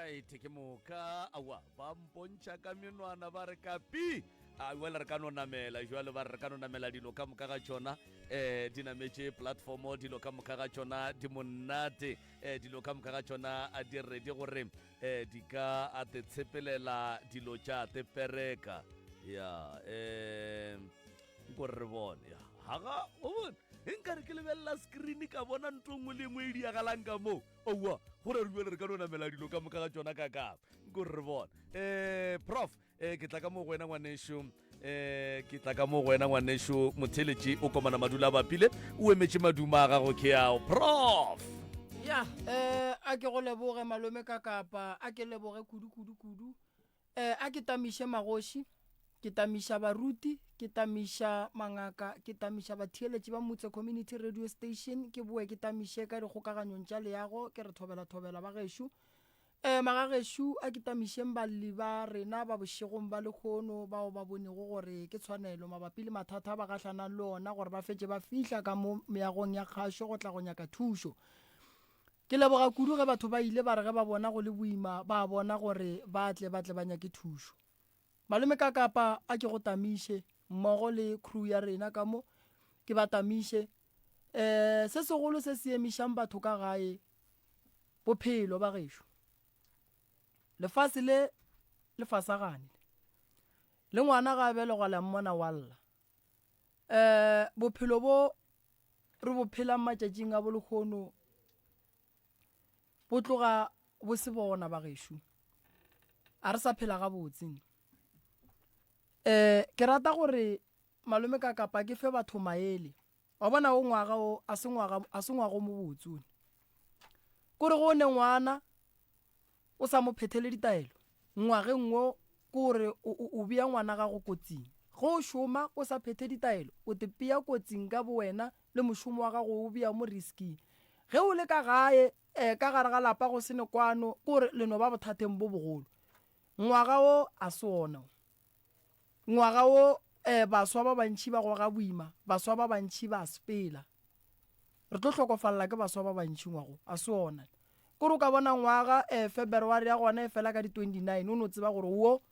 Alright, ke moka awa ba mpontšha ka menwana ba re kapi a jale re ka no namela jale ba re re ka no namela dilo ka moka ga tšona um di nametše platformo dilo ka moka ga tšona di monate um dilo ka moka ga tšona a di ready gore um di ka a te tshepelela dilo tša te pereka ya um nko re bone ya haga o bone e nkare ke lebelela screen ka bona nto nngwe le nngwe e diagalang ka moo owa go re re re ka no namela dilo ka moka ga tšona ka ka nko re bone um prof um ke tla ka mo go wena ngwanešo um ke tla ka mo go wena ngwanešo motheletši o komana madula a bapile o emetše maduma a gago ke ao prof ya um a ke go leboge malome ka kapa a ke leboge kudu kudu kudu um a ke tamiše magoši ke tamiša baruti ke tamiša mangaka ke tamiša batheeletši ba motse community radio station ke boe ke tamiše ka dikgokaganyong tša leago ke re thobela thobela ba gešo um magagešo a ke tamišeng balli ba rena ba bošegong ba lekgono bao ba bonego gore ke tshwanelo mabapi le mathata a ba gahlanang le ona gore ba fetše ba fihla ka mo meagong ya kgašo go tla go nyaka thušo Ke leboga kudu ge batho ba ile ba re ge ba bona go le boima ba bona gore ba tle ba tle ba nyake thušo. Malome Kakapa a ke go tamiše mmogo le crew ya rena ka mo ke ba tamiše. Um se segolo se se emišang batho ka gae bophelo ba gešo. Lefase le le fasagane le ngwana ga a belegwa le a mmona wa lla. Um bophelo bo re bo phelang matšatšing a bolehono bo tloga bo se bona bagešo a re sa phela gabotse um ke rata gore malome ka kapa ke fe batho maele wa bona o ngwaga o a se ngwaga a se ngwaga o mobotse one kore go ne ngwana o sa mo phethele ditaelo ngwageng wo ke gore o bea ngwana gago kotsing. Ge o šoma o sa phethe ditaelo, o te pea kotsing ka bowena le mošomo wa gago o bea mo risking. Ge o le ka gae, ka gare ga lapa go se ne kwano, ke gore le no ba bothateng bo bogolo. Ngwaga wo a se wona wo. Ngwaga wo baswa ba bantši ba goga boima, baswa ba bantši ba sepela. Re tlo hlokofalela ke baswa ba bantši ngwago, a se wona. Kore o ka bona ngwaga um February ya gona e fela ka di 29 o no tseba gore wo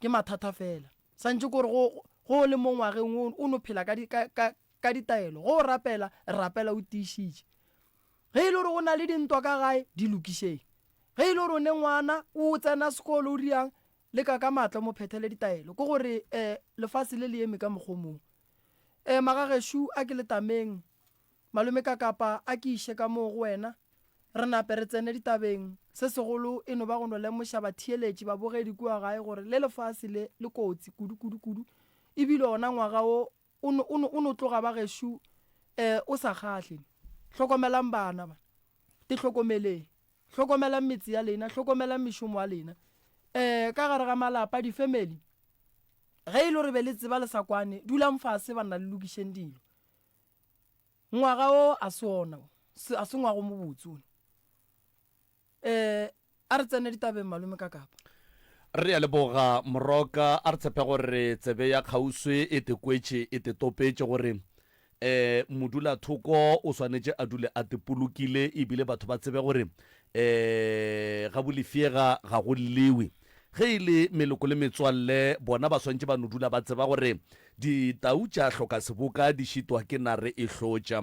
ke mathata fela. Santše kore go go o le mo ngwageng wo o no phela ka ka ka ka ditaelo. Go o rapela, rapela o tiišitše. Ge e le gore go na le dintwa ka gae, di lokišeng. Ge e le gore o ne ngwana o tsena sekolo o riang, leka ka maatla o mo phethele ditaelo. Ke gore um lefase le le eme ka mokgwa o mongwe. Um magagešo a ke le tameng Malome Kakapa a ke iše ka moo go wena, re nape re tsene ditabeng. Se segolo e no ba go no lemoša batheeletši, babogedi kua gae gore le lefase le le kotsi kudu, kudu, kudu. E bile ona ngwaga wo o no, o no, o no tloga ba gešo um o sa kgahle. Hlokomelang bana ba. Te hlokomeleng. Hlokomelang metse ya lena, hlokomelang mešomo ya lena. Um ka gare ga malapa, difemeli, ge e le gore be le tseba le sa kwane, dulang fase banna le lokišeng dilo. Ngwaga wo a se wona wo, a se ngwaga o mobotse wo. Um a re tsene ditabeng malome ka kapa. Re a leboga Moroka, a re tshepe gore tsebe ya kgauswi e te kwetše e te topetše gore um modulathoko o swanetše a dule a te polokile ebile batho ba tsebe gore um ga bolefyega ga go llewe. Ge e le meloko le metswalle bona ba swanetše ba no dula ba tseba gore Ditau tša hloka seboka di šitwa ke nare e hlotša.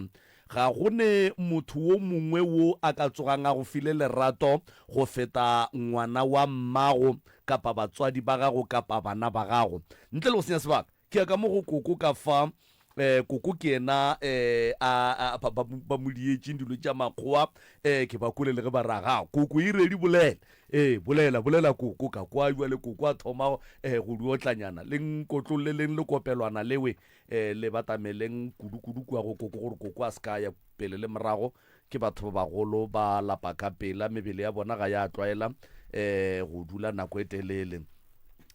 Ga go ne motho wo mongwe wo a ka tsogang a go file lerato go feta ngwana wa mmago kapa batswadi ba gago kapa bana ba gago. Ntle le go senya sebaka, ke ya ka mo go koko ka fa. Eh, koko ke yena eh, a, a, ba, ba, ba mo dietšeng dilo tša makgowa. Eh, ke ba kwele le ge ba re, Aga, koko e ready bolela. Ee, bolela, bolela koko, ka kwa bjale koko a thoma eh, go di otlanyana. Le nkotlolleleng le kopelwana lewe eh, le batameleng kudu-kudu kua go koko gore koko a se ka ya pele le morago. Ke batho ba bagolo, ba lapa ka pela, mebele ya bona ga ya tlwaela eh, go dula nako e telele.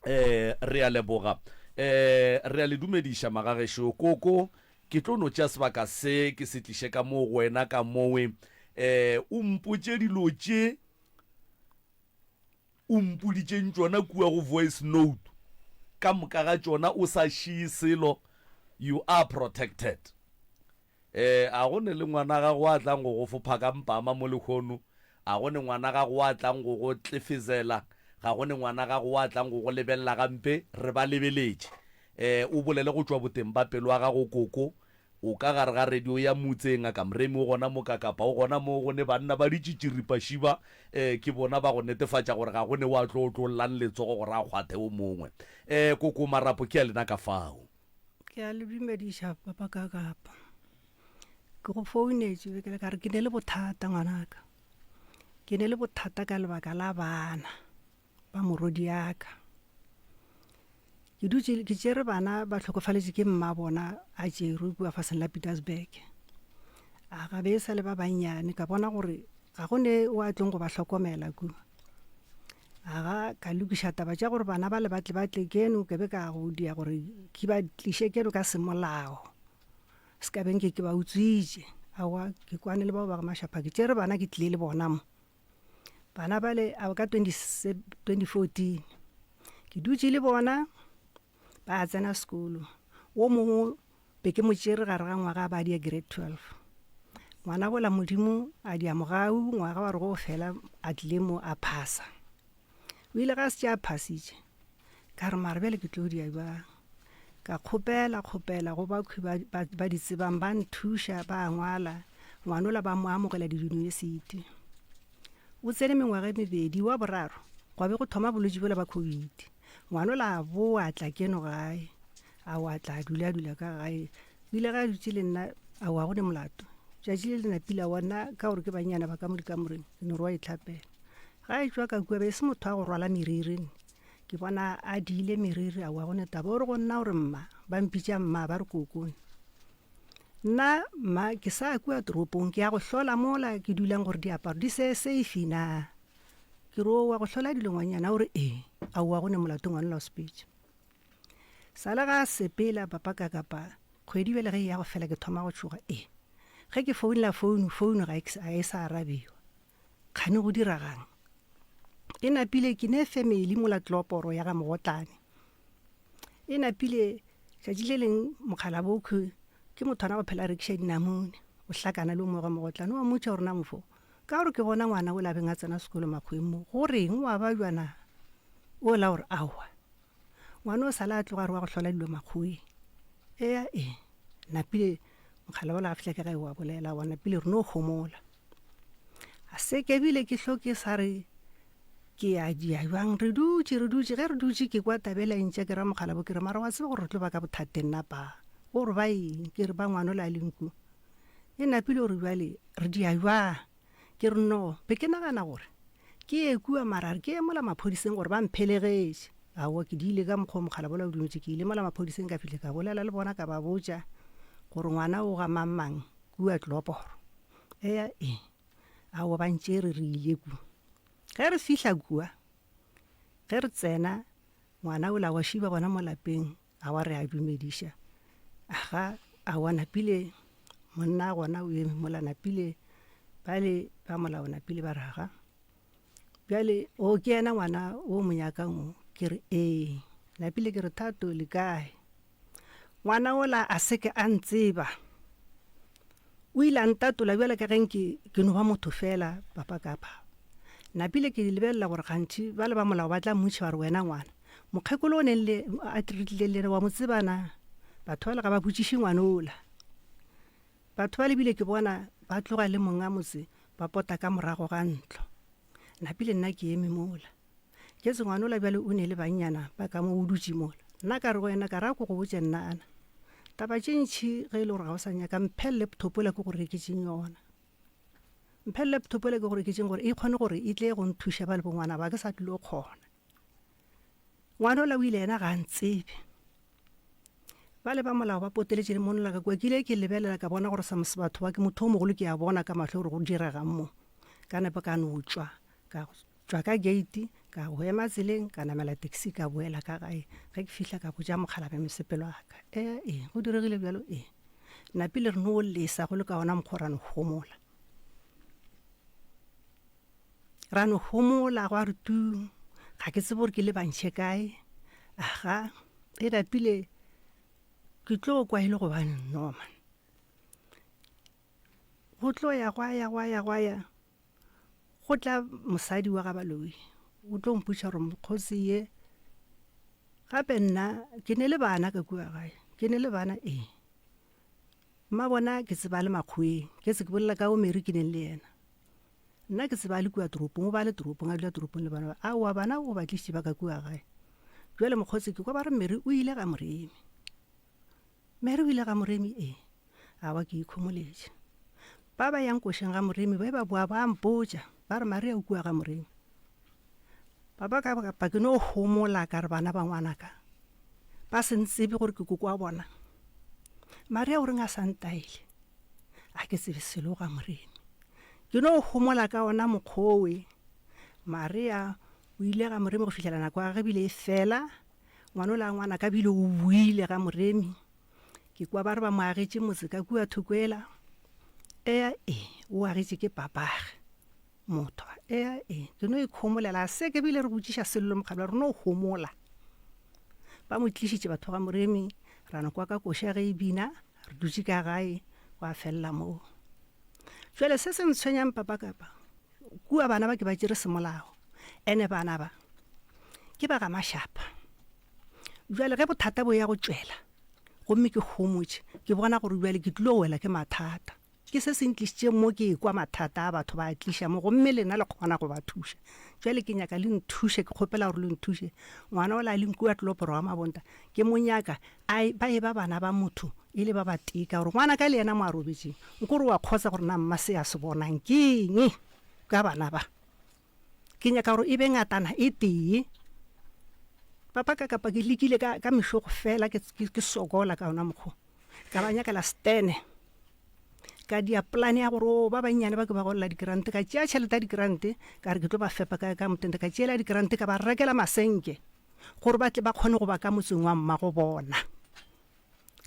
Eh, re a leboga. Eh, re a le dumediša magagešo. Koko, ke tlo no tšea sebaka se ke se tliše ka moo go wena ka mowe. Eh, o mpotše dilo tše o mpoditšeng tšona kua go voice note ka moka ga tšona o sa šie selo you are protected eh a go ne le ngwana gago a tlang go go fopha ka mpama mo lehono. A go ne ngwana gago wa tlang go go tlefezela, ga go ne ngwana gago wa tlang go go lebelela gampe, re ba lebeletše. Eh, o bolele go tšwa boteng ba pelo ya gago, koko. O ka gare ga radio ya motse, Ngaka Moremi o gona mo ka kapa o gona mo go ne banna ba ditšitširipašiba, eh, ke bona ba go netefatša gore ga go ne wa tlo otlollang letsogo gore a kgwathe o mongwe. Eh, koko marapo ke a lena ka fao. Ke a le dumediša papa ka kapa. Ke go founetše be ke le ka re ke ne le bothata ngwanaka. Ke ne le bothata ka lebaka la bana ba morwediaka. Ke dutše ke tšere bana ba hlokofaletše ke mma bona a tšerwe kua faseng la Pietersburg. A ga be e sa le ba bannyane ka bona gore ga go ne o a tlong go ba hlokomela kua. Aga ka lokiša taba tša gore bana ba le ba tle ba tle keno ke be ka go dia gore ke ba tliše keno ka semolao. Se ka beng ke ke ba utswitše. Aowa ke kwane le bao ba ga Mashapha ke tšere bana ke tlile le bona mo. Bana bale a ka 2014 ke dutše le bona ba tsena sekolo. Wo mongwe be ke mo tšere gare ga ngwaga ba dia grade 12. Ngwana bola Modimo a dia mogau ngwaga wa re go fela a tlile mo a phasa. O ile ga a se a phasitše ka re mara bjale ke tlo dia bjang. Ka kgopela kgopela go bakhwi ba, ba, ba di tsebang ba nthuša ba ngwala ngwanola ba mo amogela diyunibesithi. O tsene mengwaga e mebedi wa boraro gwa be go thoma bolwetši bjola ba COVID. Ngwanola a boa a tla keno gae a wa tla a dula dula ka gae. O ile ga a dutše le nna a wa go ne molato. Tšatši le le napile a wa nna ka gore ke bannyana ba ka mo dikamoreng ke no re wa itlhapela. Ga e tšwa ka kua be e se motho wa go rwala meriri nne. Ke bona a diile meriri a wa go ne taba o re go nna o re mma ba mpitša mma ba re kokone. Nna mma ke sa kua toropong ke ya go hlola mola ke dulang gore diaparo di se safe na. Ke re o wa go hlola dilo ngwanyana o re ee aowa go ne molato ngwana la o sepetše. Sala ga a sepela papa ka kapa kgwedi bjale ge e ya go fela ke thoma go tšhoga ee ge ke founela founu founu ga e sa arabiwa. Kgane go diragang? E napile ke ne family mola tloporo ya ga Mogotlane. E napile tšatši le leng mokgala bokhwe ke motho ana go phela a rekiša dinamune o hlakana le o mongwe ga Mogotlane wa mmotša gore na mofo ka gore ke bona ngwana o labeng a tsena sekolo makgweng mo go reng wa ba jwana o la gore aowa Ngwana o sala a tloga a re wa go hlola dilo makgoweng. Eya e, napile mokgala ola a fihla ke gae wa bolela wa napile re no homola. A se ke bile ke hlo ke sa re ke ya dia jwang re dutše re dutše ge re dutše ke kwa tabela e ntša ke ra mokgala bo ke re mara wa tseba gore re tlo ba ka bothateng na pa o re ba eng ke re ba ngwana ola a leng kua e napile gore bjale re dia jwang Ke re, No, be ke nagana gore ke ye kua mara re ke ye mola maphodiseng gore ba mphelegetše. Aowa, ke diile ka mokgwa o mokgalabje wola o dumetše. Ke ile mola maphodiseng ka fihla ka bolela le bona ka ba botša gore ngwana o ga mang-mang kua Tloporo. Eya, ee. Aowa, ba ntšere re ile kua. Ge re fihla kua, ge re tsena, ngwana ola wa šiba gona mo lapeng. Awa re a dumediša. Aga, awa napile monna gona o eme mola napile bale ba molao napile ba re aga. Bjale o ke yena ngwana o mo nyakang o ke re ee. Napile ke re Thato le kae? Ngwana ola a se ke a ntseba. O ile a ntatola bjale ka ge nke ke no ba motho fela papa ka pha. Napile ke lebelela gore gantši bale ba molao ba tla mmotšiša ba re wena ngwana mokgekolo o neng le a re tlile le yena wa mo tseba na? Batho bale ga ba botšiše ngwana ola. Batho bale bile ke bona ba tloga le monga motse ba pota ka morago ga ntlo. Napile nna ke eme mola. Jesu ngwana ola bjale o ne le bannyana ba ka mo o dutše mola. Nna ka re go yena, ka re a ko go botše nna ana taba tše ntši ge e le gore ga o sa nyaka mphe laptop ola ke go reketšeng yona. Mphe laptop ola ke go reketšeng gore e kgone gore e tle go nthuša ba le bongwana ba ke sa tlilo kgona. Ngwana ola o ile yena ga a ntsebe. Ba le ba molao ba poteletše le monola ka kua ke ile ke lebelela ka bona gore sa batho ba ke motho o mogolo ke a bona ka mahlo gore go diregang mo. Ka nepa ka no tšwa ka tšwa ka gate ka go ema tseleng ka namela taxi ka boela ka gae ge ke fihla ka botša mokgalabje mesepelo a ka ee ee go diregile bjalo ee napile re no lesa go le ka ona mokgwa ra no homola ra no homola gwa re tu ga ke tsebe gore ke lebantšhe kae aga e napile ke tlo kwa e le gobane no man go tlo ya gwa ya gwa ya gwa ya. Go tla mosadi wa ga Baloyi o tlo mpotša gore mokgosi ye gape nna ke ne le bana ka kua gae ke ne le bana ee mma bona ke tseba le makgoweng ke se ke bolela ka o Mary ke neng le yena nna ke tseba le kua toropong o ba le toropong a dula toropong le bana ba aowa bana o ba tlišitše ba ka kua gae jale mokgotsi ke kwa ba re Mary o ile ga Moremi Mary o ile ga Moremi ee awa ke ikhomoletše ba ba yang košeng ga Moremi ba ba boa ba mpotša ba re Maria o kua ga Moremi papa ka kapa ke no homola ka re bana ba ngwanaka ba se ntsebe gore ke koko wa bona Maria o reng a sa ntaele a ke tsebe selo ga Moremi ke no homola ka ona mokgowe Maria o ile ga Moremi go fihlela nako ya gage bile e fela Ngwana ola ngwana ka bile o buile ga Moremi. Ke kwa ba re ba mo agetše motse ka kua Thokwela. Ea e, o agetše ke papage. Motho, ea e, ke no ikhomolela a se ke bile re botšiša sello mokgalwa re no homola. Ba mo tlišitše batho ga Moremi, ra no kwa ka koša ge e bina, re dutše ka gae, gwa felela moo. Jwale se se ntshwenyang papa kapa kua bana ba ke ba tšere semolao ene bana ba ke ba ga mašapa jale ge bothata bo ya go tšwela gomme ke homotše ke bona gore bjale ke tlilo wela ke mathata ke se se ntlišitše mo ke ekwa mathata a batho ba a tliša mo gomme lena le kgona go ba thuša jale ke nyaka le nthuše ke kgopela gore le nthuše ngwana ola a leng kua tloporo wa mabonta ke mo nyaka a ba e ba bana ba motho e le ba batee ka gore ngwana ka le yena mo a robetšeng nkore wa kgotsa gore na mma se a se bonang ke eng ka bana ba ke nyaka gore e be ngatana e tee papa ka kapa ke lekile ka, ka mešogo fela ke, ke, ke sokola ka ona mokgwa ka ba nyakela stene ka dia polane ya gore o ba bannyane ba ke ba golela dikrante ka tšea tšhelete ya dikrante ka re ke tlo ba fepa ka, ka motente ka tšeela dikrante ka ba rekela masenke gore ba tle ba kgone go ba ka motseng wa mmago bona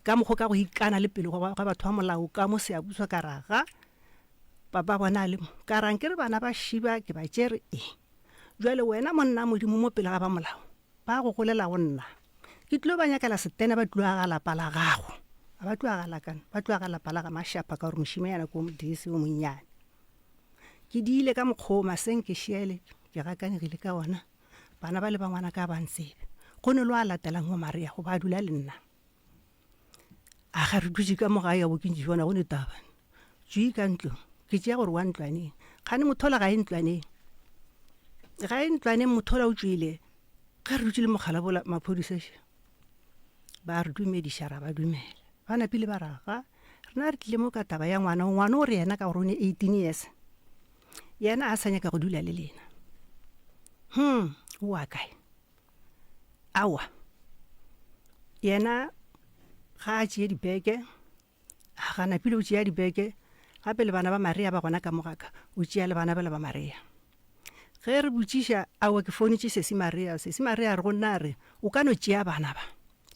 ka mokgwa ka go ikana le pele ga batho ba molao ka mo seabuswa ka raga papa bona le mo ka rang ke re bana ba šiba ke ba tšere e jwale wena monna modimo mo pele ga ba molao ba go golela go nna ke tlilo ba nyakela setene ba tlilo aga lapa la gago a ba tlo aga lakana ba tlo aga lapa la ga mašapa ka gore mošime yana ko modise o monnyane ke diile ka mokgwa o maseng ke šiele ke gakanegile ka ona Bana ba le ba ngwana ka ba ntsebe. Go ne lo a latelang wa Maria go ba dula le nna. A ga re dutše ka mo gae ya bo ke ntši bona go ne taba. Tšwi ka ntlo. Ke tšea gore wa ntlwaneng. Kgane mothola ga e ntlwaneng. Ga e ntlwaneng mothola o tšwile. Ga re dutše le mogala bola maphodisa še. Ba re dumediša ra ba dumela. Ba napile ba ra ga rena re tlile mo ka taba ya ngwana o ngwana o re yena ka gore o ne 18 years. Yena a sa nyaka go dula le lena. Hmm, o wa kae? Aowa. Yena ga a tšee dibeke, a ga napile o tšea dibeke, gape le bana ba Maria ba gona ka mo gaka, o tšea le bana bale ba Maria. Ge re botšiša, aowa ke founetše sesi Maria, sesi Maria a re go nna a re, o ka no tšea bana ba,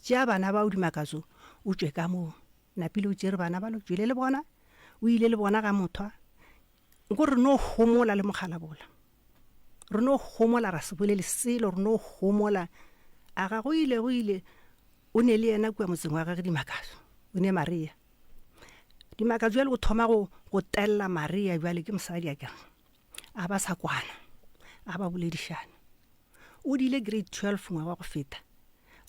tšea bana bao Dimakatso o tšwe ka moo. Napile o tšere bana balo, tšwele le bona, o ile le bona ga mothwa, Nko re no homola le mokgalabola. Re no homola ra se bolele selo, re no homola. A ga go ile go ile o ne le yena kua motseng wa gage Dimakatso, o ne Maria. Dimakatso jwale o thoma go go tella Maria jwale ke mosadi a kere. A ba sa kwana, a ba boledišana. O diile grade 12 ngwaga wa go feta.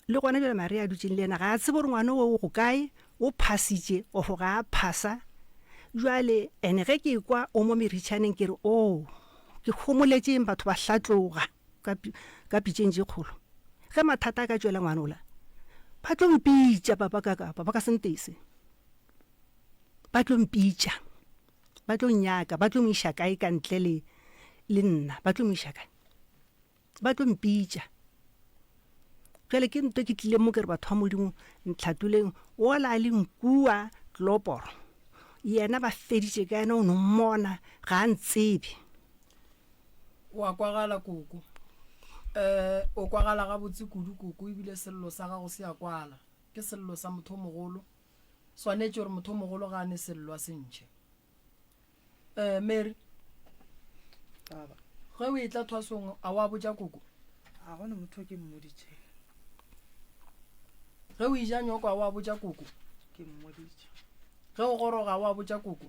Le gona bjale Maria a dutšeng le yena ga a tsebe gore ngwana o o go kae, o phasitše ofo ga a phasa. Jwale ene ge ke ekwa o mo meritšhaneng ke re oo ke homoletšeng batho ba hlatloga ka, ka pitšeng tše kgolo. Ge mathata a ka tšwela ngwana ola ba tlo mpitša papa ka kapa ba ka se ntese. Ba tlo mpitša, ba tlo nnyaka, ba tlo mo iša kae ka ntle le, le nna, ba tlo mo iša kae? Ba tlo mpitša. Bjale ke nto ke tlile mo ke re batho ba Modimo ntlhatoleng ola a leng kua Tloporo. Yena ba feditše ka yena o no mmona ga a ntsebe. O a kwagala koko. Eh o kwagala gabotse kudu koko ebile sello sa gago se a kwala. Ke sello sa motho o mogolo. Swanetše gore motho o mogolo ga a ne sello a se ntšhe. Eh, Mary. Baba. Ge o etla thwasong a wa botša koko? A gona motho ke mmoditše. Ge o ija nyoko a wa botša koko? Ke mmoditše. Ge o goroga a wa botša koko?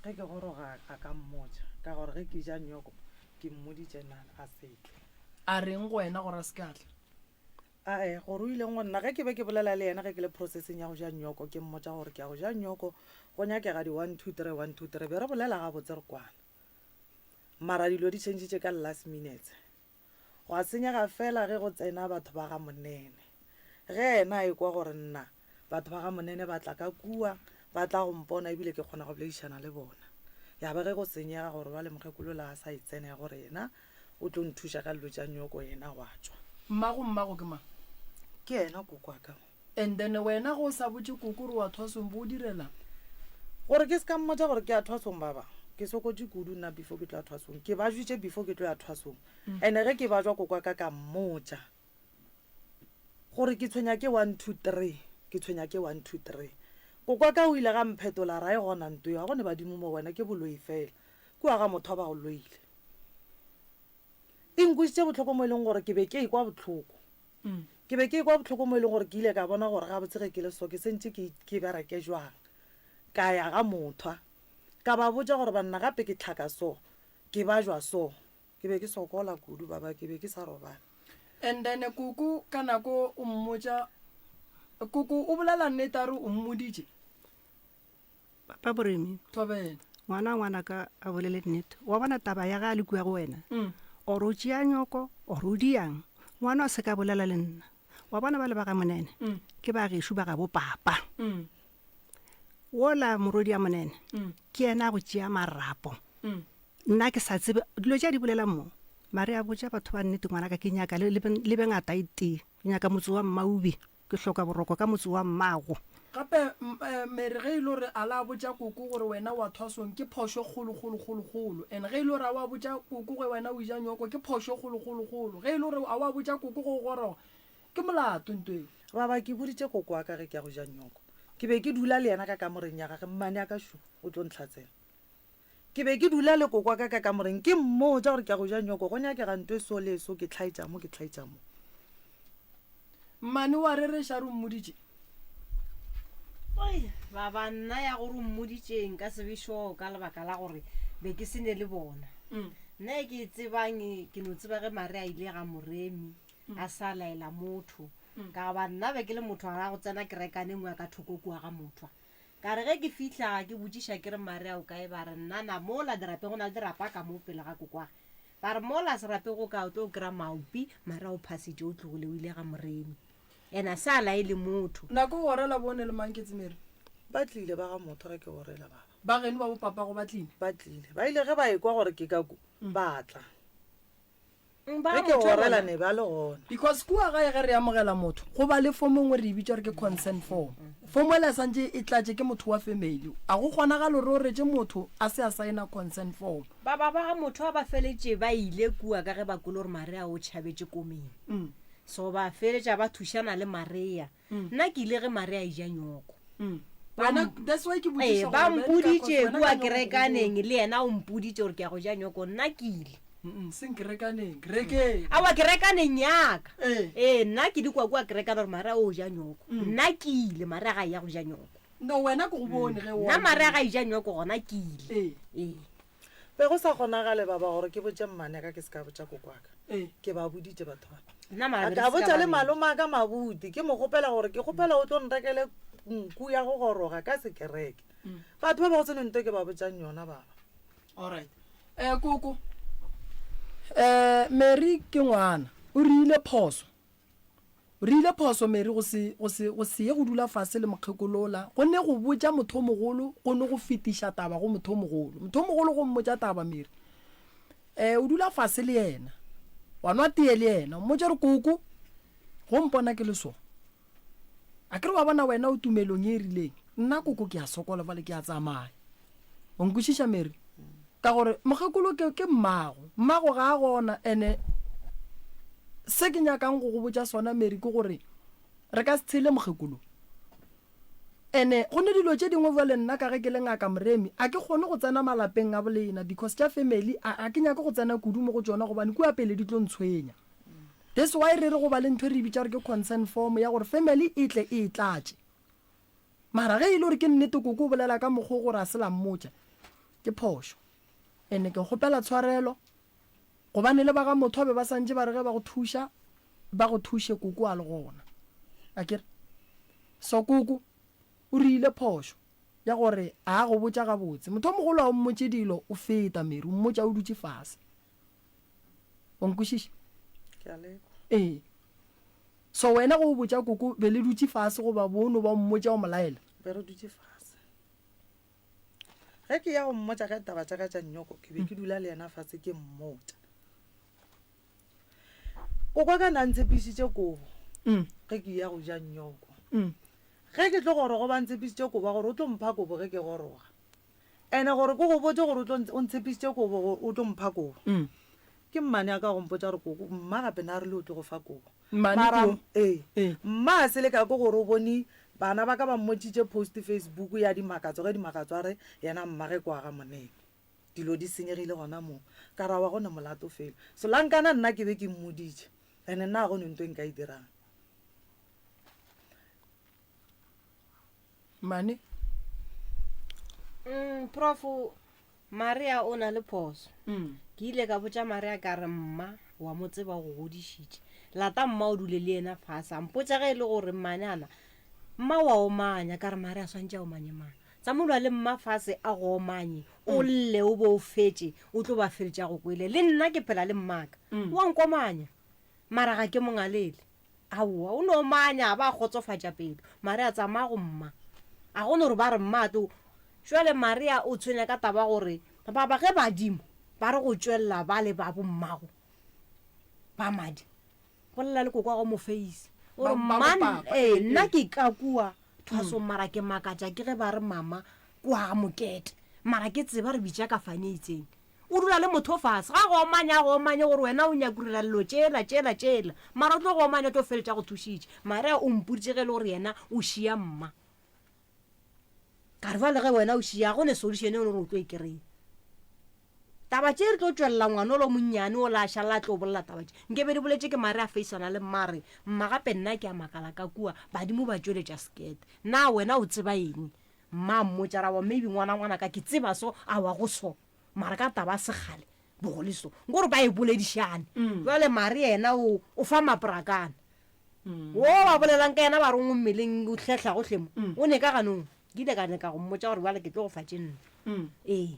Ge ke goroga a ka mmotša ka gore ge ke ja nyoko. Ke mmoditše na a se tle. A reng go wena gore a se ke a tla? Ae, gore o ileng go nna ge ke be ke bolela le yena ge ke le processing ya go ja nyoko, ke mmotša gore ke ya go ja nyoko, go nyakega di one two three, one two three, be re bolela gabotse re kwana. Mara dilo di changitše ka last minutes. Gwa senyega fela ge go tsena batho ba ga Monene. Ge yena a ekwa gore nna batho ba ga Monene ba tla ka kua, ba tla go mpona ebile ke kgona go boledišana le bona. Ya ba ge go senyega gore bjale mokgekolo yola a sa e tsena ya gore yena o tlo nthuša ka dilo tša nyoko yena gwa tšwa. Mmago mmago ke mang? Ke yena koko wa ka. And then wena ge o sa botše koko gore wa thwasong bo o direlang? Gore ke se ka mmotša gore ke ya thwasong baba, ke sokotše kudu nna before ke tlo ya thwasong. Ke bajwitše before ke tlo ya thwasong. And-e ge ke bajwa koko wa ka ka mmotša gore ke tshwenya ke one two three, ke tshwenya ke one two three. Koko wa ka o ile ga mphetola a re, Ai gona nto eo, ga go ne badimo mo go wena, ke boloi fela. Kua ga motho ba go loile. E nkwešitše bohloko mo e leng gore ke be ke ekwa bohloko. Ke be ke ekwa bohloko mo e leng gore ke ile ka bona gore gabotse ge ke le so ke sentše ke, ke bereke jwang. Ka ya ga mothwa, ka ba botša gore banna gape ke hlaka so, ke bajwa so. Ke be ke sokola kudu baba, ke be ke sa robala. And then koko ka nako o mmotša, koko o bolela nnete a re o mmoditše? Papa Boremi, Thobela. Ngwana wa ngwanaka a bolele nnete. Wa bona taba ya ge a le kua go wena? Or o tšea nyoko or o diang? Ngwana o se ka bolela le nna. Wa bona bale ba ga Monene? Ke ba gešo ba gabo papa. Wola morwedi ya Monene ke yena a go tšea marapo. Nna ke sa tsebe dilo tše a di bolelang mo. Mare a botša batho ba nnete ngwanaka ke nyaka le le be ngata e tee. Ke nyaka motse wa Mmaubi. Ke hloka boroko ka motse wa mmago. Gape, Mary, ge e le gore a la botša koko gore wena wa thwasong, ke phošo kgolo, kgolo, kgolo, kgolo. And ge e le gore a wa botša koko ge wena o eja nyoko, ke phošo kgolo, kgolo, kgolo. Ge e le gore a wa botša koko ge o goroga, ke molato nto eo. Baba, ke boditše koko wa ka ge ke ya go ja nyoko. Ke be ke dula le yena ka kamoreng ya gage, mmane a ka šo, o tlo ntlhatsela. Ke be ke dula le koko wa ka ka kamoreng, ke mmotša gore ke ya go ja nyoko, go nyakega nto e so le e so, ke hlaetša mo, ke hlaetša mo. Mmane o a rereša, re o mmoditše. Oi, baba nna ya gore o mmoditše nka se be sure ka lebaka la gore be ke se ne le bona. Nna e ke e tsebang ke no tseba ge Mare a ile ga Moremi a sa laela motho ka goba nna be ke le motho wa go tsena kerekane nngwe ya ka thoko kua ga mothwa. Ka re ge ke fihla ke botšiša ke re Maria o kae ba re nnana mola dirapeng go na le dirapa ka mo pele ga kokwage. Ba re mola serapeng go kae o tlo kry-a maopi Maria o phasitše o tlogile o ile ga Moremi. And a sa laele motho. Nako o orela bone le mang Ketsemere? Ba tlile ba ga motho ge ke orela baba. Ba geno ba bo papago ba tlile? Ba tlile. Ba ile ge ba ekwa gore ke ka ko ba tla. Ba Ge ke motho gorela bona. ne ba le gona. Because kua gae ge re amogela motho go ba le form e nngwe re e bitša gore ke consent form. Form ela e santše e tlatše ke motho wa family. A go kgonagale gore o retše motho a se a saena consent form. Ba ba ba ga motho a ba feletše ba ile kua ka ge ba kwele gore Maria o tšhabetše komeng. So ba feletša ba thušana le Maria. Nna ke ile ge Maria a eja nyoko. Wena that's why ke Ee, botšiša ba gore mpoditše wena kua ka nyoko go kerekaneng le yena o mpoditše gore ke ya go ja nyoko nna ke ile. Mm, seng kerekaneng, kerekeng. Aowa kerekaneng yaka. Ee. Ee, nna ke di kwa kua kerekana gore Maria o ja nyoko. Nna ke ile, Maria ga a ya go ja nyoko. No, wena ke go bone ge o Nna Maria ga a ja nyoko gona ke ile. Ee. Ee. Be go sa kgonagale baba gore ke botše mmane ka ke se ka botša koko wa ka. Ee. Ke ba boditše batho ba. Nna mara A be re ka se ka botša ba le re. malome a ka mabuti ke mo kgopela gore ke kgopela o tlo nrekele nku ya go goroga ka sekereke. Batho ba ba go se ne nto ke ba botšang yona baba. Alright. Eh koko. Eh Mary ke ngwana. O rile phoso. O rile phoso Mary go se go se go se ye go dula fase le mokgekolo ola. Go ne go botša motho o mogolo go ne go fetiša taba go motho o mogolo. Motho o mogolo go mmotša taba Mary. Eh o dula fase le yena. Wa nwa tee le yena. O mmotša gore koko go mpona ke le so. A ke re wa bona wena o tumelong e rileng. Nna koko ke a sokola fale ke a tsamaya. O nkwešiša Mary? Ka gore mokgekolo ke, ke mmago. Mmago ga a gona. Ene se ke nyakang go go botša sona Mary ke gore re ka se tshele mokgekolo. Ene go ne dilo tše dingwe bjale nna ka ge ke le ngaka Moremi a ke kgone go tsena malapeng a bolena because tša family a, a ke nyake go tsena kudu mo go tšona gobane kua pele di tlo ntshwenya. That's why re re go ba le ntho e re e bitša gore ke consent form ya gore family e tle e e tlatše. Mara ge e le gore ke nnete koko o bolela ka mokgwa o gore a se la mmotša, ke phošo. Ene ke kgopela tshwarelo. Gobane le ba ga motho ba be ba santše ba re ge ba go thuša, ba go thuše koko a le gona. Akere? So koko o rile phošo ya gore a go botša gabotse. Motho o mogolo a o mmotše dilo o feta Mary, o mmotša o dutše fase. Wa nkwešiša? Ke a lekwa. Ee. So wena ge o botša koko be le dutše fase goba bo o no ba o mmotša o mo laela? Be re dutše fase. Ge ke ya go mmotša ka ditaba tša ka tša nnyoko, ke be ke dula le yena fase ke mmotša. Koko ka na ntshepišitše kobo ge ke ya go ja nnyoko. Ge ke tlo goroga o ba ntshepišitše kobo ya gore o tlo mpha kobo ge ke goroga. Ene gore ke go botše gore o tlo o ntshepišitše kobo o tlo mpha kobo. Ke mmane a ka go mpotša gore koko mma gape na rile o tlo go fa kobo. Mmane Mara ke o? ee Ee. mma a se leka ke gore o bone bana ba ka ba mmotšitše post Facebook ya Dimakatso ge Dimakatso a re yena mmage kwa ga Monene. Dilo di senyegile gona moo. Ka ra wa go ne molato felo. Solankana nna ke be ke mmoditše ene nna ga go ne nto e nka e dirang. Mmane. Mm, prof Maria o na le phoso. Ke ile ka botša Maria ka re mma wa mo tseba o go godišitše. Lata mma o dule le yena fase a mpotša ge e le gore mmane ana mma wa omanya ka re Maria swantše a omanye mang. Tsamolwa le mma fase a go omanye o lle o bo o fetše o tlo ba feletša go kwele. Le nna ke phela le mmaka wa nkomanya mara ga ke mo ngalele. Aowa, o no omanya a ba a kgotsofatša pelo. Maria, tsamaya go mma. A go no re ba re mma a tlo. Jwale Maria o tshwenya ka taba gore baba ge badimo ba re go tšwelela ba le ba bommago ba madi, bolela le kokwago mo face. O re Ba- ba mma, bopapa, ee, ee, nna ee. ke ka kua thwasong mara ke makatša ke ge ba re mama kua ga mokete. Mara ke tseba re bitša ka fane e itseng. O dula le motho fase, ga go omanya, a go omanye gore wena o nyakurela llo tšela, tšela, tšela. Mara o tlo go omanya, o tlo feletša go thušitše. Maria o mpoditše ge e le gore yena o šia mma. Ka re bjale ge wena o šia, ga go ne solution e le gore o tlo e kry-a. Taba tše re tlo tšwelela ngwana ola o monnyane ola a šala a tlo bolela taba tše. Nke be di boletše ke Maria a feisana le mma a re, Mma gape nna ke a makala ka kua, badimo ba tšweletša sekete. Na wena o tseba eng? Mma a mmotša ra wa maybe ngwana ngwanaka ke tseba so a wa go so mara ka taba sekgale bogole so nkore ba e boledišane jwale mare yena o o fa maporakana wo ba bolelang ka yena ba reng o mmeleng o hlehla gohle mo o ne ka ganong ke ile ka nyaka go mmotša gore bjale ke tlo go fa tše nna ee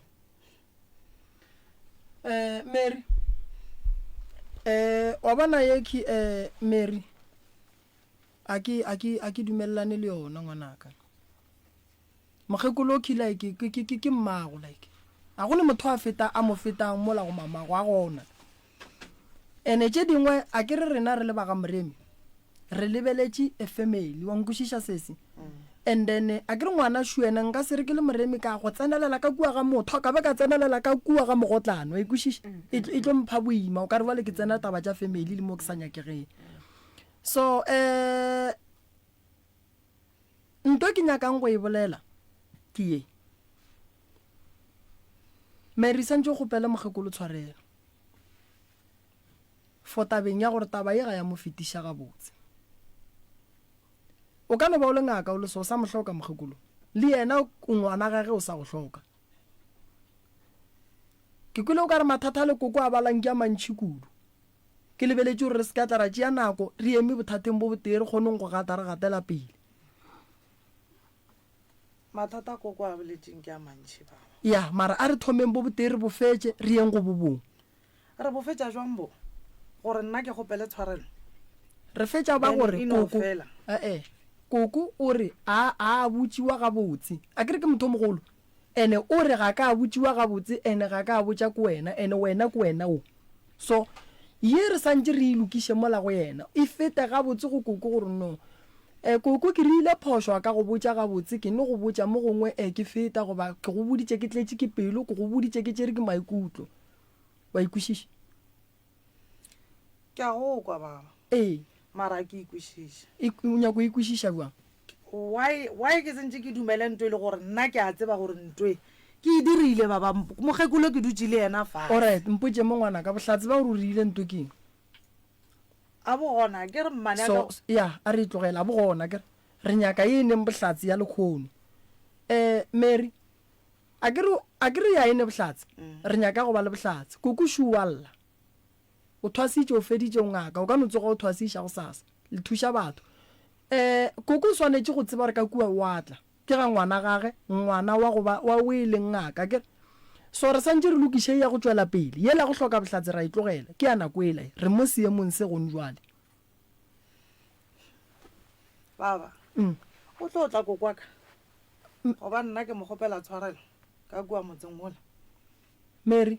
Eh, Mary eh wa bona ye ke eh Mary A ke, a ke, a ke dumelelane le yona, ngwanaka. Mokgekolo ke like, ke, ke, ke, ke mmago, like. A go ne motho a feta, a mo fetang mola go mamago, a gona. Ene tše dingwe, a ke re rena re le ba ga Moremi, re lebeletše a family, wa nkwešiša sesi? And then, a ke re ngwana šo ena, nka se re ke le Moremi ka go tsenelela ka kua ga motho, ka ba ka tsenelela ka kua ga mogotlane, wa ikwešiša? E tlo, e tlo mpha boima, o ka re bjale ke tsena taba tša family le mo ke sa nyakegeng. So, eh, nto ke nyakang go e bolela ke ye. Mary santše o kgopele mokgekolo tshwarelo for tabeng ya gore taba ye ga ya mo fetiša gabotse. O ka no ba o le ngaka o le so o sa mo hloka mokgekolo, le yena o ngwana gage o sa go hloka. Ke kwele o ka re mathata a le koko a balang ke a mantši kudu. Ke lebeletše gore re se ka tla ra tšea nako re eme bothateng bo botee re kgoneng go gata re gatela pele. Mathata a koko a boletšeng ke a mantši baba. Ya, mara a re thomeng bo botee re bo fetše, re yeng go bo bongwe. Re bo fetša bjang bo? Gore nna ke kgopele tshwarelo? Re fetša ba Then gore e no koko, fela. e-e, koko o re a, a a botšiwa gabotse. Akere ke motho o mogolo? Ene o re ga ka botšiwa gabotse ene ga ka botša ke wena ene wena ke wena o. So ye re santše re e lokiše mola go yena e fete gabotse go koko gore no eh koko ke rile phošo a ka go botša gabotse ke no go botša mo gongwe eh ke feta goba ke go boditše ke tletše ke pelo ke go boditše ke tšere ke maikutlo. Wa e kwešiša? Ke a go kwa baba. Ee. Mara ke e kwešiše. E, o nyako e kwešiša bjang? Why, why ke sentše ke dumele nto e le gore nna ke a tseba gore nto e ke e dirile baba mokgekolo ke dutše le yena fase. Alright, mpotše mo ngwanaka, bohlatse ba gore o rile nto ke eng? A bo gona, ke re mmane a So, ka. ya, a re e tlogele, a bo gona, ke re re nyaka ye e neng bohlatse ya lekhono. Eh, Mary, a ke re, a ke re ya e ne bohlatse? Re nyaka go ba le bohlatse. Koko šo wa lla. O thwasitše, o feditše, o ngaka, o ka no tsoga o thwasiša gosasa. Le thuša batho. Um koko o swanetše go tseba gore ka kua o a tla. Ke ga ngwana gage, ngwana wa go ba, wa o e leng ngaka, akere? So re santše re lokiše ye ya go tšwela pele. Yela ya go hloka bohlatse ra e tlogela. Ke ya nako yela ye. Re mo seemong se gong jwale. Baba, o tlo tla koko wa ka? Gobane nna ke mo kgopela tshwarelo ka kua motseng wola. Mary,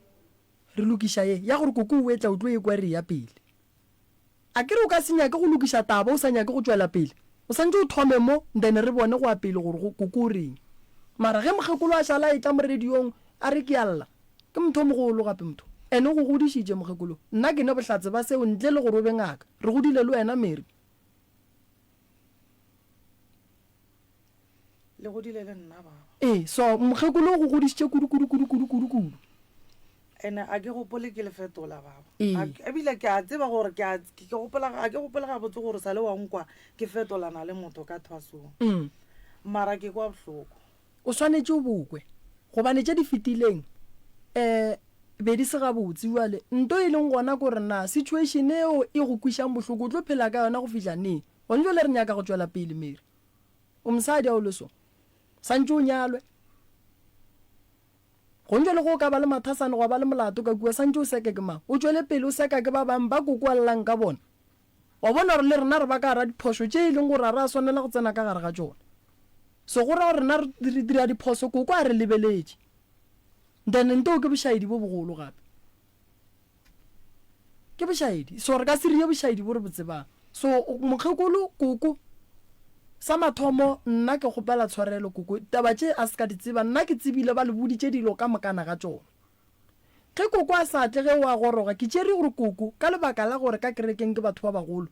Re lokiša ye ya gore koko o etla o tlo ekwa re eya pele. Akere o ka se nyake go lokiša taba o sa nyake go tšwela pele? O santše o thome mo then re bone go ya pele gore go koko o reng. Mara ge mokgekolo a šala a etla mo radiong a re ke a lla, ke motho o mogolo gape motho. Ene o go godišitše mokgekolo. Nna ke ne bohlatse ba seo ntle le gore o be ngaka. Re godile le wena Mary. Le godile le nna baba. Ee, so mokgekolo o go godišitše kudu kudu kudu kudu kudu kudu. Ene a ke gopole ke le fetola baba. Ee. A ebile ke a tseba gore ke a ke gopola a ke gopole gabotse gore sa le wa nkwa ke fetolana le motho ka thwasong. Mm. Mara ke kwa bohloko. O swanetše o bokwe gobane tše di fetileng um be di se gabotse. Bjale nto e leng gona kore na situation eo e go kwišang bohloko o tlo phela ka yona go fihla neng? Gone jwale re nyaka go tšwela pele Mary. O mosadi a o le so. Santše o nyalwe. Gong jwale ge o ka ba le mathasane gwa ba le molato ka kua, santše o seke ke mang? O tšwele pele o seka ke ba bang ba koko a llang ka bona. Wa bona gore le rena re ba ka gara diphošo tše e leng gore ga ra swanela go tsena ka gare ga tšona. So go ra gore rena re dira diphoso koko a re lebeletše. Then ntoo ke bošaedi bo bogolo gape. Ke bošaedi. So re ka se rie bošaedi bo re bo tsebang. So mokgekolo koko, sa mathomo nna ke kgopela tshwarelo koko, taba tše a se ka di tseba, nna ke tsebile ba le boditše dilo ka mokana ga tšona. Ge koko a sa tle ge o a goroga, ke tšere gore koko ka lebaka la gore ka kerekeng ke batho ba bagolo,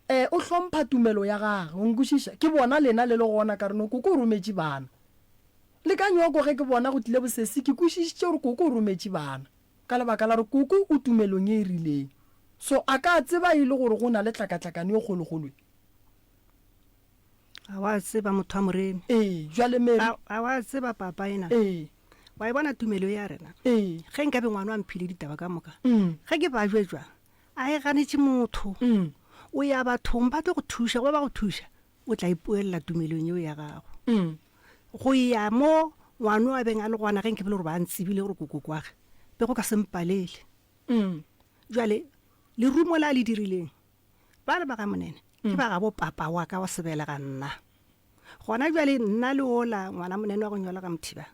eh o hlompha tumelo ya gage, o nkwešiša? Ke bona lena le le gona ka re no koko o rometše bana. Le ka nyoko ge ke bona go tlile bosesi ke kwešišitše gore koko o rometše bana. Ka lebaka la gore koko o tumelong ye e rileng. So a ka tseba e le gore go na le tlakatlakano e kgolokgolo ye? A wa tseba motho wa Moremi? Ee, jwale Mary. A, a wa tseba papa ena? Ee. Wa e bona tumelo ya rena? Ee. Ge nkabe ngwana a mphile ditaba ka moka, Mm. ge ke ba jwetšwa, a e ganetše motho. Mm. O ya bathong ba tlo go thuša, goba ba go thuša, o tla ipoelela tumelong yeo ya gago. Mm. Go ya mo ngwano a beng a le gona ge nke be le gore ba ntsebile gore koko kwage, be go ka se mpalele. Mm. Jwale lerumo la le dirileng, ba le ba ga Monene, ke ba gabo papa wa ka wa sebelega nna. Gona jwale nna le ola ngwana Monene wa go nyola ga Mothiba,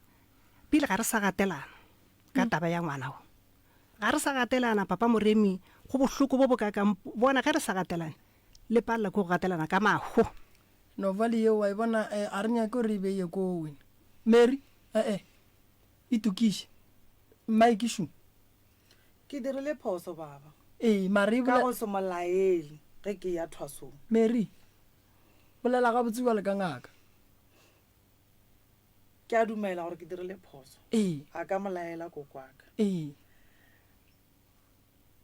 pele ga re sa gatelana ka taba ya ngwana o. Ga re sa gatelana papa Moremi, go bohloko bo bokakang bona ge re sa gatelane, le palela ke go gatelana ka mahu. Novel yeo wa e bona eh, a re nyake gore e be ye koo wena. Mary, eh-eh, itokiše. Mike šo. Ke dirile phoso baba. Ee, mara e Ka bolela. go se mo laele ge ke eya thwasong. Mary, bolela gabotse bjalo ka ngaka. Ke a dumela gore ke dirile phoso. Ee. A ka mo laela koko wa ka. Ee.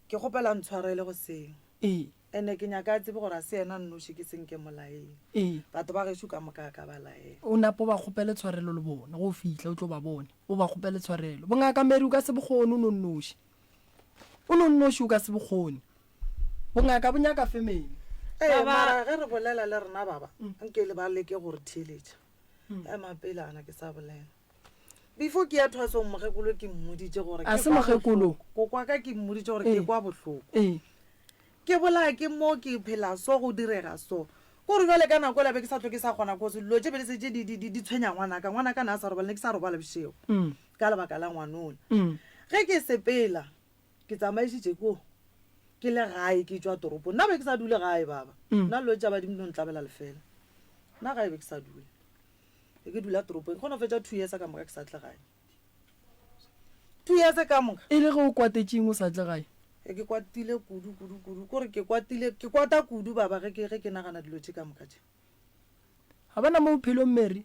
Ke kgopela ntshwarele go seo. Ee. Ene ke nyaka a tsebe gore a se yena nnoši ke seng ke mo laele. Ee. Batho ba gešo ka moka a ka ba laela. O nape o ba kgopele tshwarelo le bona ge o fihla o tlo ba bona. O ba kgopele tshwarelo. Bongaka Mary o ka se bo kgone o no nnoši. O no nnoši o ka se bo kgone. Bongaka bo nyaka family. Ee, mara ge re bolela le rena baba, nke le ba leke go re theeletša. Ema pele ana ke sa bolela. Before ke ya thwasong mokgekolo ke mmoditše gore A ke se kwa mokgekolo? bohloko. Koko wa ka ke mmoditše gore ke Ee. kwa bohloko. Ee. Ke bolaya ke mo ke phela so go direga so. Kore bjale ka nako ela be ke sa hlwe ke sa kgona cause dilo tše be di setše di di di di tshwenya ngwanaka. Ngwanaka ne a sa robala ne ke sa robala bošego Mm. ka lebaka la ngwanola. Mm. Ge ke sepela ke tsamaišitše ko ke le gae ke tšwa toropong. Nna be ke sa dule gae baba. Mm. Nna dilo tša badimo di no ntlabela lefela. Nna gae be ke sa dule. Be ke dula toropong. Ke kgona go fetša 2 years ka moka ke sa tle gae. 2 years ka moka. E le ge o kwatetšeng o sa tle gae? E ke kwatile kudu kudu kudu. Kore ke kwatile, ke kwata kudu baba ge ke ge ke nagana dilo tše ka moka tše. Ga bona mo bophelong Mary,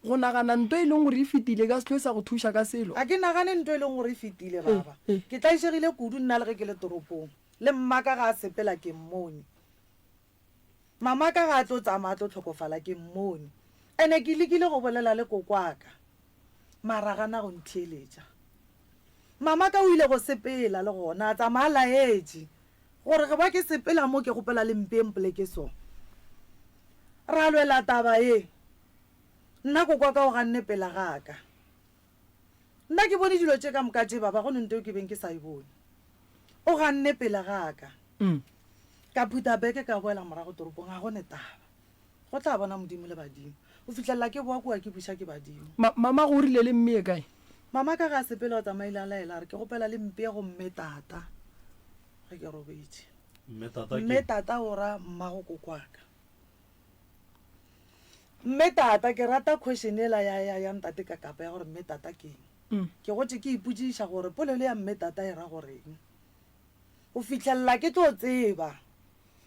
go nagana nto e leng gore e fetile e ka se hlwe e sa go thuša ka selo. Ga ke nagane nto e leng gore e fetile baba. Ke tlaišegile kudu nna le ge ke le toropong. Le mmaka ga a sepela ke mmone. Mamaka ga a tlo tsamaya a tlo hlokofala ke mmone. Ene ke lekile go bolela le kokwaka mara gana go ntheeletša. Mamaka o ile go sepela le gona a tsamaya a laetše. Gore ge ba ke sepela mo ke kgopela le mpeng poleke so. Ra lwela taba ye. Nna kokwa ka o ganne pela ga ka. Nna ke bone dilo tše ka moka tše baba go nonto ke beng ke sa e bone. O ganne pela ga ka. Ka phutha beke ka boela morago toropong ga go ne taba. Go tla bona Modimo le badimo. Go fihlelela ke boa kua ke buša ke badimo. Ma, mamago o rile le mmee kae? Mama ka ge a sepela o tsamaile a laela a re ke gopela le mpee go mme tata ge ke robetše. Mme tata ke? Mme tata o ra mmago kokwaka. Mme tata ke rata question yela ya, ya, ya ntate Kakapa ya gore mme tata ke eng. Ke gotše ke ipotšiša gore polelo ya mme tata e ra goreng. Go fihlelela ke tlo tseba.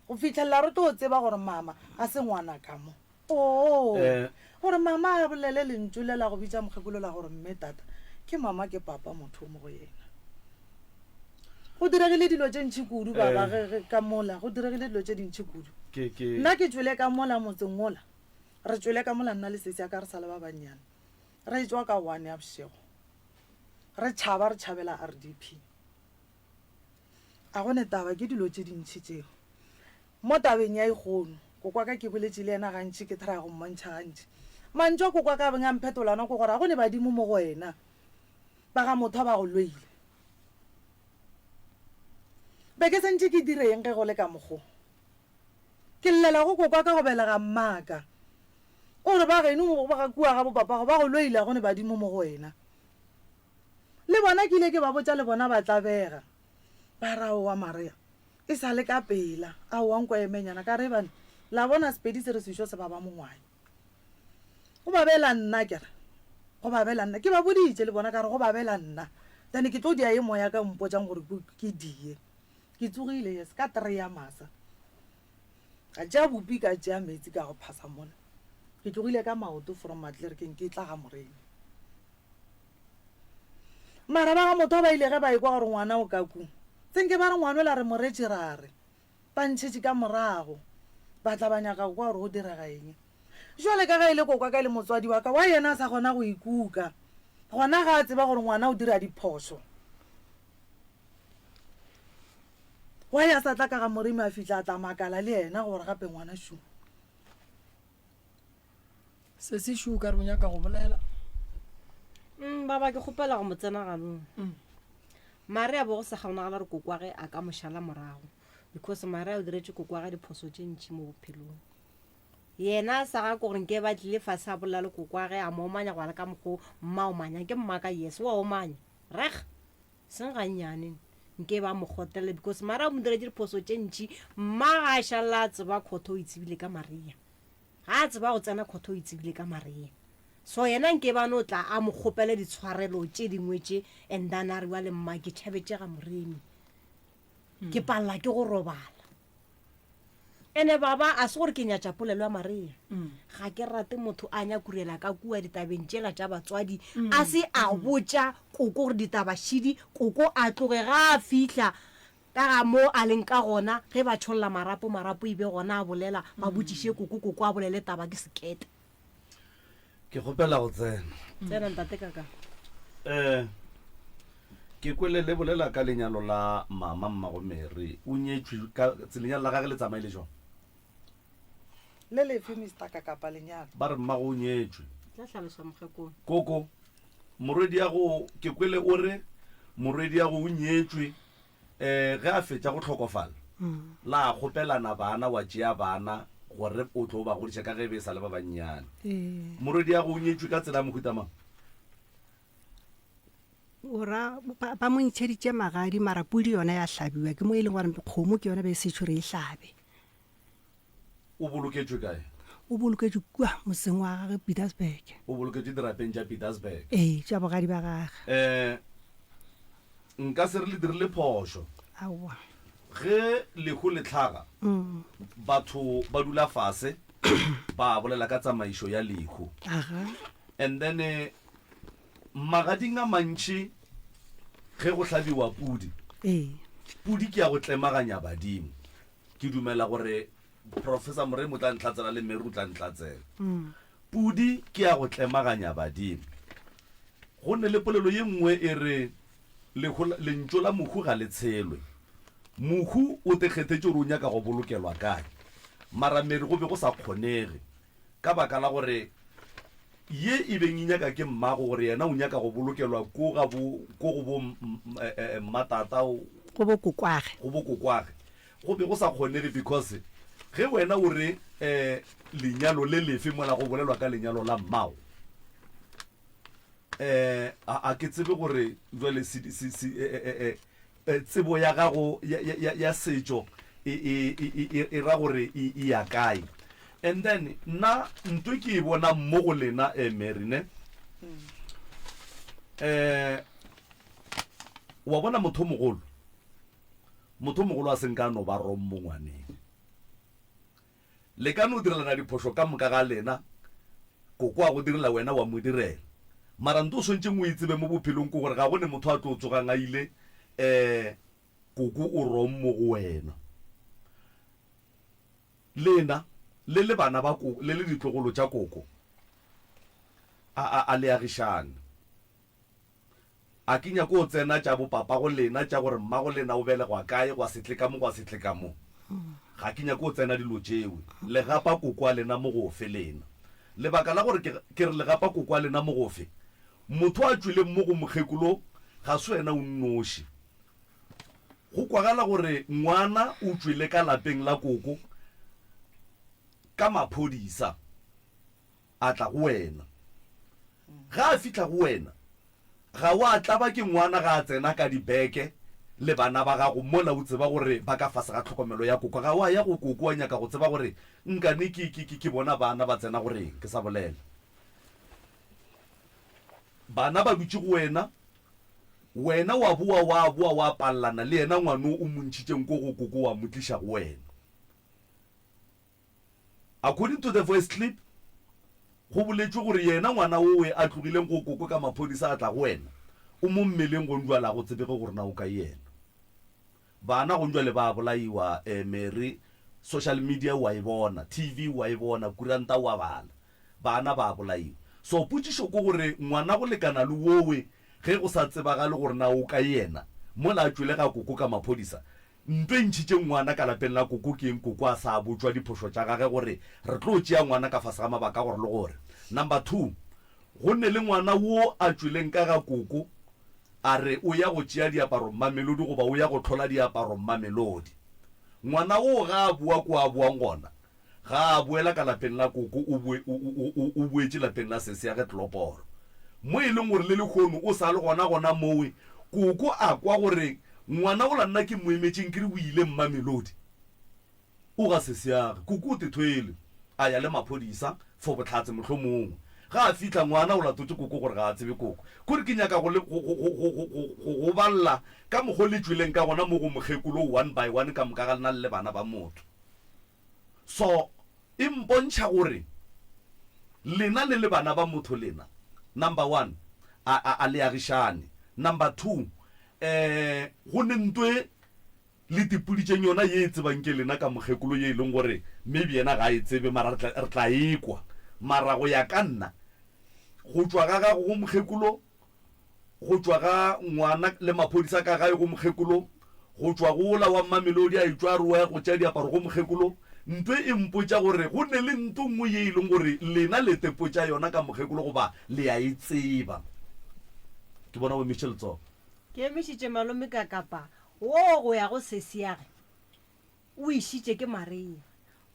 Go fihlelela re tlo tseba gore mama ga se ngwana ka mo. Oo, Eh. gore mama a bolele lentšu le la go bitša mokgekolo la gore mme tata, ke mama ke papa motho o mo go yena. Go diregile dilo tše ntši kudu baba Eh. ge, ge, ka mola, go diregile dilo tše dintši kudu. Ke, ke. Nna ke tšwele ka mola motseng wola, re tšwele ka mola nna le sesi ya ka re sa le ba bannyane. Re tšwa ka one ya bošego, re tšhaba re tšhabela RDP. A go ne taba, ke dilo tše dintši tšeo. Mo tabeng ya ikgono, kokwaka ke boletše le yena gantši, ke try go mmontšha gantši. Mantšu a kokwaka a beng a mphetola ona ke gore a go ne badimo mo go wena, ba ga motho ba go loile. Be ke sentše ke dire eng ge go le ka mokgo? Ke llela go kokwaka go belega mmaka. O re ba geno ba ga kua ga bopapago ba go loile a go ne badimo mo go wena. Le bona ke ile ke ba botša le bona ba tlabega. Ba re, Aowa Maria, e sa le ka pela. Aowa nko emenyana. Ka re, Ebane, la bona Sepedi se re sešo se baba mongwae. Go babela nna, ke re, go babela nna. Ke ba boditše le bona ka re, go babela nna. Then ke tlo dia ye moya ka mpotšang gore ke die. Ke tsogile, yes, ka three ya masa. Ka tšea bupi ka tšea meetse ka go phasa mola. Ke tlogile ka maoto from Matlerkeng ke tla ga Moremi. Mara ba ga motho ba ile ge ba ekwa gore ngwana o ka ku, tsenke ba re ngwana ola re mo retše ra re, ba ntšhetše ka morago, ba tla ba nyaka go kwa gore go direga eng. Jwale ka ge e le kokwa ka e le motswadi wa ka, wa yena a sa kgona go ikuka, gona ga a tseba gore ngwana o dira diphošo. Why a sa tla ka ga Moremi a fihla a tla makala le yena gore gape ngwana šo. Sesi šo o ka re o nyaka go bolela. Mm, baba ke kgopela go mo tsena ganong. Mm. Maria bo go sa kgonagala gore kokwage a ka mo šala morago because Maria o diretše kokwage diphoso tše ntši mo bophelong. Yena a sa ga ko gore nke ba tlile fase a bolela le kokwage a mo omanya go ya le ka mokgo mma omanya ke mmaka yes wa omanya reg seng gannyane nke ba mo kgotelela because Maria o mo diretše diphoso tše ntši mma ga a šalela a tseba khotho o e tsebile ka Maria. Ga a tseba go tsena khotho o e tsebile ka Maria. So yena nke ba no tla a mo kgopele ditshwarelo tše dingwe tše and then a re bjale mma ke tšhabetše ga Moremi. Ke palela ke go robala. Ene baba a se gore ke nyatša polelo ya Maria. Ga ke rate motho a nyakurela ka kua ditabeng tšela tša batswadi a se a botša koko gore ditaba šidi koko a tloge ga a fihla Ka ga mo a leng ka gona, ge ba tšholla marapo, marapo e be gona a bolela, ba botšiše koko, koko a bolele taba ke sekete. Ke kgopela go tsena. Tsena ntate kaka. Eh, ke kwele le bolela ka lenyalo la mama mmago Mary. O nyetšwe ka lenyalo la gage le tsamaile jwang? Le lefe Mister Kakapa lenyalo? Ba re mmago o nyetšwe. Tla hlalosa mokgekolo. Koko, morwediago ke kwele o re morwediago o nyetšwe um ge a fetša go hlokofala la kgopelana bana wa tšea bana gore o tlo ba godiša ka ge e be e sa le ba bannyane. Ee. Morwediago o nyetšwe ka tsela ya mohuta mang? O ra ba, ba mo ntšheditše magadi mara pudi yona ya hlabiwa ke mo e leng gore kgomo ke yona be e sešo re e hlabe. O boloketšwe kae? O boloketšwe kua motseng wa gagwe Pietersburg. O boloketšwe dirapeng tša Pietersburg. Ee, tša bogadi ba gagwe. Um nka se re le dirile phošo. Aowa. Ge lehu le hlaga, batho ba dula fase ba bolela ka tsamaišo ya lehu. Aga. And then magading a mantši ge go hlabiwa pudi, Ee. pudi ke ya go tlemaganya badimo. Ke dumela gore Professor Moremi o tla ntlatsela le Mary o tla ntlatsela. Pudi ke ya go tlemaganya badimo. Go ne le polelo ye nngwe e re lehu, lentšu la mohu ga le tshelwe. Mohu o te kgethetše gore o nyaka go bolokelwa kae. Mara Mary go be go sa kgonege ka baka la gore ye e beng e nyaka ke mmago gore yena o nyaka go bolokelwa ko ga bo ko go bo mmatata o Go bo kokwage. Go bo kokwage. Go be go sa kgonege because ge wena o re um lenyalo le lefe mola go bolelwa ka lenyalo la mmago um a a ke tsebe gore jwale se se se eh, eh, tsebo ya gago ya, ya, ya, ya setšo e, e, e, e, e ra gore e, e ya kae. And then nna nto ke e bonang mo go lena eh, Mary ne eh wa bona motho o mogolo motho o mogolo a seng ka no ba wrong mo ngwaneng. Le ka no direlana diphošo ka moka ga lena, koko a go direla wena wa mo direla. Mara nto o swantšeng o e tsebe mo bophelong ke gore ga go ne motho a tlo tsogang a ile um koko o wrong mo go wena. Lena le le bana ba koko, le le ditlogolo tša koko, a, a, a le agišane. A ke nyake go tsena tša bopapago lena tša gore mmago lena o belegwa kae, gwa se tle ka mo, gwa se tle ka mo. Ga ke nyake go tsena dilo tšewe. Le gapa koko a lena mo gofe lena? Lebaka la gore ke, ke re le gapa koko a lena mo gofe, motho a tšweleng mo go mokgekolo ga se wena o nnoši. Go kwagala gore ngwana o tšwele ka lapeng la koko ka maphodisa. A tla go wena. Ge a fihla go wena, ga wa tlaba ke ngwana ga a tsena ka dibeke le bana ba gago mola o tseba gore ba ka fase ga tlhokomelo ya koko. Ga wa ya go koko wa nyaka go tseba gore nkane ke, ke, ke, ke bona bana ba tsena go reng. Ke sa bolela. Bana ba dutše go wena, wena wa boa wa boa wa pallana le yena ngwano o mo ntšhitšeng ko go koko wa mo tliša go wena. According to the voice clip, go boletšwe gore yena ngwana owe a tlogileng go koko ka maphodisa a tla go wena, o mo mmeleng gonjwale a go tsebege gore na o kae yena. Bana gonjwale ba a bolaiwa eh Mary, social media o a e bona, TV o a e bona, kuranta o a bala. Bana ba a bolaiwa. So potšišo ke gore ngwana go lekana le owe ge go sa tsebagale gore na o kae yena mola a tšwele ga koko ka maphodisa, Nto e ntšhitše ngwana ka lapeng la koko ke eng koko a sa botšwa diphošo tša gage gore re tlo tšea ngwana ka fase ga mabaka a gore le gore. Number 2, go ne le ngwana wo a tšweleng ka ga koko a re o ya go tšea diaparo Mmamelodi goba o ya go hlola diaparo Mmamelodi. Ngwana woo ga a boa ko a boang gona Ga a boela ka lapeng la koko, o boe, o, o, o, o boetše lapeng la sesi ya ge Tloporo. Mo e leng gore le lehono o sa le gona gona mowe, koko a kwa gore ngwana ola nna ke mo emetše nkere o ile Mmamelodi. O ga sesi ya ge. Koko o tethwele, a ya le maphodisa for bohlatse mohlomongwe. Ga a fihla, ngwana o latotše koko gore ga a tsebe koko. Kore ke nyaka go le, go, go, go, go, go, go, go go balla ka mokgo le tšweleng ka gona mo go mokgekolo one by one ka moka ga lena le le bana ba motho. So e mpontšha gore lena le le bana ba motho lena number one a, a, a le agišane, number two um go ne nto e le tipoditšeng yona ye e tsebang ke lena ka mokgekolo ye e leng gore maybe yena ga a e tsebe mara re tla, re tla e kwa. Mara go ya ka nna go tšwa ga gago go mokgekolo Go tšwa ga ngwana le maphodisa ka gae go mokgekolo, go tšwa go wola wa Mmamelodi a etšwa a re o ya go tšea diaparo go mokgekolo, nto e mpotša gore go ne le nto nngwe ye e leng gore lena le tepotša yona ka mokgekolo goba le a e tseba. Ke bona o emišitše letsogo. Ke emišitše malome ka kapa woo go ya go sesiage o išitše ke Maria.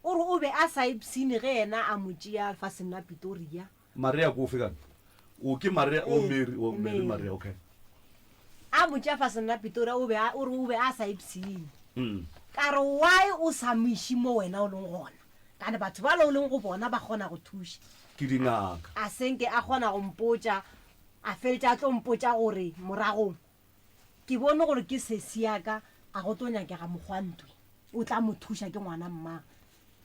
O re o be a sa ipshine ge yena a mo tšea lefaseng la Pitoria. Maria ke ofe kana? O ke Maria, o Mary, o Mary Maria, okay. A mo tšea faseng la Pretoria o be a o re o be a sa ipshine. Mm. Ka re why o sa mo iše mo wena o leng gona? Kane batho ba le o leng go bona ba kgona go thuša. Ke dingaka. A senke a kgona go mpotša, a feletša a tlo mpotša gore moragong ke bone gore ke sesi ya ka a go tlo nyakega mokgwantwe o tla mo thuša ke ngwana mmagwe.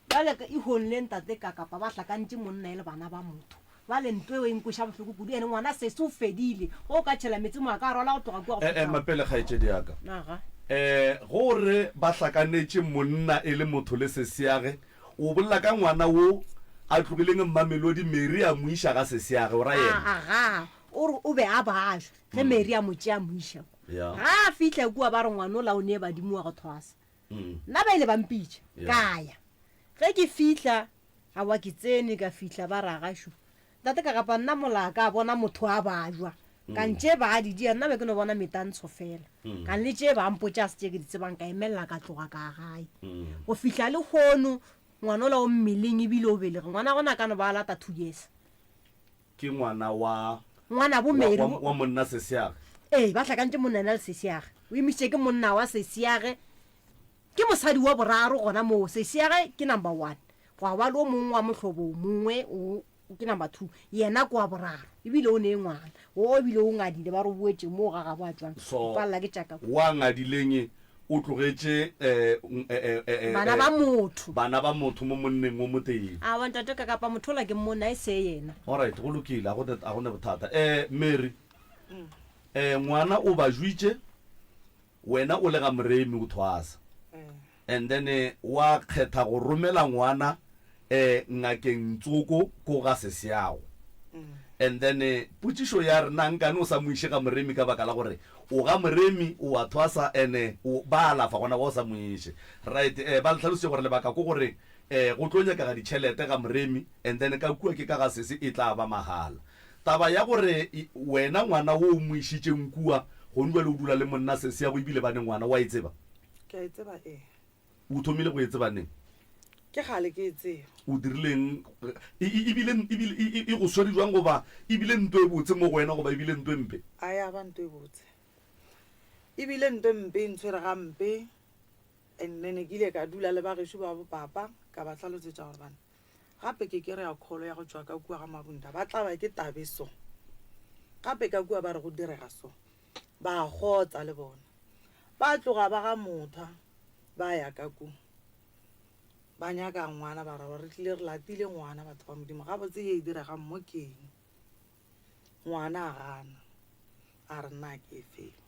Bjale ka ihong le ntate ka kapa ba hlakantše monna e le bana ba motho. Bjale nto eo e nkweša bohloko kudu ene ngwana sesi o fedile. Ge o ka tšhela meetse mo a ka rwala go tloga kua go fihla. Ema pele kgaetšedi ya ka. Aga. Eh, ge o re ba hlakanetše monna e le motho le sesiage, o bolela ka ngwana wo a tlogileng Mmamelodi, Mary a mo iša ga sesiage, o ra yena? Aga. O re o be a bajwa ge Mary a mo tšea a mo iša kwa. Yeah. Ga a fihla kua ba re ngwanola o ne badimo wa go thwasa. Mm. Nna ba ile ba mpitša Yeah. ka ya. Ge ke fihla aowa ke tsene ka fihla ba ra gašo ntate ka gapa nna mola ka bona motho a bajwa ka ntše ba di dia nna be ke no bona metantsho fela ka le tše ba mpotša se tše ke di tsebang ka emelela ka tloga ka gae go fihla le kgono ngwanola o mmeleng ebile o belege ngwana gona ka no ba lata 2 years Ke ngwana wa ngwana bo wa, Mary wa, wa monna sesiage. Ee, ba hlakantše monna ena le sesiage. O emišitše ke monna wa sesiage. Ke mosadi wa boraro gona moo. Sesiage ke number one. Gwa ba le o mongwe wa mohlobo o mongwe o ke number two. Yena ke wa boraro. Ebile o ne ngwana. O ebile o ngadile ba re o boetše moo ga gabo a tšwang. So O palela ke tša ka kua. wa ngadileng o tlogetše eh, eh, eh, eh, Bana ba motho. Bana ba motho mo monneng o motee. Aowa ntate ka kapa motho ola ke mmone a e se yena. Alright, go lokile, a go ne, a go ne bothata. Eh, Mary, eh, ngwana o ba jwitše, wena o le ga Moremi o thwasa. And then eh, wa kgetha go romela ngwana eh, ngakeng Ntsoko ko ga Seseago. And then eh, potšišo ya re na nkane o sa mo iše ga Moremi ka baka la gore o ga Moremi o a thwasa and o ba alafa gona wa o sa mo iše. Right, eh, ba le hlalošitše gore lebaka ko gore eh, go tlo nyakega ditšhelete ga Moremi and then ka kua ke ka ga sese e tla ba mahala. Taba ya gore wena ngwana wo o mo išitšeng kua gong jwale o dula le monna Seseago ebile ba ne ngwana, wa e tseba? Ke a e tseba, ee. O thomile go e tseba neng? Ke kgale ke e tseba. O dirileng? E, e, e bile, e bile, e, e, e go swere jwang goba e bile nto e botse mo go wena goba e bile nto e mpe? A ya ba nto e botse. E bile nto e mpe, e ntshwere gampe. And then ke ile ka dula le ba gešo ba bo papa, ka ba hlalosetša gore bana, gape ke kereya call ya go tšwa ka kua ga Mabunda, ba tla ba ke tabe so. Gape ka kua ba re go direga so. Ba kgotsa le bona. Ba tloga ba ga Mothwa ba ya ka ku. Ba nyaka ngwana ba ra re tlile re latile ngwana batho ba Modimo gabotse ye e diregang mo ke eng. Ngwana a gana a re nna ke e feng.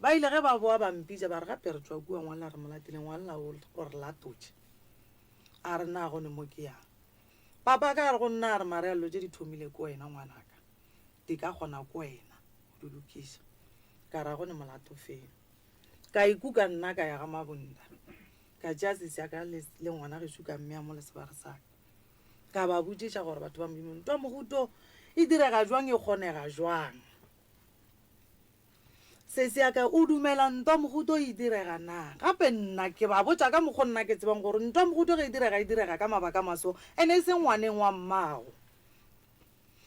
Ba ile ge ba boa ba mpitša ba re gape re tšwa kua ngwana re mo latile ngwana o re latotše. A re nna gone mo ke yang. Papa ka re go nna a re Maria dilo tše di thomile ke wena ngwanaka di ka kgona ke wena go di lokiša. Ka ra go ne molato feng. Ka ikuka nna ka ya ga Mabunda. Ka tšea sesi ya ka le, le ngwana gešo ka mmea mo le sebare sa ka. Ka ba botšiša gore batho ba Modimo ntwa mohuto e direga jwang e kgonega jwang. Sesi ya ka o dumela ntwa mohuto e direga na? Gape nna ke ba botša ka mokgo nna ke tsebang gore ntwa mohuto ge e direga e direga ka mabaka a maso ene e seng ngwaneng wa mmago.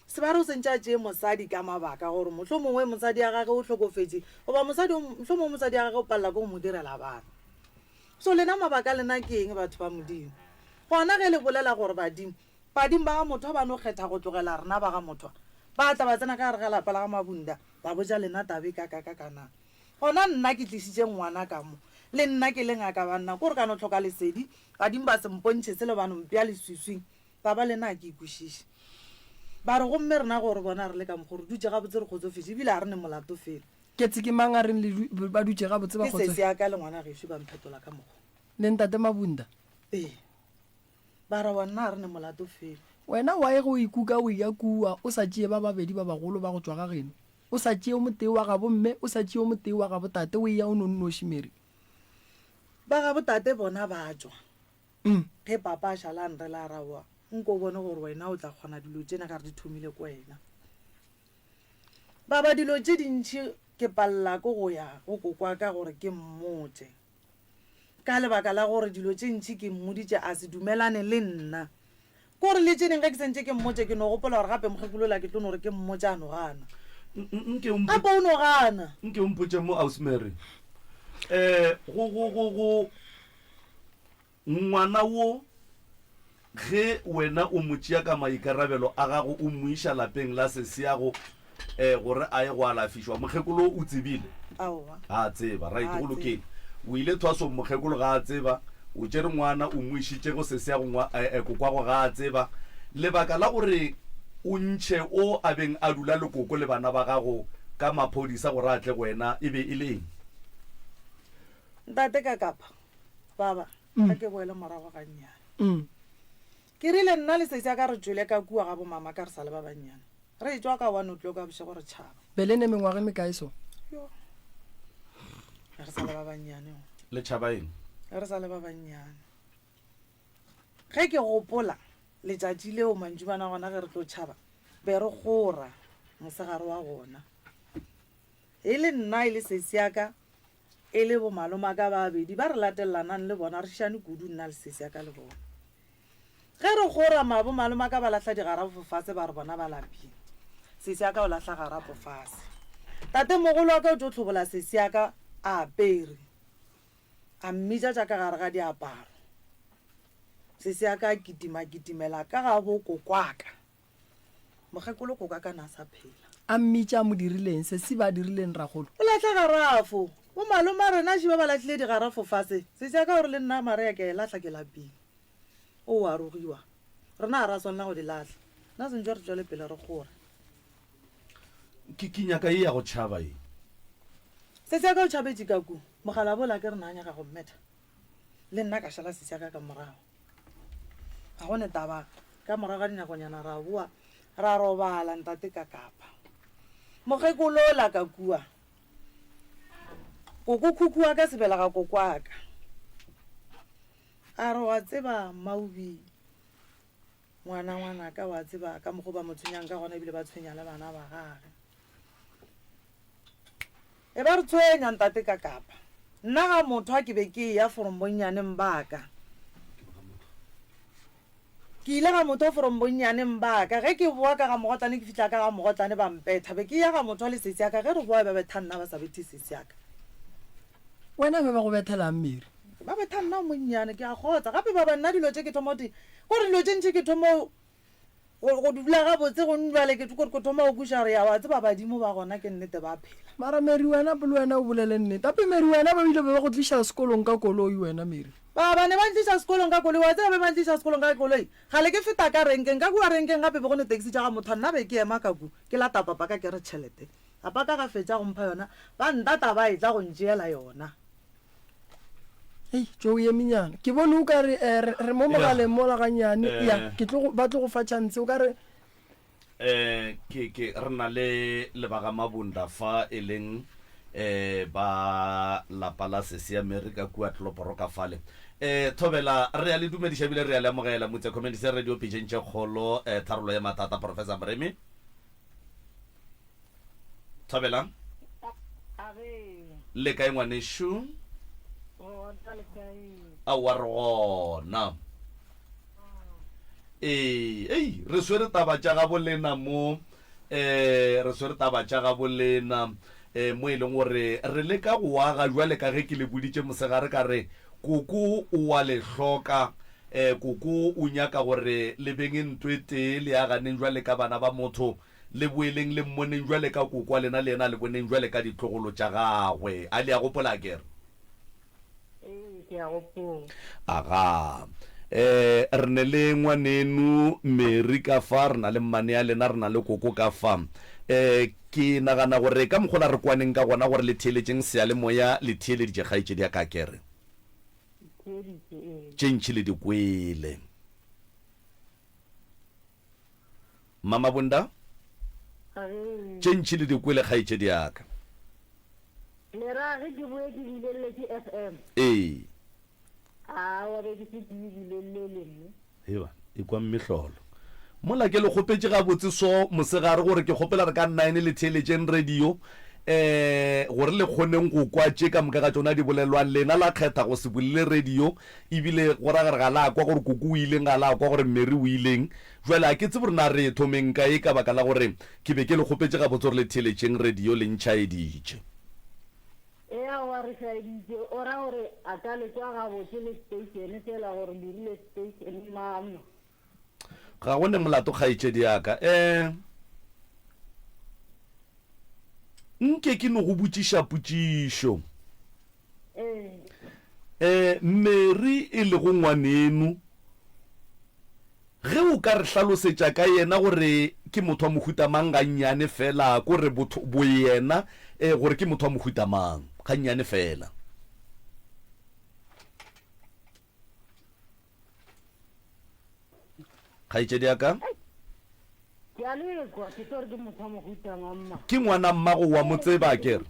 Sebare o sentše a tšee mosadi ka mabaka gore mohlomongwe mosadi ya gage o hlokofetše goba mosadi mohlomongwe mosadi ya gage o palela ke go mo direla bana. So lena mabaka a lena ke eng batho ba Modimo? Gona ge le bolela gore badimo, badimo ba ga Mothwa ba no kgetha go tlogela rena ba ga Mothwa, ba tla ba tsena ka gare ga lapa la ga Mabunda ba botša lena taba e kakakaka na? Gona nna ke tlišitše ngwana ka mo, le nna ke le ngaka banna, ko re ka no hloka lesedi, badimo ba se mpontšhe selo ba no mpea leswiswing. Baba le nna ga ke e kwešiše. Ba re, Gomme rena go re bona re le ka mokgo, re dutše gabotse re kgotsofetše, ebile ga re ne molato felo. Ketse ke mang a reng le du, ba dutše gabotse ba Ke sesi kgotsofe? ya ka le ngwana gešo ba mphetola ka mokgo. Le ntate Mabunda? Ee. Ba re, Wa nna ga re ne molato felo. Wena why ge o ikuka o eya kua o sa tšee ba babedi ba bagolo ba go tšwa ga geno? O sa tšee o motee wa gabo mme, o sa tšee o motee wa gabo tate, o eya o no nnoši, Mary? Ba gabo tate bona ba tšwa. Ge papa a šala a nrela a ra, Aowa, nko o bone gore wena o tla kgona dilo tšena ka re di thomile ke wena. Baba dilo tše dintši ke palela ke go ya go kokwa ka gore ke mmotše. Ka lebaka la gore dilo tše ntši ke mmoditše a se dumelane le nna. Kore le tše ding ge ke sentše ke mmotše ke no gopola gore gape mokgekolo yola ke tlo no re ke mmotše a no gana. Gape o no gana. Nke o mpotše mo Ausi Mary. Um go go go go Ngwana wo, ge wena o mo tšea ka maikarabelo a gago o mo iša lapeng la sesiago um gore a ye go alafišwa, mokgekolo o tsebile? Aowa. Ga a tseba. Right, Ga a go lokile. tseba. O ile thwasong, mokgekolo ga a tseba. O tšere ngwana o mo išitše go sesiago, ngwa, eh, eh, kokwago ga a tseba. Lebaka la gore o ntšhe o a beng a dula le koko le bana ba gago ka maphodisa gore a tle go wena e be e le eng? Ntate Kakapa, Baba, a ke boele morago gannyane. Ke rile nna le sesi ya ka re tšwele ka kua ga bomama ka re sa le ba bannyane. Re etšwa ka one o'clock a bošego re tšhaba. Be le ne mengwaga e mekae so? Yo. Re sa le ba bannyane. Le tšhaba eng? Re sa le ba bannyane. Ge ke gopola letšatši leo mantšibana gona ge re tlo tšhaba, be re kgora mosegare wa gona. E le nna e le sesi ya ka, e le bomalomaka ba babedi ba re latellanang le bona, re šišane kudu nna le sesi ya ka le bona. Ge re kgora mabo malomaka ba lahla digarafo fase ba re bona ba lapile. Sesi ya ka o lahla garapo fase. Tatemogolo wa ka o tšo hlobola sesi ya ka a apere. A mmitša tša ka gare ga diaparo. Sesi ya ka a kitima kitimela ka ga bo kokwaka. Mokgekolo kokaka na sa phela. A mmitša a mo dirileng? Sesi ba dirileng ragolo? O lahla garafo. Bo maloma rena še ba ba lahlile digarafo fase. Sesi ya ka o re le nna Maria ke a e lahla ke lapile. O a rogiwa. Rena ga ra swanela go di lahla. Nna sentšwe re tšwele pele re kgore. Ke, ke nyaka ye ya go tšhaba ye. Sesi ya ka o tšhabetše ka ku. Mokgalabje ola ke re na nyaka go mmetha. Le nna ka šala sesi ya ka ka morago. Ga go ne taba. Ka morago ga dinakonyana ra boa ra robala ntate ka kapa. Mokgekolo ola ka kua. Koko khukhu wa ka sebelega koko wa ka. A re, Wa tseba, Maubi, ngwana ngwanaka, wa tseba ka mokgo ba mo tshwenyang ka gona ebile ba tshwenya le bana ba gage. E ba re tshwenya, ntate Kakapa. Nna ga motho a ke be ke eya from bonnyaneng ba ka. Ke ile ga motho from bonnyaneng ba ka. Ge ke boa ka ga mogotlane ke fihla ka ga mogotlane ba mpetha. Be ke eya ga motho le sesi ya ka, ge re boa ba betha nna ba sa bethe sesi ya ka. Wena be ba go bethelang Mary? Ba betha nna o monnyane, ke a kgotsa. Gape ba ba nna dilo tše ke thoma go di, kore dilo tše ntši ke thoma go, go dula gabotse gomme bjale ke, kore ke thoma go kweša gore ya wa tseba badimo ba gona ke nnete ba phela. Mara Mary wena pele wena o bolele nnete. Gape Mary wena ba ile be ba go tliša sekolong ka koloi wena Mary. Ba ba ne ba ntliša sekolong ka koloi, wa tseba be ba ntliša sekolong ka koloi. Kgale ke feta ka renkeng, ka kua renkeng gape be go ne taxi tša ga motho, nna be ke ema ka ku, ke lata papa ka ke re tšhelete. Papa ka ga fetša go mpha yona, ba ntata ba etla go ntšeela yona. Hei, tšo o eminyana. Ke bone o ka re eh, re, re mo mogaleng mola gannyane. Eh. Ya, ke tlo go, ba tlo go fa chance. O ka re Eh, ke, ke, re na le Lebaga Mabunda fa e leng eh, ba lapa la Sesi Amerika kua Tloporo ka fale. Eh, Thobela, re a le dumediša ebile re a le amogela Motse Community Radio Pitšeng tše kgolo, eh, tharollo ya mathata, Professor Moremi. Thabelang. Le kae ngwanešu? Aowa re gona. Ee, ei, re swere taba tša gabo lena mo, eh, re swere taba tša gabo lena, eh, mo e leng gore re leka go aga jwale ka ge ke le boditše mosegare ka re koko o wa le hloka, eh, koko o nyaka gore le beng ntwe tee le aganeng jwale ka bana ba motho. Le boeleng le mmoneng bjale ka koko wa lena le yena a le boneng bjale ka ditlogolo tša gagwe. A le a gopola akere? Ee, ke a gopola. Aga. Eh, re ne le ngwaneno Mary ka fa, re na le mmane ya lena, re na le koko ka fa. Eh, ke nagana gore ka mokgola re kwaneng ka gona gore le theeletšeng seyalemoya, le theeleditše kgaetšedi ya ka akere? Ke theeditše, ee. Tše ntši le di kwele. Mama Bunda, Tše ntši le di kwele kgaetšedi ya ka. Le ra ge ke boe ke bilelletše FM? Ee. Aowa be ke se ke e bilelele mme. Heba, ekwa mehlolo. Mola ke le kgopetše gabotse so mosegare gore ke kgopela re ka nine le theeletšeng radio eh gore le kgoneng go kwa tše ka moka ga tšona di bolelwang lena la kgetha go se bulele radio Ebile go ra gore ga la kwa gore koko o ileng, ga la kwa gore Mary o ileng. Bjale ga ke tsebe gore na re e thomeng kae ka baka la gore ke be ke le kgopetše gabotse gore le theeletšeng radio le ntšhaeditše. Ee, aowa re šaeditše. O ra gore a ka le kwa gabotse le station sela gore le rile station mang? Ga go ne molato kgaetšedi ya ka. Eh, nke ke no go botšiša potšišo. Ee, Mary e lego ngwaneno, ge o ka re hlalosetša ka yena gore ke motho wa mohuta mang gannyane feela, ko re botho boyena, ee, gore ke motho wa mohuta mang gannyane feela. Kgaetšedi ya ka? Ke a le kwa, ke tlo re ke motho wa mohuta mang ma. Ke ngwana mmago wa mo tseba akere?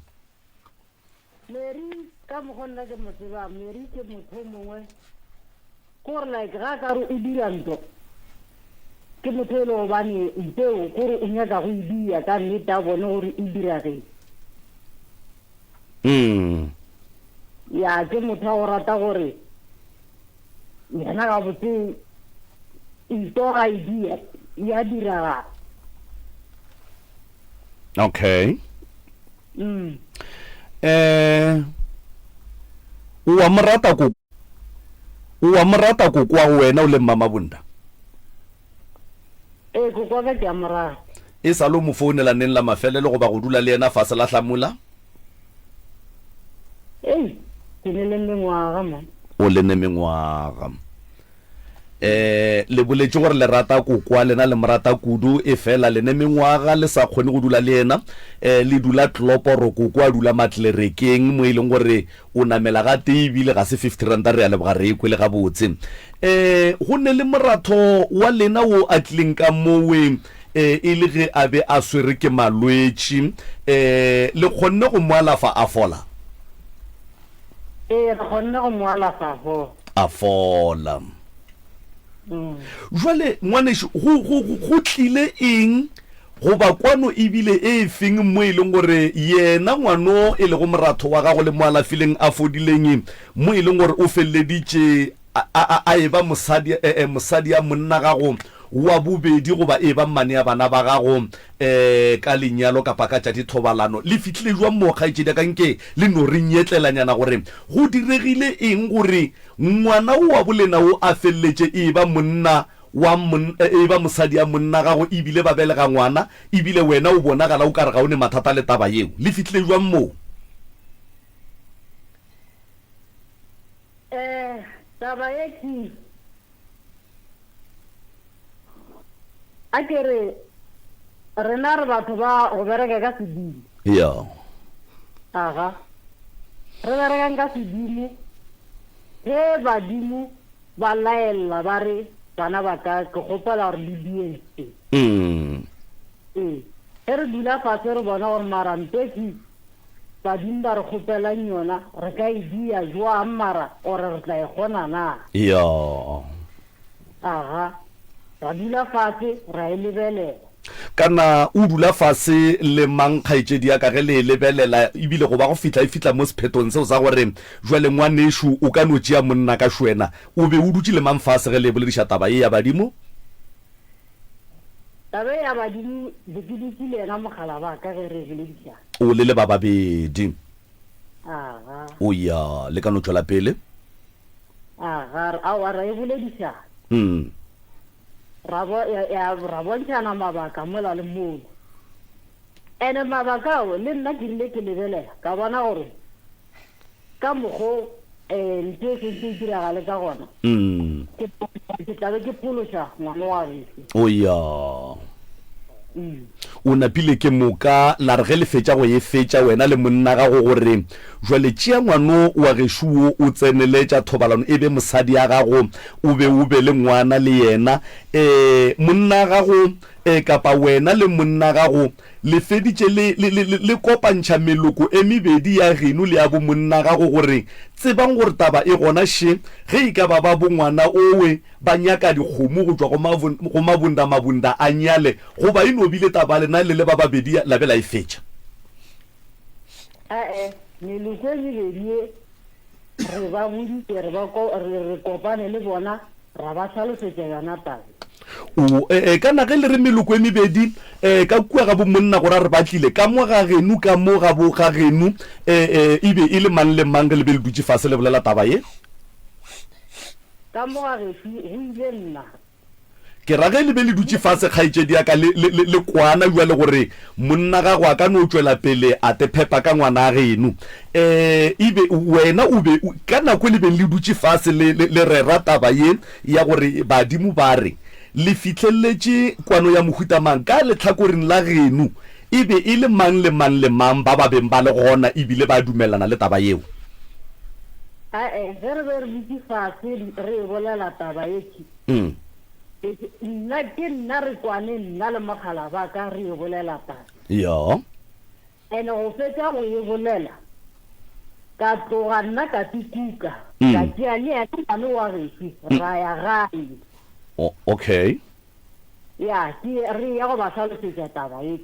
Mary, ka mokgo nna ke mo tsebang, Mary ke motho o mongwe, ke gore like ga a ka re o dira nto, ke motho e le gobane nto eo kore o nyaka go e dira ka nnete a bone gore e dirageng. Mm. Ya ke motho wa go rata gore yena gabotse nto ga e dia ya diragala. Okay. Mm. Eh o wa mo rata ko o wa mo rata koko wa go wena o le Mmamabunda? Ee, koko wa ka ke a mo rata. E sa le o mo founela neng la mafelelo goba go dula le yena fase la hlamula? Ei, ke ne le mengwaga man. O le ne mengwaga. Eh, le boletše gore le rata kokwa lena le mo rata kudu, efela le ne mengwaga le sa kgone go dula le yena. Eh, le dula Tloporo, koko a dula Matlerekeng mo e leng gore o namela gatee ebile ga se 50 ranta. Re a leboga re e kwele gabotse. Eh, go ne le moratho wa lena wo a tlileng ka mowe eh, e le ge a be a swere ke malwetši. Eh, le kgonne go mo alafa a fola? Ee, re kgonne go mo alafa a fola. A fola. Jwale, ngwanešu, go, go, go, go tlile eng goba kwano e bile e efeng mo e leng gore yena ngwano e lego moratho wa gago le mo alafileng a fodileng, mo e leng gore o feleleditše a, a, a eba mosadi, e, e, mosadi ya monna gago wa bobedi goba e eba mmane ya bana ba gago, e, ka lenyalo kapa ka tša dithobalano? Le fihlile jwang moo, kgaetšedi ya ka? Nke le no re nyetlelanyana gore go diregile eng gore ngwana wo wa bolena wo a feleletše e eba monna wa mon, e eba mosadi ya monna gago ebile ba belega ngwana, ebile wena o bonagala o ka re ga o ne mathata le taba yeo. Le fihlile jwang moo? Eh, taba ye ke, a ke re, rena re batho ba go bereka ka sedimo. Ya. Aga. Re berekang ka sedimo, ge badimo ba laella ba re, bana ba ka, ke kgopela gore le dieng se. Mm. Ee. Ge re dula fase re bona gore mara mpe ke Badimo ba re kgopelang yona, re ka e dia joang mara or re tla e kgona na? Ya. Aga. Ra dula fase ra e lebelela. Kana o dula fase le mang kgaetšedi ya ka ge le e lebelela ebile go ba go fihla e fihla mo sephetong seo sa gore jwale ngwanešu o ka no tšea monna ka šwena? O be o dutše le mang fase ge le e bolediša taba ye ya badimo? Taba ye ya badimo be ke dutše le yena mogala ba ka ge re e boledišana. O le le ba babedi. Aga. O ya, le ka no tšwela pele. Aga, aowa ra e boledišana. Mm. Ra bo, ya, ya, ra bontšhana mabaka mola le mola. Ene mabaka ao le nna ke rile ke lebelela ka bona gore Ka mokgo um ntho e sentse e diragale ka gona, Mm. ke ke tla be ke phološa ngwana wa gešo. O ya. Mm. O napile ke moka la re ge le fetša go e fetša wena le monna gago gore jwale tšea ngwano wa gešo wo o tsenele tša thobalano e be mosadi ya gago o be o be le ngwana le yena. Um monna gago um kapa wena le monna gago Le feditše le, le, le, le kopantšha meloko e mebedi ya geno le ya bomonna gago gore, Tsebang gore taba e gona še, ge e ka ba ba bongwana owe ba nyaka dikgomo go tšwa go mabun, go mabunda mabunda a nyale, goba e no bile taba ya lena le le ba babedi la be la e fetša. Ae, meloko e mebedi ye re ba boditše, re ba ko, re, re kopane le bona, Ra ba hlalosetša yona taba. O, e, e, kana ge le re meloko e mebedi, e, ka kua ga bo monna go ra re ba tlile, ka mo ga geno, ka mo ga bo ga geno, e, e, e be e le mang le mang ge le be le dutše fase le bolela taba ye? Ka mo ga gešo go ile nna. Ke ra ge le be le dutše fase, kgaetšedi ya ka, le, le, le, le kwana bjale gore monna gago a ka no tšwela pele a te phepa ka ngwana geno. E, e be, wena o be, ka nako e le beng le dutše fase le, le, le rera taba ye ya gore badimo ba re, le fihleletše kwano ya mohuta mang, ka lehlakoreng la geno e be e le mang le mang le mang ba ba beng ba le gona ebile ba dumelelana le taba yeo? Ae, ge re be re dutše fase re e bolela taba ye, Mm. Nna ke nna re kwane nna le mogala ba ka re e bolela taba. Ya. Ene go fetša go e bolela ka tloga nna ka tikuka ka tšea le yena ngwane wa gešo ra ya gae. Okay. Ya ke re ya go ba hlalosetša taba e.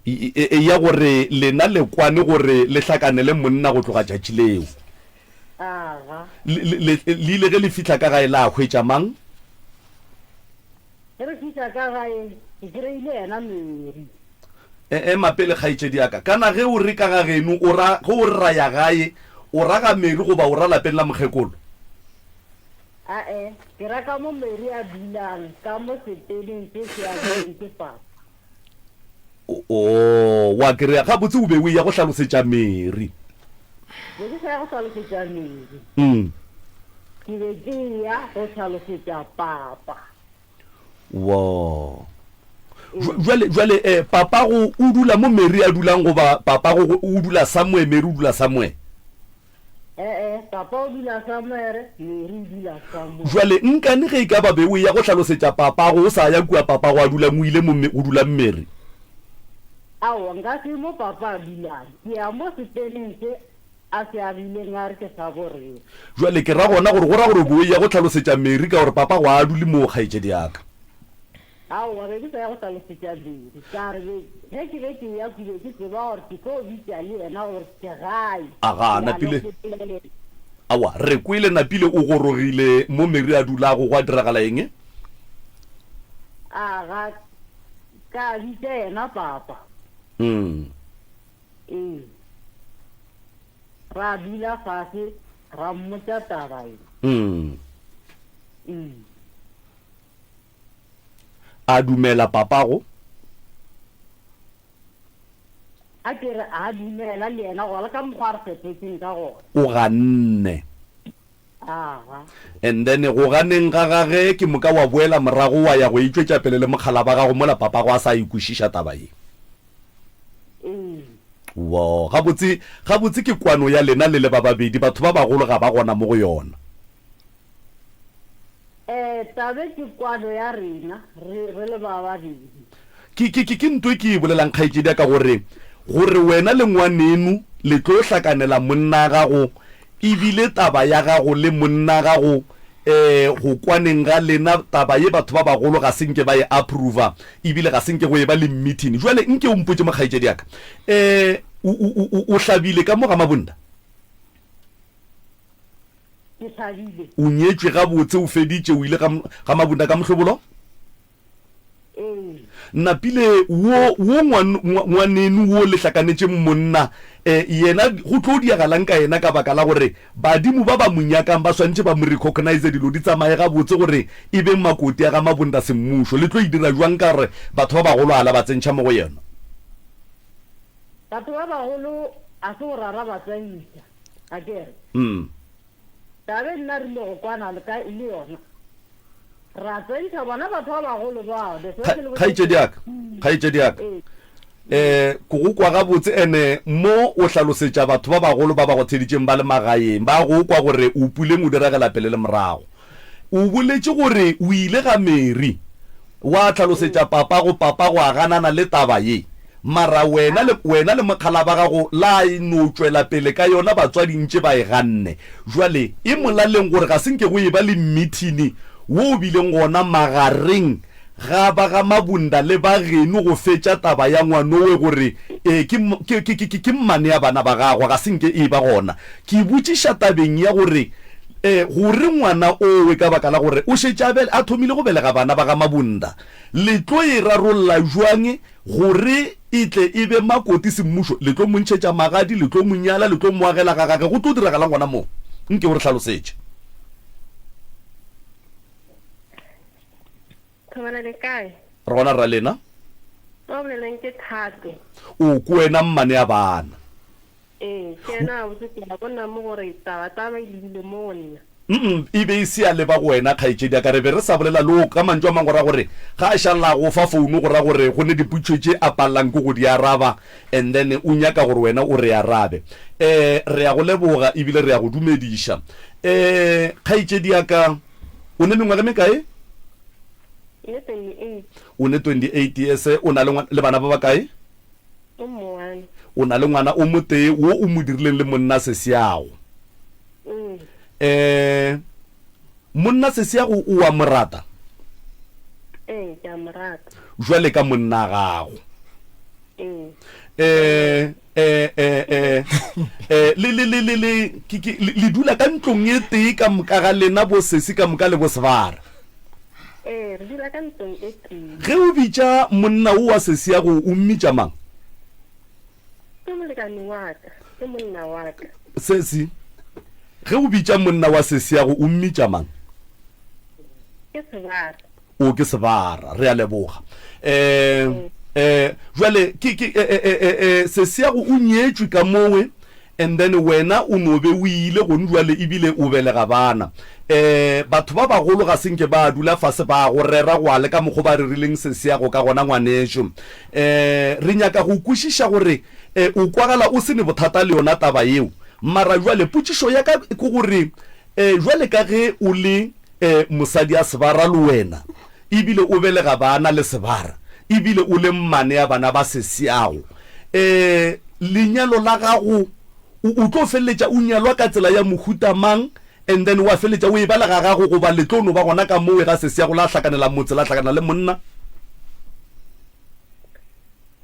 Ya gore lena le kwane gore le hlakanele monna go tloga tšatši leo. Aga. Le, le, le ile ge le fihla ka gae la hwetša mang? Ge re fihla ka gae, ke kry-ile yena Mary. E, ema pele, kgaetšedi ya ka. Kana ge o re ka ga geno, o ra, ge o re ra ya gae, o ra ga Mary goba o ra lapeng la mokgekolo? Ae, ke ra ka mo Mary a dulang, ka mo seteneng se se agilweng ke papa. Oo, wa kry-a. Gabotse o be o eya go hlalosetša Mary. Be ke sa ya go hlalosetša Mary. Ke be ke eya go hlalosetša papa. Wo. Jwale, jwale, eh, papago o dula mo Mary a dulang goba papago o dula somewhere, Mary o dula somewhere? E-e, papa o dula somewhere, Mary o dula somewhere. Jwale nkane ge e ka ba be o eya go hlalosetša papago o sa ya kua papago a dulang o ile mo go dulang Mary? Aowa, nka se ye mo papa a dulang. Ke ya mo seteneng se a se agileng a re ke sa borena. Jwale ke ra gona gore go ra gore o be o eya go hlalosetša Mary ka gore papago a dule moo kgaetšedi ya ka. Aowa, be ke sa ya go hlalosetša Mary. Ka re be, ge ke be ke eya ke be ke tseba gore ke tlo bitša le yena gore ke gae. Aga, Ke ya le Napile. go Aowa, re kwele Napile o gorogile mo Mary a dulago, gwa diragala eng? Aga, ka bitša yena papa. Mm. Ee. Ra dula fase, ra mmotša taba ye. Mm. Ee. A dumela papago? A ke re a dumela le yena gona ka mokgwa a re fetotseng ka gona. O ganne. Aga. And then go ganeng ga gage ke moka wa boela morago wa ya go e tšwetša pele le mokgala ba gago mola papago a sa e kwešiša taba ye. Ee. Wo, gabotse, gabotse ke kwano ya lena le le ba babedi, batho ba bagolo ga ba gona mo go yona. Ee, tabe ke kwano ya rena re, re le ba babedi. Ke, ke, ke, ke nto e ke e bolelang, kgaetšedi ya ka, gore, gore wena le ngwaneno le tlo hlakanela monna gago, ebile taba ya gago le monna gago, ee, go kwaneng ga lena, taba ye batho ba bagolo ga se nke ba e approva, ebile ga se nke go eba le meeting. Jwale nke o mpotše mo, kgaetšedi ya ka, ee, o, o, o, o hlabile ka mo ga Mabunda? Ke thabile. O nyetšwe gabotse, o feditše, o ile ga, ga Mabunda ka mohlobolo? Ee. Napile, wo, wo ngwan, ngwa, ngwaneno wo le hlakanetšeng monna, eh, yena go tlo diagalang ka yena ka baka la gore badimo ba ba mo nyakang ba swanetše ba mo recognise, dilo di tsamaye gabotse gore e be makoti a ga Mabunda semmušo. Le tlo e dira bjang ka gore batho ba bagolo a la ba tsentšha mo go yena? Batho ba bagolo a se gore a ra ba tsentšha. A ke re, Mm. Tabe nna re ile go kwana le ka le yona. Ra tsentšha bona batho ba bagolo bao. The Kga- Kgaetšedi ya ka, kgaetšedi ya ka. Ee. Eh, ke go kwa gabotse ene mo o hlalosetša batho ba bagolo ba ba go theeditšeng ba le magaeng, ba go kwa gore o puleng o diragela pele le morago. O boletše gore o ile ga Mary wa hlalosetša papago, papago a ganana le taba ye. Mara wena le, wena le mokgala ba gago la no tšwela pele ka yona, batswadi ntše ba e ganne. Jwale e molaleng gore ga se nke go eba le mmithini wo o bileng gona magareng ga ba ga Mabunda le ba geno go fetša taba ya ngwanowe gore e ke, ke, ke, ke, ke mmane ya bana ba gagwe, ga se nke e eba gona. Ke botšiša tabeng ya gore e, gore ngwana owe ka baka la gore o šetše a, a thomile go belega bana ba ga Mabunda, le tlo e rarolla bjang gore e tle e be makoti semmušo? Le tlo mo ntšhetša magadi, le tlo mo nyala, le tlo mo agela ga gage? Go tlo diragalang gona moo? Nke o re hlalosetše. Thobela le kae? Re gona rra lena. Ba boleleng ke Thato. O ke wena mmane ya bana. Ee, ke yena gabotse ke a bona mo gore taba taba e lebile mo go nna. Mm, e be e se ya leba go wena kgaetšedi ya ka. Re be re sa bolela le o ka mantšu a mang go ra gore ga a šalla go fa founu go ra gore go ne dipotšišo tše a palelang ke go di araba and then o nyaka gore wena o re arabe. Eh, re ya go leboga ebile re ya go dumediša. Eh, kgaetšedi ya ka, o ne mengwaga e mekae? Ne 28. O ne 28 years, o na le ngwana, le bana ba bakae? O mo-one. O na le ngwana o motee wo o mo dirileng le monna sesiago. Mm. Eh, monna sesiago o a mo rata? Ee, ke a mo rata. Jwale ka monna gago. Ee. Eh, eh, eh, eh, eh, le, le, le, le, le, ke, ke, le, le dula ka ntlong e tee ka moka ga lena bo sesi ka moka le bo sebara. Ee, re dula ka ntlong e tee. Ge o bitša monna wo wa sesiago o mmitša mang? Ke molekane wa ka, ke monna wa ka. Sesi, ge o bitša monna wa sesiago o mmitša mang? Ke sebara. O ke sebara. Re a leboga. Um, um, jwale ke, ke, eh, eh, eh, eh, sesiago o nyetšwe ka mowe And then wena o no be o ile gone jwale ebile o belega bana. Eh, batho ba bagolo ga se nke ba dula fase ba go rera go a le ka mokgo ba rerileng sesiago ka gona ngwanešo. Eh, re nyaka go kwešiša gore eh, o kwagala o se ne bothata le yona taba yeo. Mara jwale potšišo ya ka ke gore eh, jwale ka ge o le eh, mosadi a sebara le wena ebile o belega bana le sebara ebile o le mmane ya bana ba sesiago, um lenyalo la gago o, o tlo feleletša o nyalwa ka tsela ya mohuta mang and then wa feleletša o e ba le ga gago goba le tlo no ba gona ka mowe ga sesiago la hlakanela motse la hlakana le monna?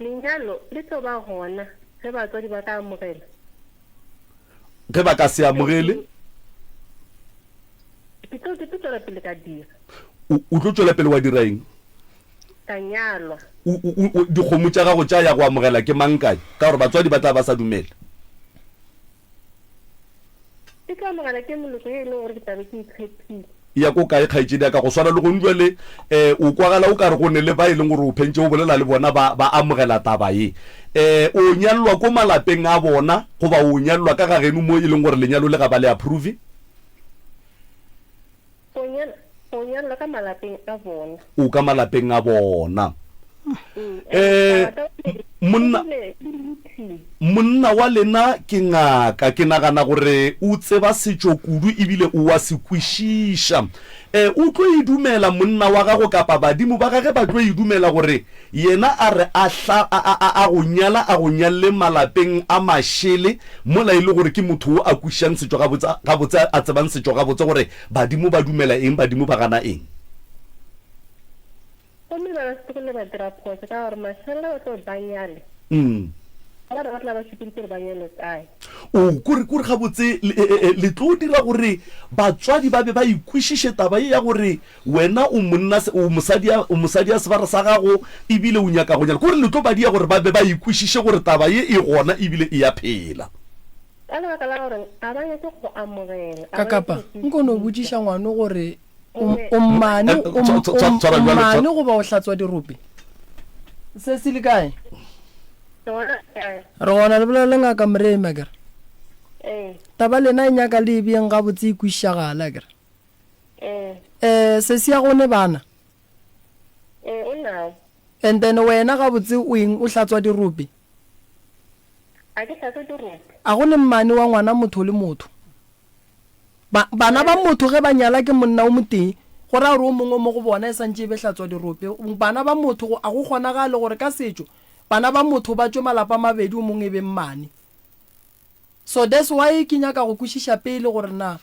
Lenyalo le tlo ba gona ge batswadi ba ka amogela. Ge ba ka se amogele? Ke tlo, ke tlo tšwela pele ka dira. O, o tlo tšwela pele wa dira eng? Ka nyalwa. O, o, o, dikgomo tša gago tša ya go amogela ke mang kae? Ka gore batswadi ba tla ba sa dumele. Ke tlo amogela ke moloko ye e leng gore ke tla be ke itshepile. Ya ko kae, kgaetšedi ya ka? Go swana le gong bjale, um o kwagala o ka re go ne le ba e leng gore o phentše o bolela le bona ba, ba amogela taba ye. Um o nyalelwa ko malapeng a bona goba o nyalelwa ka ga geno mo e leng gore lenyalo le ga ba le approve? Go nyal, go nyalwa ka malapeng a bona. O ka malapeng a bona. Mm, Eh, taba tsa gore monna, ebile ke meeting. monna wa lena ke ngaka. Ke nagana gore o tseba setšo kudu ebile o a se kwešiša. Eh, o tlo e dumela monna wa gago kapa badimo ba gage ba tlo e dumela gore Yena a re a hla, a, a, a, a go nyala, a go nyalle malapeng a mašele, mola e le gore ke motho wo a kwešišang setšo gabotse, gabotse, a tsebang setšo gabotse gore badimo ba dumela eng, badimo ba gana eng. Gomme ba ka se tlogele ba dira phošo, ka gore mašalela ba tlo ba nyale. Mm. Ba re ba tla ba šupeditše gore ba nyale kae. O, kore, kore gabotse le, e, e, e, le tlo dira gore batswadi ba be ba ikwešiše taba ye ya gore Wena o monna, o mosadi ya, o mosadi ya sebara sa gago, ebile o nyaka go nyala. Kore le tlo ba dia gore ba be ba ikwešiše gore taba ye e gona ebile e ya phela. Ka lebaka la gore ga ba nyake go amogela, ga Ka ba nyake kapa go nko no kwešiša. botšiša ngwano gore o, Gomme o mmane, Eh, o, tshwa- o, tshwa- tshwara o bjalo, mmane tshwa- goba o hlatswa dirope? Sesi le kae? Re gona kae? Re gona le bolela le ngaka Moremi akere. Ee, Taba lena e nyaka le e beeng gabotse e kwešišagale akere. Ee. Eh, sesi ya go ne bana? Ee, o nao. And then wena gabotse o eng o hlatswa dirope? A ke hlatswe dirope. A go ne mmane wa ngwana motho le motho. Ba, bana ba motho ge ba nyala ke monna o motee, go raya gore o mongwe mo go bona e santše e be hlatswa dirope. Bana ba motho go, a go kgonagale gore ka setšo bana ba motho ba tšwe malapa a mabedi o mongwe e be mmane. So that's why ke nyaka go kwešiša pele gore na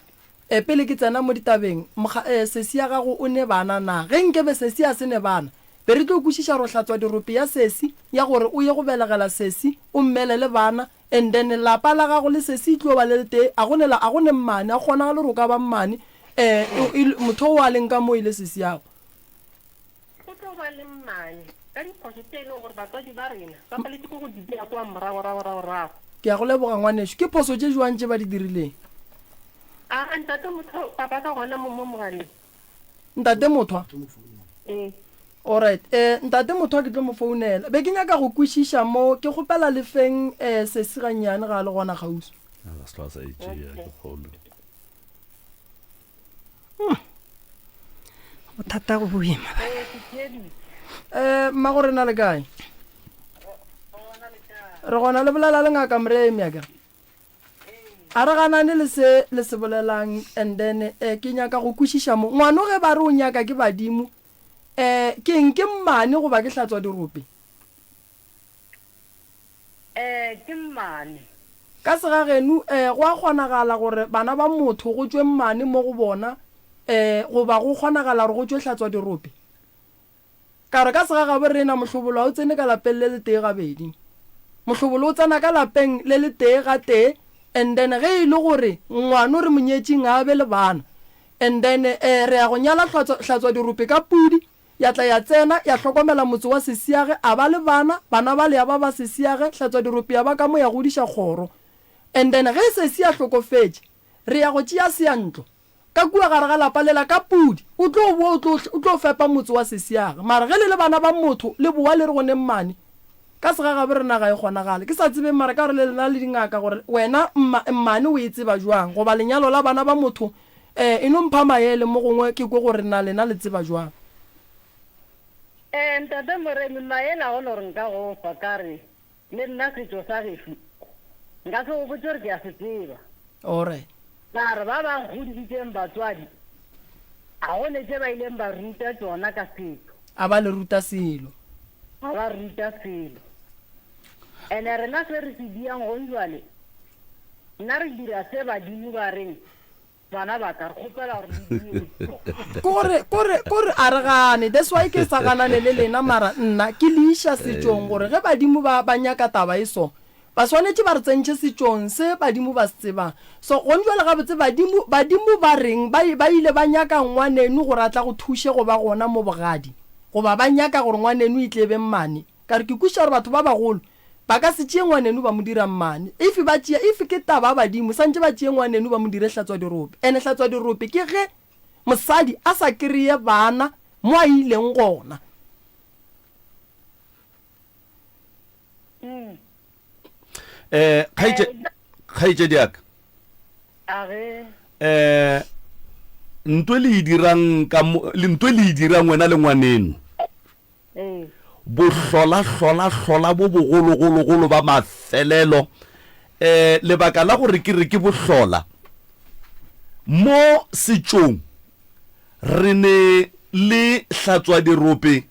eh, pele ke tsena mo ditabeng, mokga, eh, sesi ya gago o ne bana na? Ge nkebe sesi a se ne bana, be re tlo kwešiša gore hlatswa dirope ya sesi ya gore o ye go belegela sesi, o mmelele bana, and then lapa la gago le sesi e tlo ba le letee, a go ne la, a go ne mmane, a go kgonagale gore o ka ba mmane, eh, o, e, motho o a leng ka mo e le sesi yago. Go tlo ba le mmane ka diphošo tše e lego gore batswadi ba rena ba paletše ke go di dira kua moragoragoragorago. Ke a go leboga ngwanešu. Ke phoso tše jwang tše ba di dirileng? A, Ntate Motho, papa ka gona mo, mo mogaleng. Ntate Mothwa? Ee. Alright. Eh, Ntate Mothwa ke tlo mo founela. Be ke nyaka go kwešiša mo, ke kgopela le feng eh, sesi gannyane ga a le gona kgauswi. A se tla sa e tšea, ke kgolwe. Bothata go boima. Eh, mmago rena le kae? Re gona le bolela le ngaka Moremi akere. A re ganane le se le se bolelang and then eh, ke nyaka go kwešiša mo. Ngwano ge ba re o nyaka ke badimo. Um ke eng ke mmane goba ke hlatswa dirope? Ee, ke mmane. Ka segageno, ee, go a kgonagala gore bana ba motho go tšwe mmane mo go bona, ee, goba go kgonagala gore go tšwe hlatswa dirope. Ka re ka segagabo rena mohlobolo ga o tsene ka lapeng le letee gabedi. Mohlobolo o tsena ka lapeng le letee gatee and then ge e le gore ngwano re mo nyetšeng ga a be le bana and then ee re ya go nyala hlatswa hlatswa dirope ka pudi Ya tla ya tsena, ya hlokomela motse wa sesiage, a ba le bana, bana bale ya ba ba sesiage, hlatswadirope ya ba ka mo ya godiša kgoro. And then ge sesi a hlokofetše, re ya go tšea seyantlo, ka kua gare ga lapa lela ka pudi, o tlo boa o tlo, o tlo fepa motse wa sesiage. Mara ge le le bana ba motho, le boa le re go ne mmane, ka segagabo rena ga e kgonagale. Ke sa tsebeng mara ka gore le lena le dingaka gore wena mma, mmane o e tseba jwang, goba lenyalo la bana ba motho Eh, e no mpha maele mo gongwe ke kwe gore na lena le tseba jwang. Eh, Ntate Moremi, maele a gona gore nka go fa, ka re, le nna setšo sa gešo nka se go botše gore ke a se tseba. Alright. Ka re ba ba nkgodišitšeng batswadi, a go ne tše ba ileng ba ruta tšona ka setšo. A ba le ruta selo. A ba ruta selo. Ene rena se re se diang gong jwale, nna re dira se badimo ba reng Bana ba ka, re kgopela gore le dire so. Kore, kore, kore a re gane. That's why ke sa ganane le lena, mara nna ke le iša setšong gore ge badimo ba, ba nyaka taba e so, ba swanetše ba re tsentšhe setšong se badimo ba se tsebang. So gong jwale gabotse badimo, badimo ba reng? Ba, ba ile ba nyaka ngwaneno gore a tla go thuše go ba gona mo bogadi, goba ba nyaka gore ngwaneno e tle e be mmane? Ka re ke kwešiša gore batho ba bagolo ba ka se tšee ngwaneno ba mo dira mmane. If ba tšea, if ke taba ya badimo, santše ba tšee ngwaneno ba mo dire hlatswadirope. And hlatswadirope ke ge mosadi a sa kreye bana mo a ileng gona. Eh, kgaetše, kgaetšedi ya ka. A ge. Eh, ntwe le e dirang ka mo, le ntwe le e dirang wena le ngwaneno. Bohlola-hlola-hlola bo bogologologolo ba mafelelo. Um lebaka la gore ke re ke bohlola, mo setšong re ne le hlatswa dirope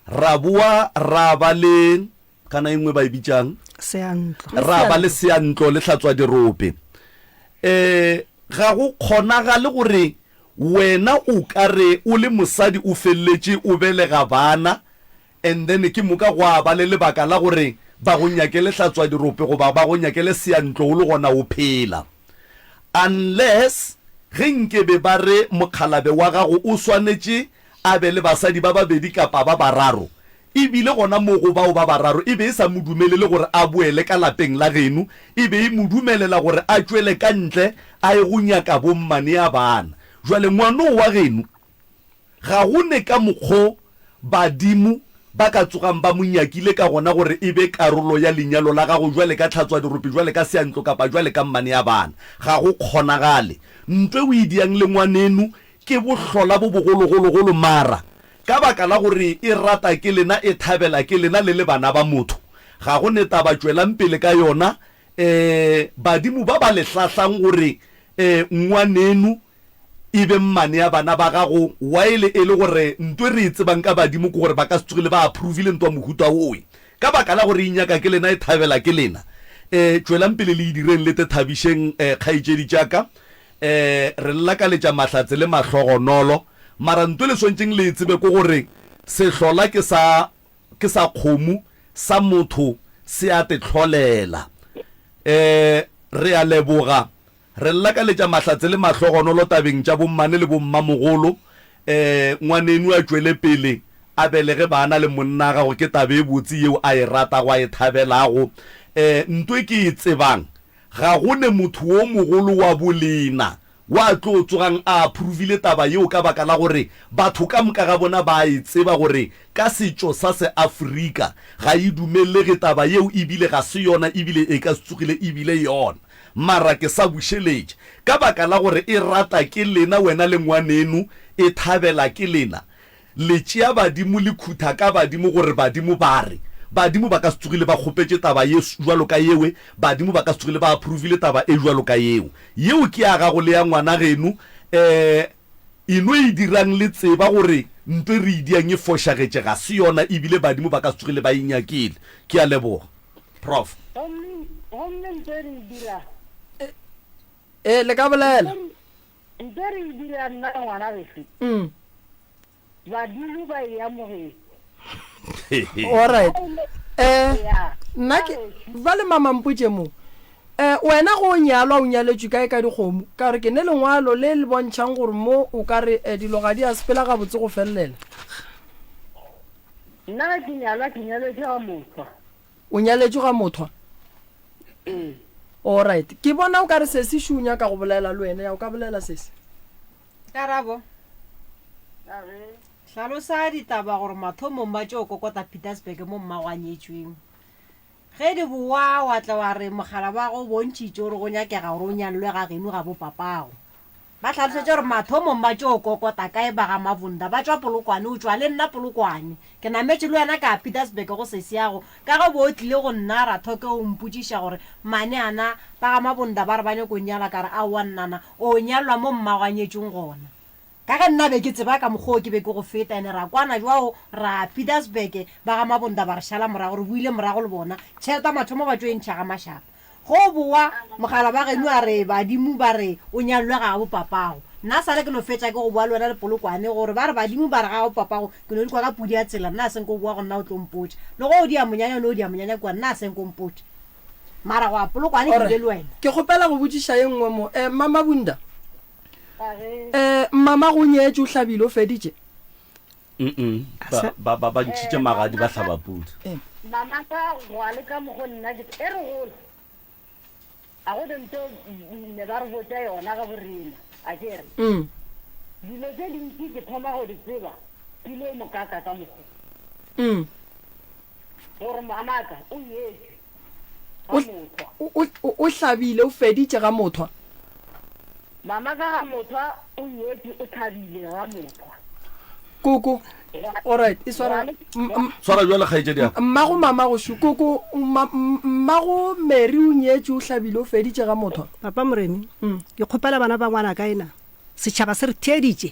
ra boa ra ba le, kana e nngwe ba e bitšang? Seantlo. Ra ba le seantlo le hlatswa dirope. Um ga go kgonagale gore Wena o ka re o le mosadi o feleletše o belega bana and then ke moka gwa ba le lebaka la gore ba go nyakele hlatswadirope goba ba go nyakele seyantlo o le gona o phela. Unless ge nkebe ba re mokgalabe wa gago o swanetše a be le basadi ba babedi kapa ba bararo, E bile gona mo go bao ba bararo e be e sa mo dumelele gore a boele ka lapeng la geno, e be e mo dumelela gore a tšwele ka ntle a ye go nyaka bommanea bana. Jwale ngwanoo wa geno ga go ne ka mokgo badimo ba ka tsogang ba mo nyakile ka gona gore e be karolo ya lenyalo la gago jwale ka tlhatswadirope, jwale ka seantlo kapa jwale ka mmanea bana. Ga go kgonagale. Ntwe o e diang le ngwaneno ke bohlola bo bogologologolo mara Ka baka la gore e rata ke lena, e thabela ke lena le le bana ba motho. Ga go ne taba, tšwelang pele ka yona. E, badimo ba ba le hlahlang gore e, ngwaneno e be mmane ya bana ba gago, while e le gore nto e re e tsebang ka badimo ke gore ba ka se tsogile ba approvile ntwa mohuta owe. Ka baka la gore e nyaka ke lena, e thabela ke lena. E, tšwelang pele le e direng le te thabišeng, e, kgaetšedi tša ka. E, re le lakaletša mahlatse le mahlogonolo. Mara nto le swantšeng le e tsebe ke gore sehlola ke sa, ke sa kgomo, sa motho se a te hlolela. E, re a leboga. Re le lakaletša mahlatse le mahlogonolo tabeng tša bommane le bommamogolo. E, ngwaneno a tšwele pele a belege bana le monna gagwe ke taba e botse yeo a e ratago, a e thabelago. E, nto e ke e tsebang, ga go ne motho wo mogolo wa bolena wa tlo tsogang a approvile taba yeo ka baka la gore batho ka moka ga bona ba a e tseba gore ka setšo sa se-Afrika ga e dumelege taba yeo ebile ga se yona ebile e ka se tsogile ebile yona. Mara ke sa bušeletše ka baka la gore e rata ke lena wena le ngwaneno e thabela ke lena Le tšea badimo le khutha ka badimo gore badimo ba re. Badimo ba ka se tsogile ba kgopetše taba ye bjalo ka yewe, badimo ba ka se tsogile ba approvile taba e bjalo ka yeo. Yeo ke ya gago le ya ngwana geno. Eh, e no e dirang le tseba gore Nto e re e diang e fošagetše, ga se yona, ebile badimo ba ka se tsogile ba e nyakile. Ke a leboga. Prof. Gomme, gomme nto e re e dira. Ee, le ka bolela. Nto e re e dira nna le ngwana gešu. Badimo ba e amogetše. Alright. Eh, nna ke ba le mama mpotše mo. Eh, wena go o nyalwa o nyaletšwe kae ka dikgomo? Ka gore ke ne lengwalo le le bontšhang gore mo o ka re eh, dilo ga di a sepela gabotse go felelela. Nna ge ke nyalwa ke nyaletšwe ga mothwa. O nyaletšwe ga mothwa? Ee. Alright. Ke bona o ka re sesi šo o nyaka go bolela le wena. Ya o ka bolela sesi. Karabo. Hlalosa ditaba gore mathomong ba tšo kokota Pietersburg mo mmago a nyetšweng. Ge di bowa wa tla wa re mogala wa go bontšhitše gore go nyakega gore o nyallwe ga geno ga bopapago. Ba hlalosetše gore mathomong ba tšo kokota kae ba ga Mabunda ba tšwa Polokwane o tšwa le nna Polokwane. Ke nametše le wena ka Pietersburg go sesiago ka ge o be o tlile go nna Rathoke o mpotšiša gore mane ana ba ga Mabunda ba re ba nyako nnyala ka re aowa nnana O nyalwa mo mmago a nyetšweng gona. Ka ge nna be ke tseba ka mokgwa o ke be ke go feta, ene ra kwana jwao ra Pietersburg, ba ga Mabunda ba re šala morago, re boile morago le bona. Tšhelete ya mathomo ba tšo e ntšha ga Mašapa. Ge o bowa, mogala ba geno a re badimo ba re o nyalwe ga gabo papago. Nna sale ke no fetša ke go bowa le wena le Polokwane gore ba re badimo ba re ga gabo papago, ke no di kwa ka pudi ya tsela, nna a senke o bowa go nna o tlo mpotša. Le ge o dia monyanya o no dia monyanya kua, nna a senke o mpotša. Mara go a Polokwane ke ile le wena. Ke kgopela go botšiša ye nngwe mo. Eh, Mma Mabunda. Eh, mama go nyetše o hlabile o feditše? Mm ba ba ba ba ntšhitše magadi ba hlaba pudi. Mama ka go a le ka mokgo nna ke e re gola a go ntho ne ba re botša yona ga borena a ke re dilo tše dintši ke thoma go di tseba ke lo mokaka ka mokgo Gore mamaka o nyetšwe ga mothwa. O, o, o hlabile, o feditše ga mothwa. Mamaka ga mothwa o nyetšwe, o hlabile ga mothwa. Koko, alright, e swara. Swara bjale kgaetšedi ya ka. Mmago mamago šo, koko, mmago Mary o nyetšwe, o hlabile, o feditše ga mothwa. Papa Moremi, ke kgopela bana ba ngwanaka ena, setšhaba se re theeditše.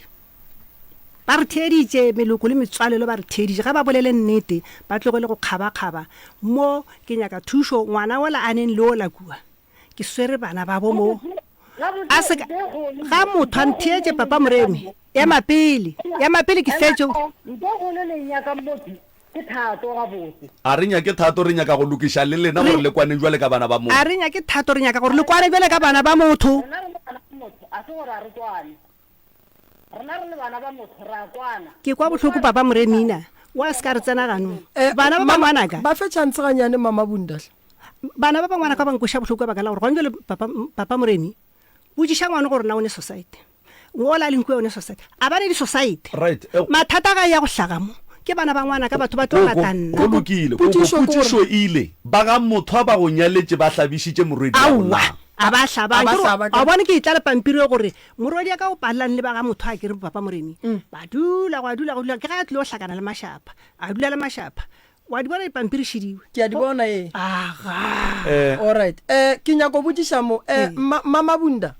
Ba re theeditše, meloko le metswalelo ba re theeditše. Ga ba bolele nnete, ba tlogele go kgabakgaba. Mo, ke nyaka thušo, ngwana wola a neng le wola kua. Ke swere bana babo mo. A se ka, ga motho a ntheetše, Papa Moremi. Ema pele, ema pele ke fetše. Nto kgolo le nyaka motho ke thato gabotse. A re nyake thato, re nyaka go lokiša le lena gore le kwane bjale ka bana ba motho. A re nyake thato, re nyaka gore le kwane bjale ka bana ba motho. Rena re le bana ba motho, a se gore a re kwane. Rena re le bana ba motho, re a kwana. Ke kwa bohloko papa Moremina wa se ka re tsena ganong. Eh, Bana ba ba mama, ngwanaka. ba fe chance ganyane mama Bunda hle. Bana ba ba ngwanaka ba nkweša bohloko ka baka la gore gona bjale papa, papa Moremi, botšiša ngwana gore na o ne society. Ngola a leng kua o ne society. A ba ne di society. Right, eh, Mathata ga ya go hlaga mo. Ke bana ba ngwanaka batho ba tlo Koko, rata nna. go lokile. Koko, Potšišo ke gore- potšišo e ile. Ba ga Mothwa ba go nyaletše ba hlabišitše morwedi wa go Aowa, na? a ba hlaba. A ba Ke re, hlaba ka- wa bona ke etla le pampiri ye gore Morwedi ka o palelang le ba ga motho a ke re papa Moremi. Ba dula gwa dula go dula ke ga a tlile go hlakana le mašapa. A dula le mašapa. Wa di bona dipampiri šidiwe. Ke a di bona ee. Aga. Eh. Alright. Eh ke nyako botšiša mo eh mma mma Mabunda.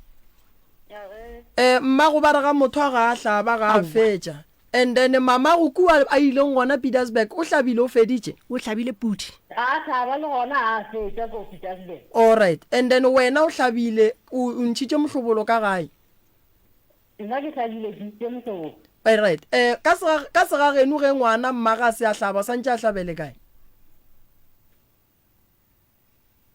Eh mmago ba re ga motho a ga a hlaba ga a fetša. And then mamago kua a ileng gona Pietersburg o hlabile o feditše? O hlabile pudi. Ga a hlaba le gona a fetša ko Pietersburg. Alright. And then wena o hlabile o o ntšhitše mohlobolo ka gae? Nna ke hlabile ke itše mohlobolo. Alright. Eh ka sega ka segageno ge ngwana mmage a se a hlaba o santše a hlabele kae?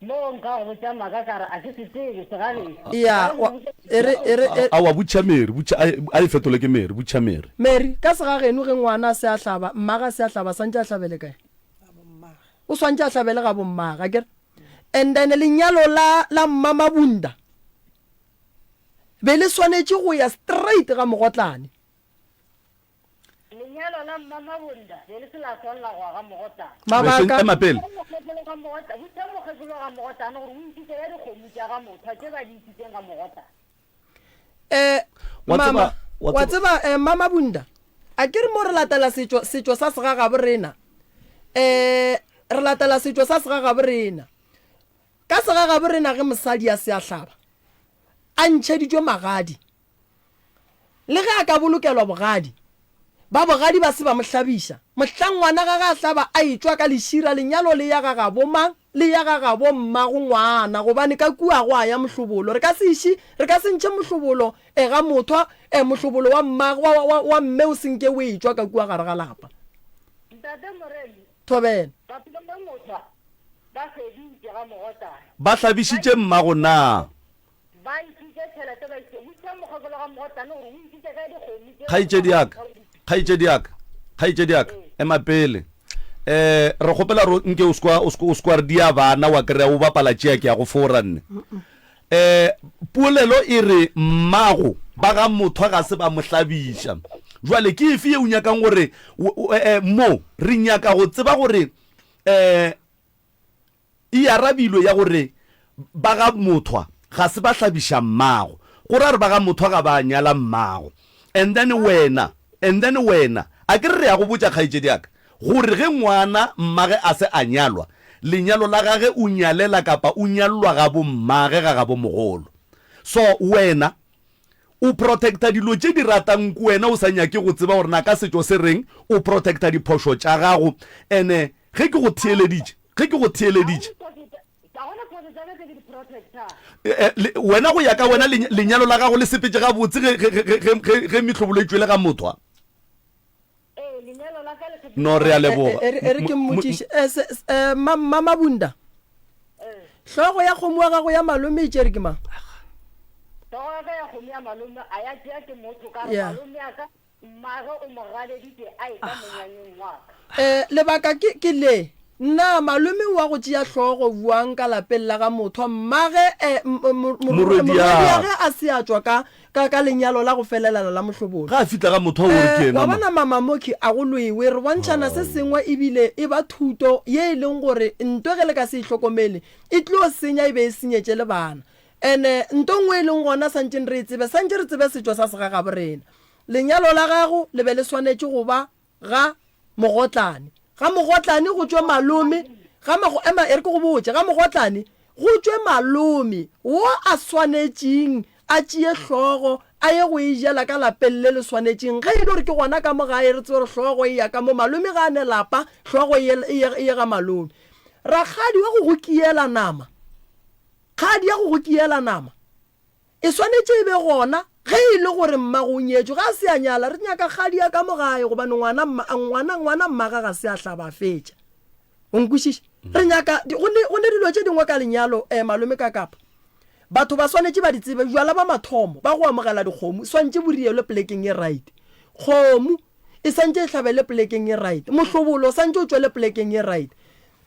Mo nka go botša maaka ka re a ke se tsebe segagešo. Ya, wa, e re, e re, e. Aowa, botša Mary, botša, a e, a e fetole ke Mary, botša Mary. Mary, ka segageno ge ngwana a se a hlaba, mmage a se a hlaba, swantše a hlabele kae? O swantše a hlabele ga bommage, akere? And then lenyalo la, la Mma Mabunda be le swanetše go ya straight ga Mogotlane. Lenyalo la Mma Mabunda be le se la swanela go aga Mogotlane. Mabaka. Ema pele. Mokgekolo ga Mogotlane, botša mokgekolo ga Mogotlane gore o ntšitše ya dikgomo tša ga Mothwa tše ba di ntšitšeng ga Mogotlane. Eh, Wa mama, tseba, wa wa tseba. tseba, eh, Mma Mabunda, a ke re mo re latela setšo, setšo sa segagabo rena. Eh, re latela setšo sa segagabo rena. Ka segagabo rena ge mosadi a se a hlaba, a ntšheditšwe magadi, Le ge a ka bolokelwa bogadi, Ba bogadi ba se ba mo hlabiša. Mohlang ngwana gage a hlaba a etšwa ka lešira, lenyalo le ya ga gabo mang? Le ya ga gabo mmago ngwana, gobane ka kua go a ya mohlobolo. Re ka se iše, re ka se ntšhe mohlobolo e ga mothwa, e mohlobolo wa mma, wa, wa, wa mme o se nke o etšwa ka kua gare ga lapa. Ntate Moremi, Thobela. Batho ba ga mothwa ba feditše ga Mogotana. Ba hlabišitše mmago na? Ba isitše tšhelete ba isitše. Botšiša mokgekolo ga Mogotane gore o isitše kae dikgomo tše. Kgaetšedi ya ka, kgaetšedi ya ka, kgaetšedi ya ka, ema pele. Eh, re kgopela gore nke o sekwa, o sekwa, o sekwa re dia bana wa kry-a o bapala tšea ke ya go fora nne. Eh, polelo e re mmago ba ga mothwa ga se ba mo hlabiša. Jwale ke efe ye o nyakang gore, eh, mo re nyaka go tseba gore eh, E arabilwe ya gore ba ga Mothwa ga se ba hlabiša mmago. Go ra gore ba ga Mothwa ga ba nyala mmago. And then wena, and then wena, a ke re re ya go botša kgaetšedi ya ka, gore ge ngwana mmage a se a nyalwa, lenyalo la gage o nyalela kapa o nyallwa ga bo mmage ga gabo mogolo. So wena o protecta dilo tše di ratang ke wena o sa nyake go tseba gore na ka setšo se reng, o protecta diphošo tša gago. Ene ge ke go theeleditše, ge ke go theeleditše, wena go ya ka wena lenyalo la gago le sepetše gabotse ge, ge, ge, ge, ge, ge mehlobolo e tšwele ga motho a? No, re a leboga. E re ke mmotšiše, Mma Mabunda, hlogo ya kgomo wa gago ya malome e tšere ke mang? Hlogo ya ka ya kgomo ya malome a ya tšea ke motho ka re malome a ka Mmagwe o mo galeditše a etla monyanyeng wa ka. E, lebaka ke, ke le. Na malome wa go tšea hlogo bjang ka lapeng la ga Mothwa, mmage, e, m, m, morwediage a se a tšwa ka, ka, ka lenyalo la go felelana la mohlobolo? Ge a fihla ga Mothwa o re ke E, yena wa ma. bona Mama Moki, a go lwewe. Re bontšhana se sengwe ebile e ba thuto ye e leng gore nto ge le ka se e hlokomele, e tlo senya e be e senyetše le bana. Ene nto nngwe e leng gona santšeng re e tsebe, santše re tsebe setšo sa segagaborena. Lenyalo la gago le be le swanetše go ba ga mogotlane. Ga mogotlane go tšwe malome, ga mago, ema e re ke go botše, ga mogotlane go tšwe malome wo a swanetšeng a tšee hlogo a ye go e jela ka lapeng le le swanetšeng. Ge e le gore ke gona ka mo gae re tsebe gore hlogo e ya ka mo, malome ga a ne lapa, hlogo e ye, e ye, e ye ga malome. Rakgadi wa go go kiela nama, kgadi ya go go kiela nama, E swanetše e be gona ge e le gore mmago o nyetšwe. Ge a se a nyala, re nyaka kgadi ya ka mo gae gobane ngwana mma, ngwana, ngwana mmaga ga se a hlaba a fetša. O nkwešiša? Re nyaka, go ne, go ne dilo tše dingwe ka lenyalo, eh, malome ka kapa. Batho ba swanetše ba di tsebe. Bjala ba mathomo ba go amogela dikgomo, swantše bo rielwe polekeng e right. Kgomo e swantše e hlabele polekeng e right. Mohlobolo o swantše o tšwele polekeng e right.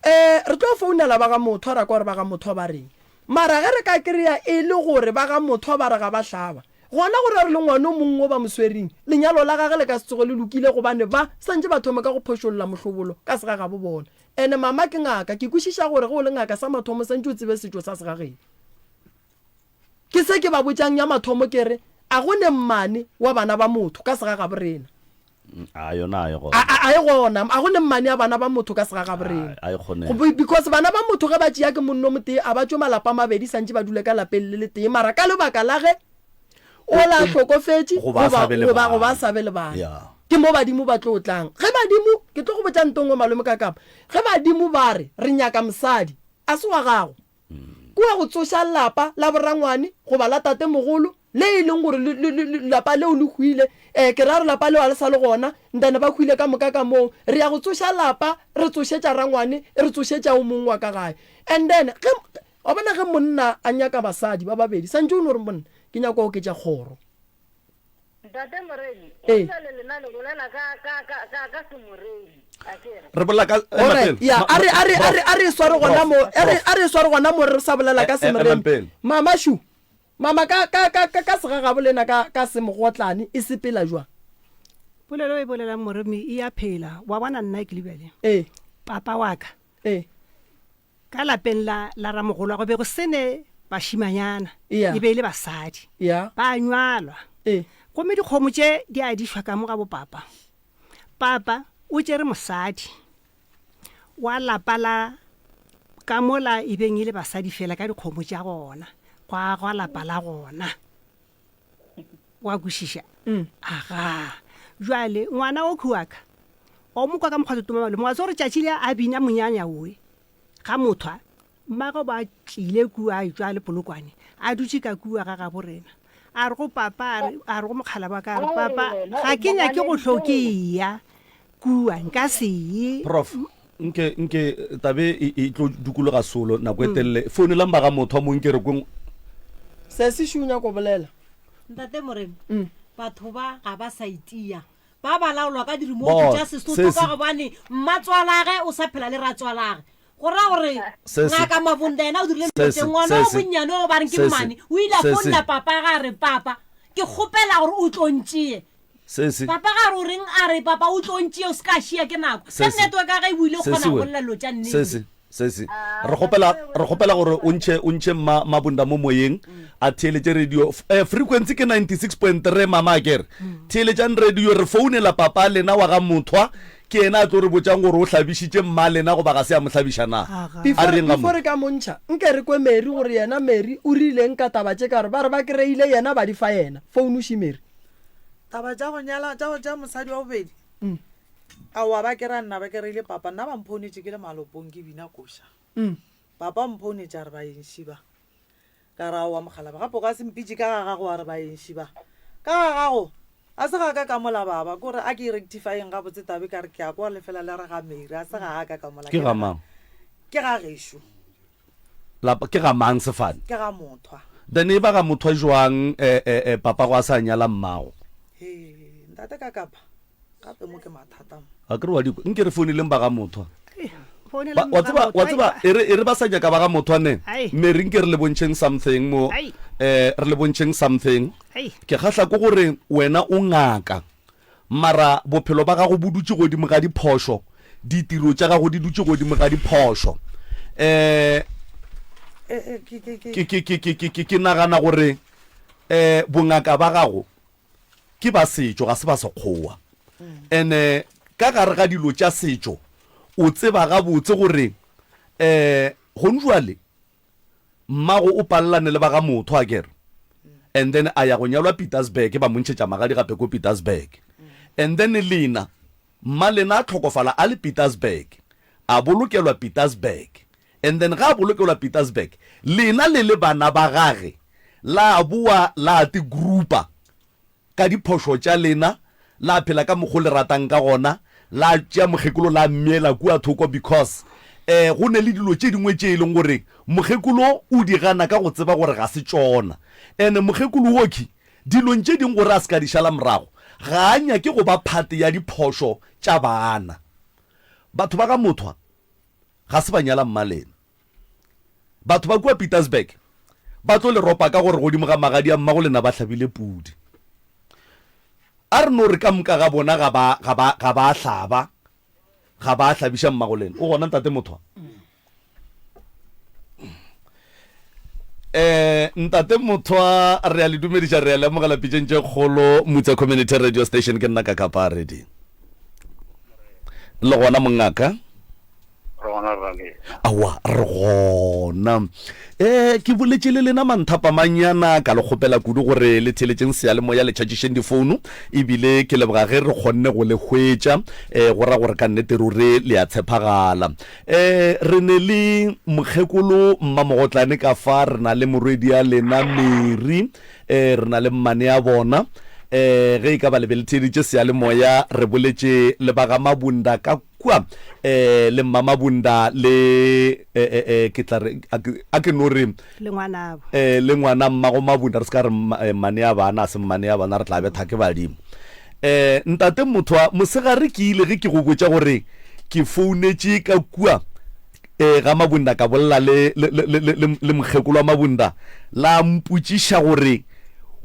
Eh, re tlo founela ba ga Mothwa ra kwa gore ba ga Mothwa ba reng. Mara ge re ka kry-a e le gore ba ga Mothwa ba re ga ba hlaba, gona go ra gore le ngwana o mongwe o ba mo swereng, lenyalo la gage le ka se tsoge le lokile gobane ba santše ba thome ka go phošolla mohlobolo ka segagabo bona. Ene mama ke ngaka, ke kwešiša gore ge o le ngaka sa mathomo santše o tsebe setšo sa segageno. Ke se ke ba botšang ya mathomo ke re, a go ne mmane wa bana ba motho ka segagabo rena. A yona a e gona. A, a, a e gona. A go ne mmane ya bana ba motho ka segagabo rena. A e kgonege. Go, because bana ba motho ge ba tšea ke monno motee, a ba tšwe malapa a mabedi santše ba dule ka lapeng le letee, mara ka lebaka la ge ola a hlokofetše Goba a sa be le goba, goba a bana. sa be le bana. Ya. Ke mo badimo ba tlo tlang. Ge badimo, ke tlo go botša nto nngwe malome ka kapa, ge badimo ba re, re nyaka mosadi, a se wa gago. Kua go tsoša lapa la borangwane goba la tatemogolo le e leng gore le, le, le, lapa leo le hwile. Eh, ke ra gore lapa leo ga le sa le gona, ntane ba hwile ka moka ka moo. Re ya go tsoša lapa, re tsošetša rangwane, re tsošetša o mongwe wa ka gae. And then, ge, wa bona ge monna a nyaka basadi ba babedi, santše o no re monna, ke nyaka go oketša kgoro. Ntate Moremi, Ee. go bjale lena le bolela ka, ka, ka, ka, ka semoremi, a ke re? Re bolela ka, ema Alright, pele. ya, Ma- a re, a re, a re, a re e sware gona Prof, mo, a re, Prof. a re e sware gona mo re sa bolela ka E- e- emang semoremi. pele. Mama Shu, mama ka, ka, ka, ka, ka segagabo lena ka, ka semogotlane e sepela jwang? Polelo e bolelang Moremi e a phela. Wa bona nna ke lebele. Ee. Papa wa ka. Ee. Ka lapeng la, la ramogolwa go be go se ne bašimanyana, Yeah. e be e le basadi. Yeah. Ba a nywalwa. Ee. Gomme dikgomo tše di a dišwa ka mo ga bopapa. Papa o tšere mosadi wa lapa la ka mola e beng e le basadi fela ka dikgomo tša gona, gwa agwa lapa la gona. Wa kwešiša? Aga. Jwale ngwana o khuaka o mo kwa ka mokgwa toma malome wa tsore tšatši le a bina monyanya owe ga mothwa mmagwe ba tlile kua a etšwa le polokwane a dutše ka kua ga gabo rena a re go papa a re a re go mokgala wa ka a re papa ga ke nyake go hlo ke eya kua nka se ye Prof, nke nke tabe e e tlo dukologa solo nako e telele. Founela mma ga motho a mo nke re kweng. Sesi šo o nyako bolela. Ntate Moremi, batho ba ga ba sa itia. Ba ba laolwa ka dirimoutu tša Sesotho ka gobane mmatswalage o sa phela le ratswalage. Go ra gore Ngaka Mabunda yena o dirile dilo tše. Ngwana o monnyane o ba reng ke mmane o ile a founela papa ga a re, Papa, ke kgopela gore o tlo ntšee. Papa ga a re o reng, a re, Papa o tlo ntšee o se ka šia ke nako. Ge network ya ge e boile o kgona go bolela dilo tša nnete. Sesi, re kgopela, re kgopela gore o ntšhe, o ntšhe mma Mabunda mo moyeng, a theeletše radio. Eh, frequency ke 96.3, mama, akere? Theeletšang radio, re founela papa lena wa ga Mothwa, ke yena a tlo re botšang gore o hlabišitše mma lena goba ga se a mo hlabiša na. A Before, re yeng ga before mo. re ka mo ntšha, nke re kwe Mary gore yena Mary o rileng ka taba tše ka gore ba re ba kry-ile yena ba di fa yena. Phone še Mary. Taba tša go nyala, tša go tšea mosadi wa bobedi. Aowa ba kera nna ba kereile papa nna ba mphounetše ke le malopong ke bina koša. Papa o mphounetše a re baeng šiba. Ka re aowa mokgalaba gape o ka se mpitše ka ga gago wa re baeng šiba. Ka ga gago a se ga ka ka mola baba ko re a ke e rectifyeng gabotse tabe ka re ke a kwa lefela le re ga Mary a se ga ka ka mola Ke ga mang? Ke ga gešo. Lapa ke ga mang sefane? Ke ga mothwa. Then e ba ga mothwa jwang eh eh eh papago a sa nyala mmago? Hee ntate ka kapa Gape mo ke mathata mo. A ke re wa di kwa. Nke re founeleng ba ga Mothwa. Founeleng Ba, wa ba ga tseba, wa Mothwa, tseba, e re, e re ba sa nyaka ba ga Mothwa ne. Ai. Mme re nke re le bontšheng something mo. Ai. Eh, re le bontšheng something. Ai. Ke kgahla ke gore wena o ngaka, mara bophelo ba gago bo dutše godimo ga diphošo, ditiro tša gago di dutše godimo ga diphošo. Eh, Eh, eh, ke, ke, ke. ke, ke, ke, ke, ke, ke, ke nagana gore, eh, bongaka ba gago ke ba setšo ga se ba sekgowa. Ene ka gare ga dilo tša setšo o tseba gabotse gore um gong jwale mmago o palelane le ba ga motho akere and then a ya go nyalwa Pietersburg ba mo ntšhetša magadi gape ko Pietersburg and then lena mma lena a tlhokofala a le Pietersburg a bolokelwa Pietersburg And then ga a bolokelwa Pietersburg, lena le le bana ba gage la boa la te groupa ka diphošo tša lena, la phela ka mokgo le ratang ka gona, la tšea mokgekolo la mmeela kua thoko because eh go ne le dilo tše dingwe tše e leng gore mokgekolo o di gana ka go tseba gore ga se tšona. And mokgekolo wokhwi dilong tše dingwe gore a se ka di šala morago, ga a nyake go ba part ya diphošo tša bana. Batho ba ga Mothwa Ga se ba nyala mmalena. Batho ba kua Pietersburg ba tlo le ropa ka gore godimo ga magadi a mmagolena ba hlabile pudi. A re no re ka moka ga bona ga ba, ga ba, ga ba hlaba, ga ba hlabiša mmagolena. O gona Ntate Mothwa? Eh, Ntate Mothwa, re a le dumediša, re a le amogela pitšeng tše kgolo Mutsa Community Radio Station. Ke nna Kakapa Redi. Le gona mongaka? Re gona rra lena. Aowa, re gona. Eh, ke boletše le lena manthapamanyana, ka le kgopela kudu gore le theeletšeng seyalemoya, le tšhatšišeng difouno, ebile ke leboga ge re kgonne go le hwetša, eh, go ra gore ka nnete ruri le a tshepagala. E, re ne le mokgekolo Mmamogotlane ka fa, re na le morwedi ya lena Mary, e, re na le mmane ya bona. E, ge e ka ba le be le theeditše seyalemoya, re boletše le ba ga Mabunda ka kua, e, le Mmamabunda le, e, e, e, ke tla re, a ke, a ke no re, Le ngwanabo. E, le ngwana mmago Mabunda, re se ka re mma, e, mmane ya bana, a se mmane ya bana, re tla betha ke badimo. Eh, ntate Mothwa, mosegare ke ile ge ke go botša gore ke founetše ka kua eh, ga Mabunda ka bolela le, le, le, le, le, le mokgekolo wa Mabunda, la mpotšiša gore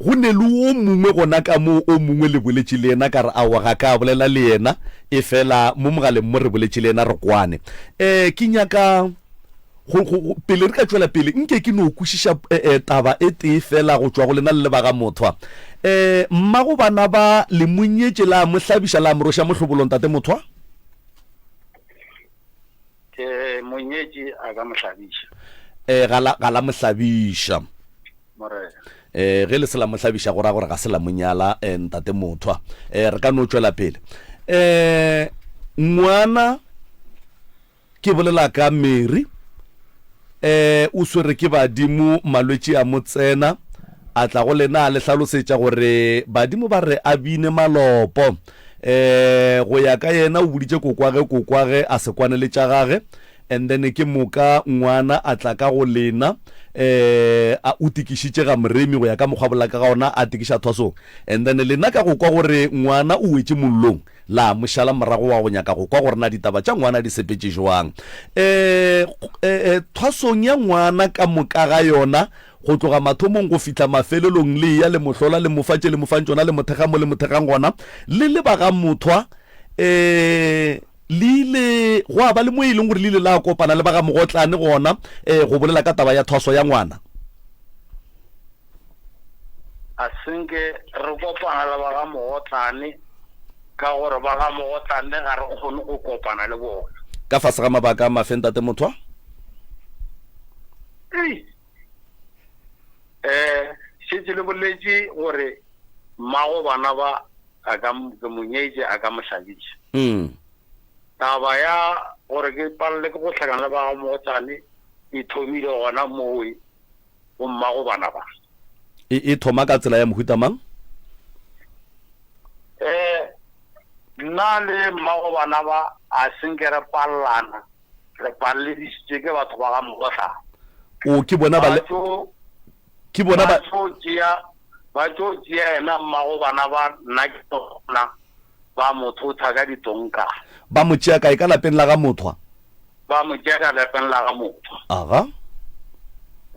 go ne le o mongwe gona ka moo o mongwe le boletše le yena, ka re aowa ga ka bolela le yena, efela mo mogaleng mo re boletše le yena re kwane. Eh, ke nyaka. Go, go, go, pele re ka tšwela pele, nke ke no kwešiša e, e, taba e tee feela go tšwa go lena le le ba ga Mothwa. E, mmago bana ba le mo nyetše la mo hlabiša la mo roša mohlobolo, Ntate Mothwa? Ke mo nyetše a ka mo hlabiša. E, ga la, ga la mo hlabiša. Morena. Um ge le se la mo hlabiša go ra gore ga se la mo nyala, um Ntate Mothwa. Um re ka no tšwela pele. Um ngwana, ke bolela ka Mary, um o swere ke badimo, malwetši a mo tsena, a tla go lena a le hlalosetša gore badimo ba re a bine malopo. Um go ya ka yena o boditše kokwage, kokwage a se kwane le tša gage. And then ke moka ngwana a tla ka go lena eh a o tikišitše ga Moremi go ya ka mokgwa bolela ka ga ona a tikiša thwasong. And then lena ka go kwa gore ngwana o wetše mollong la mo šala morago wa go nyaka go kwa gore na ditaba tša ngwana di sepetše jwang. Eh eh thwasong ya ngwana ka moka ga yona go tloga mathomong go fihla mafelelong le eya le mo hlola le mo fa tše le mo fang tšona le mo thekga mo le mo thekgang gona le le ba ga Mothwa eh Le ile gwa ba le mo e leng gore le ile la kopana le ba ga Mogotlane gona eh, go bolela ka taba ya thwaso ya ngwana. A se nke re kopana le ba ga Mogotlane ka gore ba ga Mogotlane ga re kgone go kopana le bona. Ka fase ga mabaka a mafe, Ntate Mothwa? Ei! Eh, šetše le boletše gore mmago bana ba a ka ke mo nyetše a ka mo hlabiša. Taba ya gore ke palele ke go hlakana le ba ga Mogotlane e thomile gona mowe go mmago bana ba. E, e thoma ka tsela ya mohuta mang? Eh, nna le mmago bana ba a se nke re palelana, re paleledisitswe ke batho ba ga Mogotlane. O, ke bona ba le. Ke bona ba. Ba tlo tšea, ba tlo tšea yena mmago bana ba nna ke gona ba mo thotha ka ditonka. Ba mo tšea kae? Ka lapeng la ga Mothwa? Ba mo tšea ka lapeng la ga Mothwa. Aga.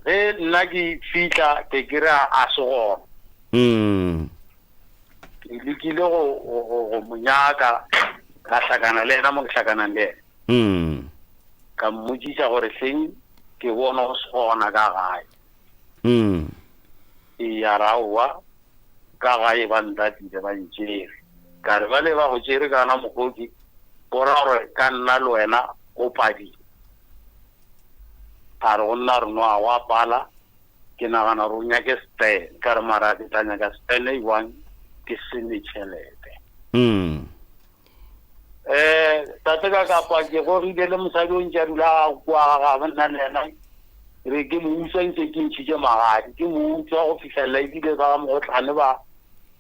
Ge nna ke fihla ke kry-a a se gona. Mm. Ke lekile go, go, go, go mo nyaka, ka hlakana le yena mo ke hlakanang le yena. Mm. Ka mmotšiša gore hleng ke bona o se gona ka gae. Mm. Eya, ra aowa, ka gae ba ntatile ba ntšere. Ka re bale ba go tšere ka ona mokgoki, go ra gore ka nna le wena go padile. A re go nna re no a go a pala, ke nagana gore o nyake spare. Ka re mara ke tla nyaka spare e jwang ke se ne tšhelete. Mm. Eh, tate ka kapa ke gogile le mosadi o ntše a dula kua ga gabo nna le yena re ke mo utswa ntse ke ntšhitše magadi ke mo utswa go fihlelela ebile ba ga mogotlane ba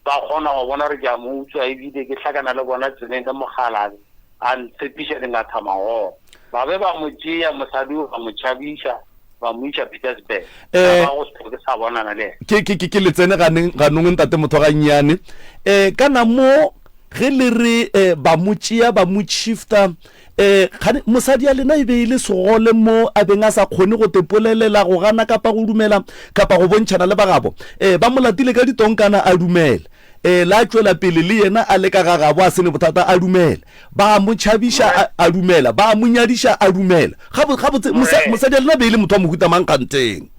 ba kgona go bona gore ke a mo utswa ebile ke hlakana le bona tseleng le mogalabe a ntshepiša dingatha magogo ba be ba mo tšea mosadi o ba mo tšhabiša ba mo iša Pietersburg eh, ba go se ke sa bonana le ke ke ke le tsene ganeng ganong ntate motho ga nnyane eh kana mo Ge le re eh, ba mo tšea ba mo shifta eh, kgane mosadi ya lena e be e le segole mo a beng a sa kgone go tepolelela go gana kapa go dumela kapa go bontšhana le bagabo eh, ba mo latile ka ditonkana a dumela eh, la tšwela pele le yena a le ka ga gabo a se ne bothata a dumela ba mo tšhabiša a, a dumela ba mo nyadiša a dumela gabotse gabotse mosadi ya lena be e le motho wa mohuta mang kganteng?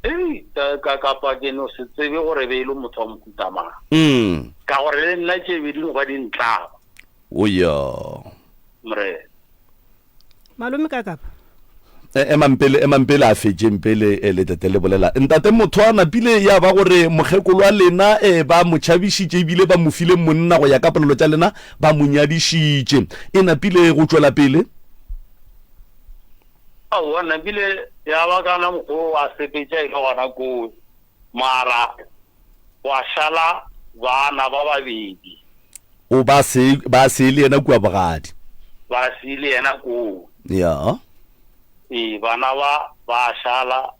Ei, ka, kapa ke no se tsebe gore be e le motho wa mohuta mang. Mm. Ka gore le nna tše be di no ba di ntlaba. O ya. Morena. Malome ka kapa. E, emang pele, emang pele a fetšeng pele e, le tlete le bolela. Ntate motho a napile ya ba gore mokgekolo wa lena e, ba mo tšhabišitše ebile ba mo file monna go ya ka polelo tša lena ba mo nyadišitše. E napile go tšwela pele. Aowa, napile ya ba kana mokgwa o a sepetša e le gona koo. Mara gwa šala bana ba babedi. O ba se, ba se le yena kua bogadi. Ba se le yena koo. Ya. Ee, bana ba, ba šala.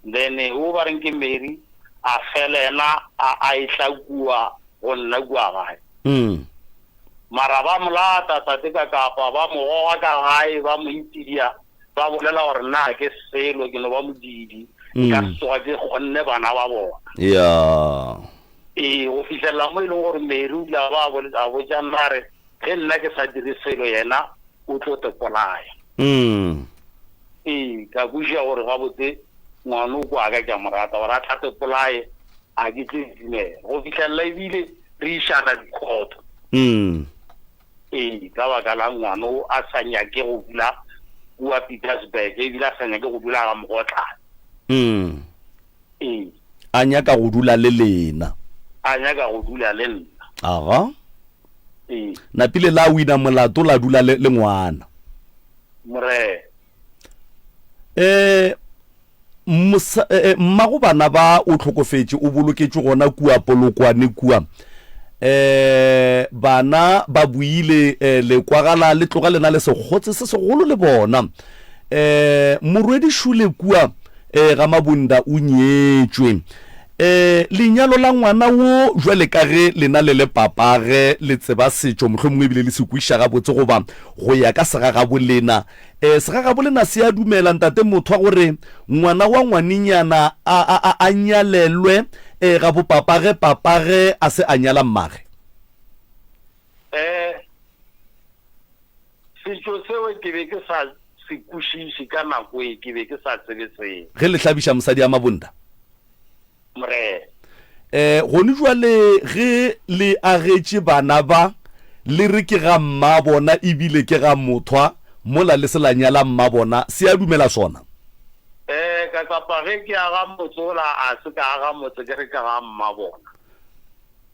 Then o ba reng ke Mary, a fela yena a, a etla kua go nna kua gae. Mm. Mara ba mo lata tate ka kapa, ba mo goga ka gae, ba mo itidia. Ba bolela gore nna ga ke selo, ke no ba modiidi, nka se tsoga ke kgonne bana ba bona. Ya. Ee, go fihlelela mo e leng gore Mary o ile a ba a botša nna a re, ge nna ke sa dire selo yena o tlo te bolaya. Ee, ka kwešiša gore gabotse ngwana o kwa ka ke a mo rata, gore a tla te bolaye a ke tlo e dumela. Go fihlelela ebile re išana dikhoto. Ee, ka baka la ngwano a sa nyake go dula kua Pietersburg, ebile a sa nyake go dula ga Mogotlane. Mm. Ee. A nyaka go dula le lena. A nyaka go dula le nna. Aga. Ee. Napile la wina molato la dula le, le ngwana. Morena. Eh, mosa, eh, eh, mmago bana ba o hlokofetše, o boloketšwe gona kua Polokwane kua. Eh, bana ba buile, eh, le kwagala le tloga le na le sekgotse se segolo le bona. Eh, morwedi Šule kua, eh, ga Mabunda o nyetšwe. Eh, lenyalo la ngwana wo bjale ka ge lena le le papage le tseba setšo mohlomongwe ebile le se kwešiša gabotse goba go ya ka segagabolena. Eh, segagabolena se a dumela ntate Mothwa gore ngwana wa ngwanenyana a, a, a, a nyalelwe eh, ga bopapage papage a se a nyala mmage. Eh, setšo seo ke be ke sa se kwešiše ka nako e, ke be ke sa tsebe seo. Ge le hlabiša mosadi a Mabunda. Morena. Eh, gone jwale ge le agetše bana ba, le re ke ga mmabona ebile ke ga mothwa, mola le se la nyala mmabona, se a dumela sona? Eh, ka kapa ge ke aga motse ola a se ka aga motse ke re ke ga mmabona.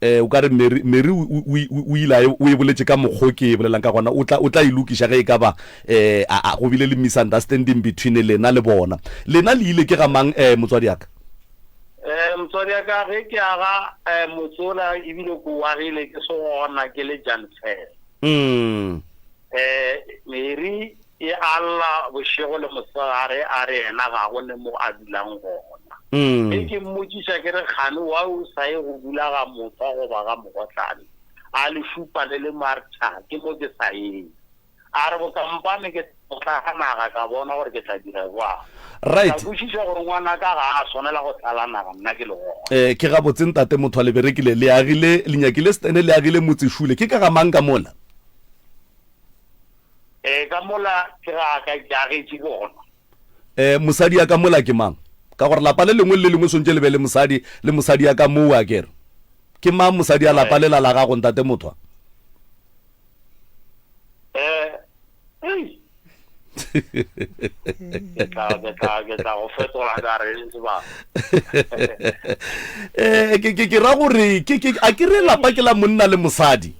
Eh, o ka re Mary, Mary o, o, o, o ile a e, o e boletše ka mokgo ke e bolelang ka gona. O tla, o tla e lokiša ge e ka ba, eh, a, a, go bile le misunderstanding between lena le bona. Lena le ile ke ga mang, eh, motswadi ya ka? Eh, motswadi ya ka, ge ke aga, eh, motse ola ebile ke o agile ke se gona, ke le Janfel. Mm. Eh, Mary E a lla bošego le mosegare a re yena ga go ne mo a dulang gona. Ge ke mmotšiša ke re, Kgane why o sa ye go dula ga Mothwa goba ga Mogotlane? A le šupa le le Martha, ke mo ke sa yeng. A re bokampane ke tla tlala naga ka bona gore ke tla dira bjang. Right. Ka kwešiša gore ngwanaka ga a swanela go tlala naga nna ke le gona. Eh, ke gabotse ntate Mothwa le berekile, le agile, le nyakile stene le agile motse šule. Ke ka ga mang ka mola? Ee, ka mola ke ga ka ke agetše bona. Ee, mosadi ya ka mola ke mang? Ka gore lapa le lengwe le le lengwe swantše le be le mosadi, le mosadi ya ka moo a kere. Ke mang mosadi ya lapa lela la gago, ntate Mothwa? Ee, ei. Ke tla, ke tla, ke tla go fetola ka re sebaka. Ee, ke, ke, ke ra gore ke, ke, a ke re lapa ke la monna le mosadi?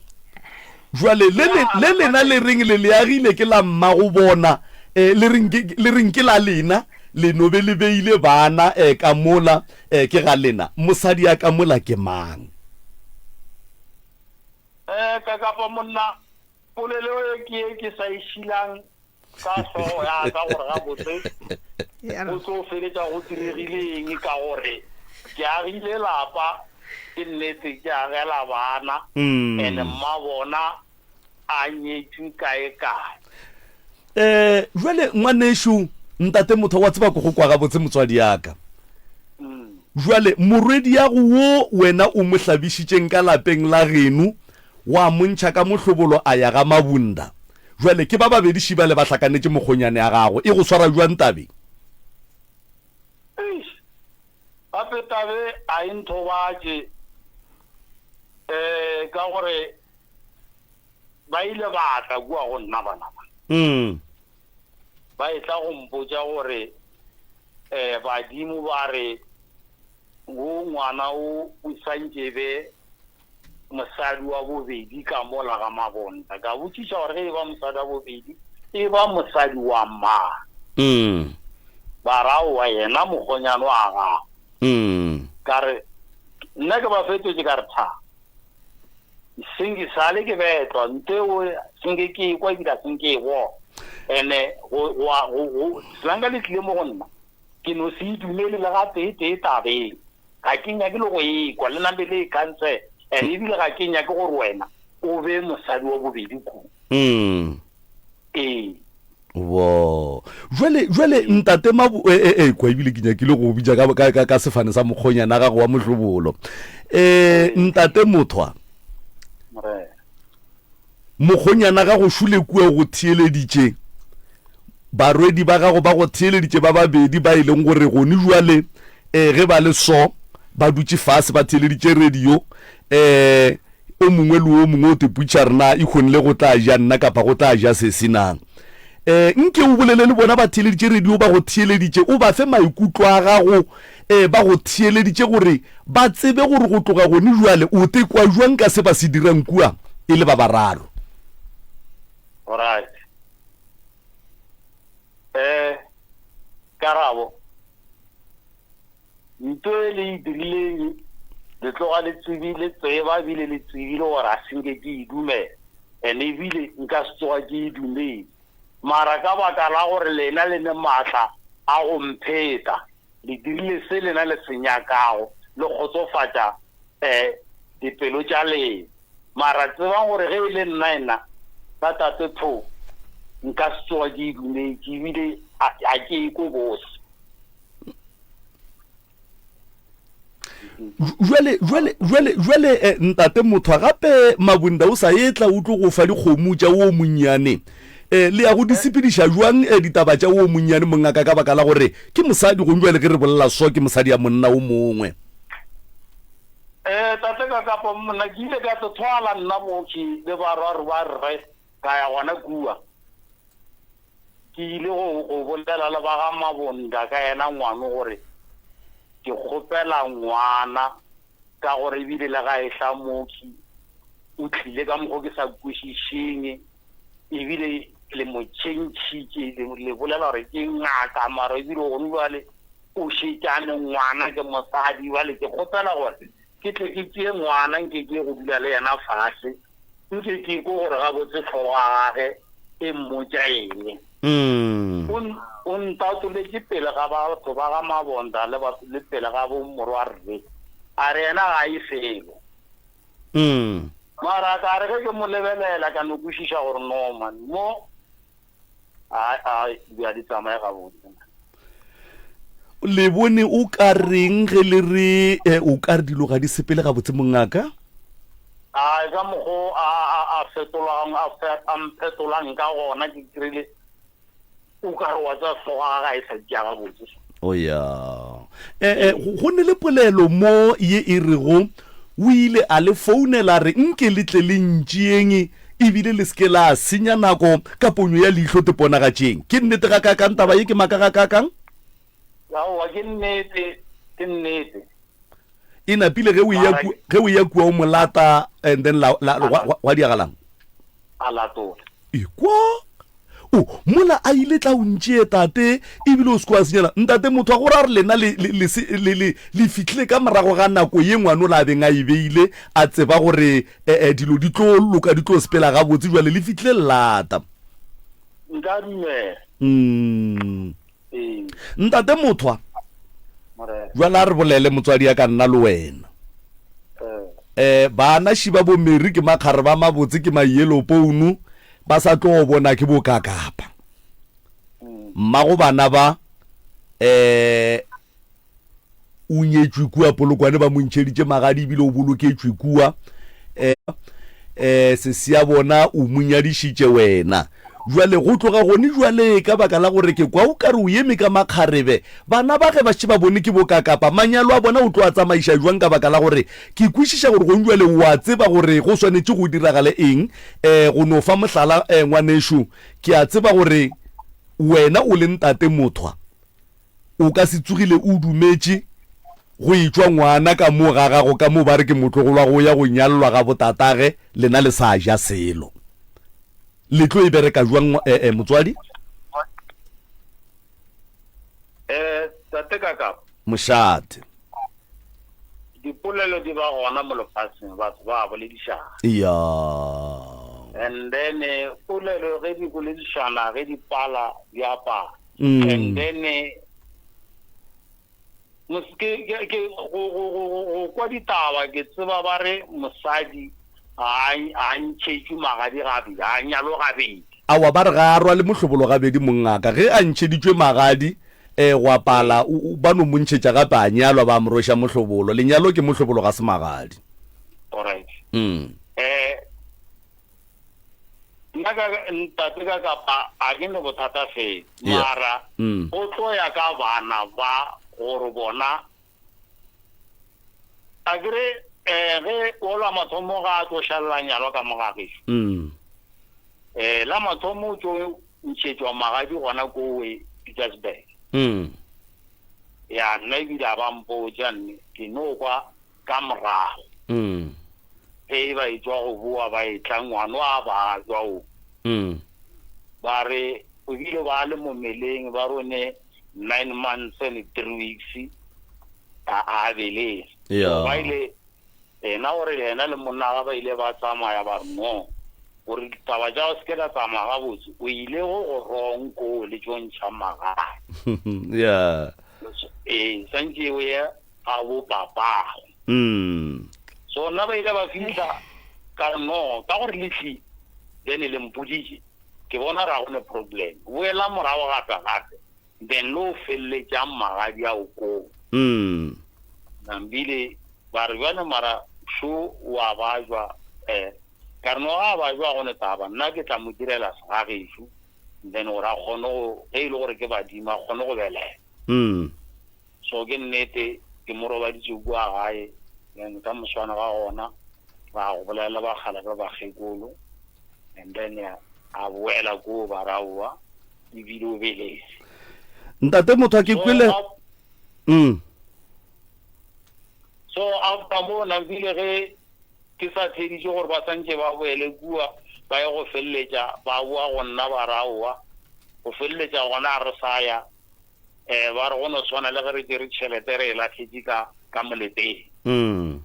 Jwale le, le, le lena le reng le le agile ke la mmago bona, eh, le reng ke, le reng ke la lena, le no be le beile bana, eh, ka mola, eh, ke ga lena. Mosadi ya ka mola ke mang? Eh, ka kapa monna, polelo e ke ye ke sa e šilang ka hlogo ya ka gore gabotse go tlo feletša go diregile eng ka gore ke agile lapa ke nnete ke agela bana mm. and mma bona a nyetšwe kae kae um jale ngwanešu ntate motho wa tseba ko go kwa gabotse motswadi yaka mm. jale morwedi ya go wo wena o mo hlabišitšeng ka lapeng la geno wa mo ntšha ka mohlobolo a ya ga mabunda Bjale ke ba babedi šibale ba hlakanetše mokgonyane a gago, e go swara bjang tabe? Eish, gape tabe a e nthobatše um ka gore ba ile ba tla kua go nna bana ba. Mm. Ba etla go mpotša gore um badimo ba re wo ngwana o o santše be mosadi wa bobedi ka mola ga Mabonda. Ka botšiša gore ge e ba mosadi wa bobedi, e ba mosadi wa mang? Mm. Ba ra aowa, yena mokgonyane wa gago. Mm. Ka re, nna ke ba fetotše ka re, tha, seng ke sale ke betlwa, nto eo senke ke e kwa ebile ga senke e bona. Ene go, go, go, go, selanka le tlile mo go nna, ke no se e dumele le gatee-tee tabeng. Ga ke nyake le go e kwa, le nampe le e cancel. And ebile ga ke nyake gore wena o be mosadi wa bobedi ku. Mm. Ee. Wo. Jwale, jwale ntate Mabu, e, e, e, kwa ebile ke nyakile go bitša ka, ka, ka, ka sefane sa mokgonyana gago wa mohlobolo. E, ntate Mothwa. Morena. Mokgonyana gago šule kua o go theeleditše. Barwedi ba gago ba go theeleditše ba babedi ba e leng gore gone jwale eh, ge ba le so ba dutše fase ba theeleditše radio eh, o mongwe le o mongwe o teputša re na e kgonile go tla ja nna kapa go tla ja sesi na. Um nke o bolele le bona ba theeleditše radio ba go theeleditše, o ba fe maikutlo a gago um ba go theeleditše gore ba tsebe gore go tloga gone bjale o tekwa jwang ka se ba se dirang kua e le ba bararo. Alright. Eh, Karabo, Nto e le e dirileng le tloga le tsebile, tseba ebile le tsebile gore a se nke ke e dumela, and ebile nka se tsoga ke e dumetse. Mara ka baka la gore lena le ne maatla a go mpheta, le dirile se lena le se nyakago, le kgotsofatša um dipelo tša lena. Mara tsebang gore ge e le nna ena, ka Tate Tho, nka se tsoga ke e dumetše, ebile a, a ke e kwe bose. Jwale, jwale, jwale, jwale, eh, ntate motho gape Mabunda o sa etla o tlo go fa dikgomo tša wo monnyane. Eh, le ya go di sepediša jwang eh, ditaba tša wo monnyane mongaka ka baka la gore ke mosadi gong jwale ge re bolela so ke mosadi ya monna o mongwe. Eh, tate ka kapa monna ke ile ka tlo thwala nna mooki le barwarre ba rre ka ya gona kua. Ke ile go, go bolela le ba ga Mabonda ka yena ngwano gore ke kgopela ngwana ka gore ebile le ga ehla mooki o tlile ka mokgo ke sa kwešišeng ebile le mo tšhentšhitše le, le bolela gore ke ngaka mara ebile gone jwale o šetšane ngwana ke mosadi bjale ke kgopela gore ke tle ke tšee ngwana nke ke ye go dula le yena fase Nke ke kwe gore gabotse hlogo ya gage e mmotša eng. O, o ntatoletše pele ga batho ba ga Mabonda le, le pele ga bomorwarre, a re yena ga a ye felo. Mara ka re ge ke mo lebelela ka no kwešiša gore no man, mo a, a, di a di tsamaye gabotse. Le bone o ka reng ge le re eh, o ka re dilo ga di sepele gabotse mongaka? A ka mokgo a a a fetolang a fe a mphetolang ka gona ke krile o ka re wa tsa hlogo ga ga e sa tšea gabotse. O ya. Eh, eh, go ne le polelo mo ye e rego o ile a le founela re nke le tle le ntšeeng ebile le se ke la senya nako ka ponyo ya leihlo teponagatšeng. Ke nnete gakaakang taba ye ke maaka gakaakang? Aowa, ke nnete, ke nnete. E napile ge o eya ku, ge o eya kua o mo lata and then la, la, gwa, gwa, gwa diagalang? A latola. Ekwa. O, mola a ile tla o ntšee tate, ebile o se ke wa senyela. Ntate motho wa gore a re lena le, le, le, se, le, le, le fihlile ka morago ga nako ye ngwanola a beng a e beile, a tseba gore e, e, dilo di tlo loka, di tlo sepela gabotse, bjale le fihlile lata. Nka dumela. Mm. Ee. Ntate Mothwa, Morena. bjale a re bolele motswadi ya ka nna le wena. Ee. Eh, bana šiba bo Mary ke makgare ba mabotse ke ma-yellow pounu ba sa tlo bona ke bokakapa. Mmago bana ba eh o nyetšwe kua Polokwane ba mo ntšheditše magadi ebile o boloketšwe kua eh eh sesi ya bona o mo nyadišitše wena. Jwale go tloga gone jwale ka baka la gore ke kwa o ka re o eme ka makgarebe bana ba ge ba šetše ba bone ke bokakapa manyalo a bona o tlo a tsamaiša jwang ka baka la gore ke kwešiša gore gone jwale o a tseba gore go swanetše go diragale eng eh go no fa mohlala eh ngwanešu ke a tseba gore wena o le ntate mothwa o ka se tsogile o dumetše go etšwa ngwana ka moo ga gago ka moo ba re ke motlogolo wa go ya go nyallwa ga botatage lena le sa ja selo. Le tlo e bereka jwang eh, eh, motswadi? Eh, tate Kakapa. Mošate. Dipolelo di ba gona mo lefaseng, batho ba boledišana. Ya. And then eh, polelo ge di boledišana ge di pala di a pala. Mm. And then eh, ke, ke, ke, go, go, go, go, go kwa ditaba ke tseba ba re mosadi ga a ntšhetšwe magadi gabedi, ga a nyalwe gabedi. Aowa, ba re ga a rwale mohlobolo gabedi mongaka. Ge a ntšheditšwe magadi um go a pala, ba no mo ntšhetša gape a nyalwa, ba mo rweša mohlobolo. Lenyalo ke mohlobolo ga se magadi. Alright. Um nna ka ntate ka kapa a ke ne bothata fela, mara go tlo ya ka bana ba gore bona A ke re, eh, ge o la mathomo ga a tlo šalela nyalwa ka mo ga gešo. Mm. Eh, la mathomo o tšo ntšhetšwa magadi gona kowe Pietersburg. Mm. Ya nna ebile a ba mpotša nne ke no kwa ka morago. Mm. Ge ba etšwa go boa ba etla ngwano a bajwa o. Mm. Ba re o bile ba le mo meleng ba rone 9 months and 3 weeks a a beleng. Yeah. Ba ile Yena o re yena le monna ga ba ile ba tsamaya ba re no, gore ditaba tša go se ke la tsamaya gabotse, o ile go go wrong koo le tšo ntšha magae. Yeah. Ee, santše o ye ga bo papago. Mm. So nna ba ile ba fihla ka re no, ka gore le tli then le mpoditše, ke bona ra go ne problem. Boela morago gape gape then lo feleletšang magadi ao koo. Mm. Nambile ba re bjale mara šo wa bajwa eh ka re no ga bajwa go ne taba nna ke tla mo direla segagešo then gore a kgone go ge e le gore ke badimo a kgone go belega. Mm. So ke nnete ke mo robaditše kua gae then ka moswana ga gona ra go bolela bakgala ba bakgekolo and then a boela koo ba raowa ebile o belege. Ntate motho a ke kwele mm. So after mo nambile ge ke sa theeditše gore ba santše ba boele kua ba ye go feleletša ba boa go nna ba raowa go feleletša gona a re sa ya um ba re go no swana le ge re tšere tšhelete re e lahletše ka ka moleteng. Mm.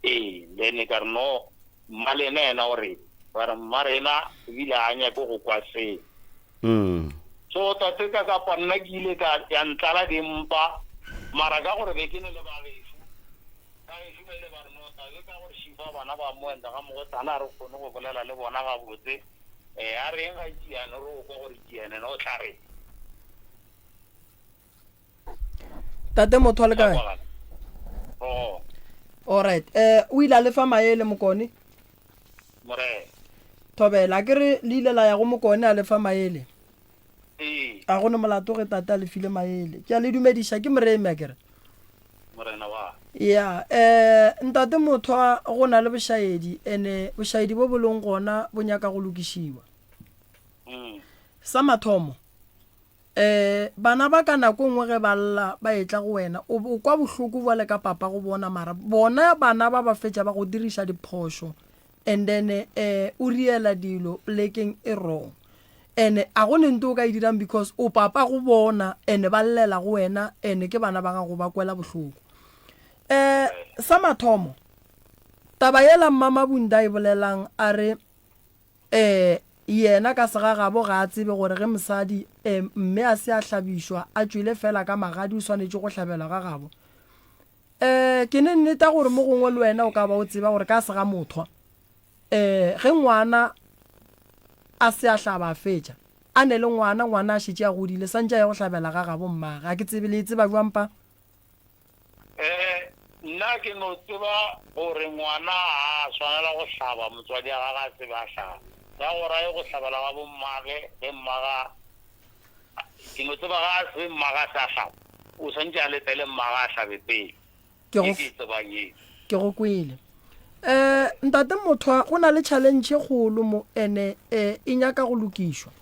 Ee, then ka re no mmalena yena o re ba re mmarena ebile a nyake go kwa seo. Mm. So tate ka kapa nna ke ile ka ya ntlala dimpa mara ka gore be ke ne le bagešo ka gešo ba ile ba re no tabe ka gore šifa bana ba mo enda ga mogotsana a re kgone go bolela le bona gabotse um a reng ga tšiane re o kwa gore tšiane no tla re tate motho a le kae alright eh o ile a lefa maele mokone thobela ke re le ile la ya go mokone a lefa maele ee. A go ne molato ge tate a lefile maele ke a le dumediša ke moremi a kere ya um ntate motho go na le bošaedi ene bošaedi bo bo leng gona bo nyaka go lokišiwa mm. sa mathomo Um bana ba ka nako nngwe ge ba lla ba etla go wena o, o kwa bohloko bjale ka papa go bona mara bona bana ba ba fetša ba go diriša diphošo and then um o riela dilo plekeng e wrong and a go ne nto o ka e dirang because o papa go bona and ba llela go wena and ke bana ba gago ba kwela bohloko. Um sa mathomo taba yela Mmamabunda e bolelang a re Ee, yena ka segagabo ga a tsebe gore ge mosadi, e, mme a se a hlabišwa, a tšwele feela ka magadi o swanetše go hlabelwa ga gabo. Ee, ke ne nneta gore mo gongwe le wena o ka ba o tseba gore ka segamothwa, ee, ge ngwana a se a hlaba a fetša, a ne le ngwana, ngwana a šetše a godile, santše a ye go hlabela ga gabo mmage. A ke tsebe le e tseba bjang pa? Eh, nna ke no tseba gore ngwana ga a swanela go hlaba motswadi wa gagwe a tsebe a hlaba. Ya gore a ye go hlabela ga bommage ge mmaga, ke no tseba ga a se mmaga a se a hlaba, o swantše a letele mmaga a hlabe pele. Ke go, Ye ke e tsebang ye. Ke go kwele. Eh, ntate Mothwa, go na le challenge e kgolo mo ene eh, e nyaka go lokišwa.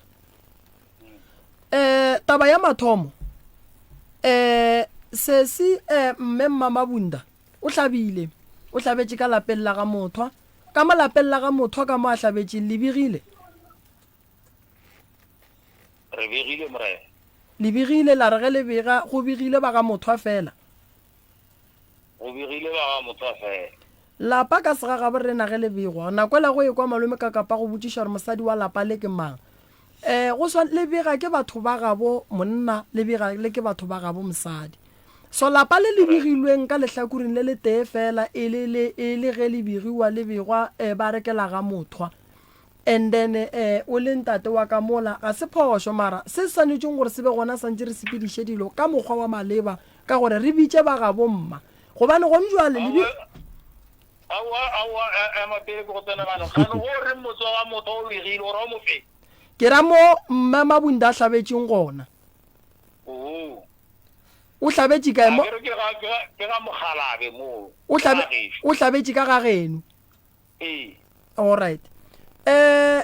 Eh, taba ya mathomo, eh, sesi eh, mme Mmamabunda o hlabile, o hlabetše ka lapeng la ga Mothwa. Ka mo lapeng la ga Mothwa ka mo a hlabetšeng, le begile? Re begile, morena. Le begile, la re ge le bega, go begile ba ga Mothwa fela. Go begile ba ga Mothwa fela. Lapa ka segagabo rena ge le begwa. Nako ela go ekwa malome ka kapa go botšiša gore mosadi wa lapa le ke mang. E, go swa, le bega ke batho ba gabo monna, le bega le ke batho ba gabo mosadi. So lapa le le begilweng ka lehlakoreng le letee fela e le le, e le ge le begiwa le begwa e, ba re ke la ga Mothwa. And then e, o le ntate wa ka mola, ga se phošo mara se swanetšeng gore se be gona santše re sepediše dilo ka mokgwa wa maleba ka gore re bitše ba gabo mma. Gobane gone jwale le bi. Aowa, aowa, ema pele ke go tsena ganong. Gane go re motse wa motho o begile, o ra o mo fe? Ke ra mo Mma Mabunda a hlabetšeng gona. Oo. O hlabetše kae mo? Ke re ke ga, ke ga, ke ga Mokgalabe moo. O hlabe, Ga gešo. o hlabetše ka ga geno. Ee. All right. Eh,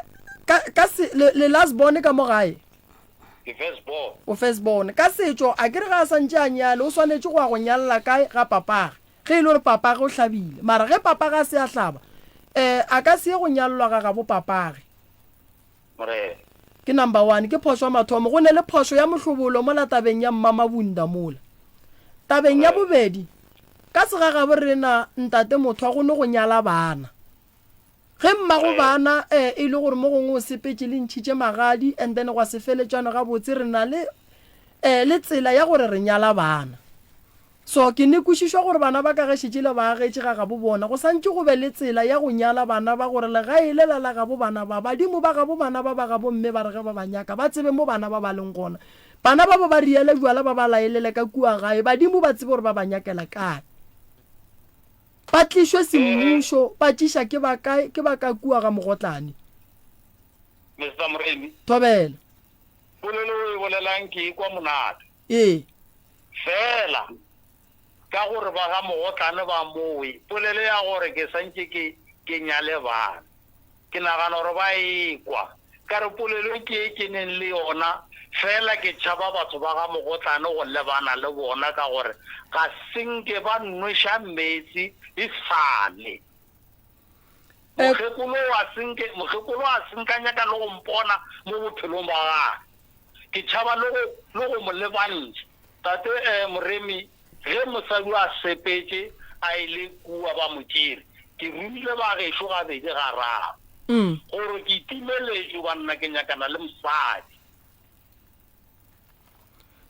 Ka, ka se, le, le last born ka mo gae? Ke first born. O first born. Ka setšo, a ke re ga a sa ntše a nyale, o swanetše go ya go nyalla kae? Ga papage. Ge e le gore papage o hlabile. Mara ge papage a se a hlaba, eh, a ka se ye go nyallwa ga gabo papage. Morena. Ke number one, ke phošo ya mathomo. Go ne le phošo ya mohlobolo mola tabeng ya Mmamabunda mola. Tabeng ya bobedi, ka segagabo rena ntate motho a gone go nyala bana. Ge mmago bana eh, e le gore mo gongwe o sepetše le ntšhitše magadi and then gwa se feletšane gabotse, re na le eh, le tsela ya gore re nyala bana. So ke ne kwešišwa gore bana ba ka ge šetše le ba agetše ga gabo bona, go santše go be le tsela ya go nyala bana ba gore legae lela la gabo bana ba, badimo ba gabo bana ba ba gabo mme ba re ge ba ba nyaka ba tsebe mo bana ba ba leng gona. Bana ba ba ba riele bjala ba ba laelele ka kua gae, badimo ba tsebe gore ba ba nyakela kae. Ba tlišwe semmušo, ba tšiša ke ba kae, ke ba ka kua ga Mogotlane. Mister Moremi. Thobela. Polelo o e bolelang ke e kwa monate. Ee. Feela ka gore ba ga Mogotlane ba mowe, polelo ya gore ke santše ke, ke nyale bana, ke nagana gore ba e kwa. Ka re polelo ke e ke neng le yona, feela ke tšhaba batho ba ga Mogotlane go lebana le bona ka gore ga se nke ba nnweša meetse e sa le. Mokgekolo a se nke, mokgekolo a se nka nyaka le go mpona mo bophelong ba gagwe. Ke tšhaba le go, le go mo lebantšha. Tate, eh, Moremi, ge mosadi a sepetše a ile kua ba mo tšere, ke romile ba gešo gabedi gararo, gore ke timeletšwe banna ke nyakana le mosadi.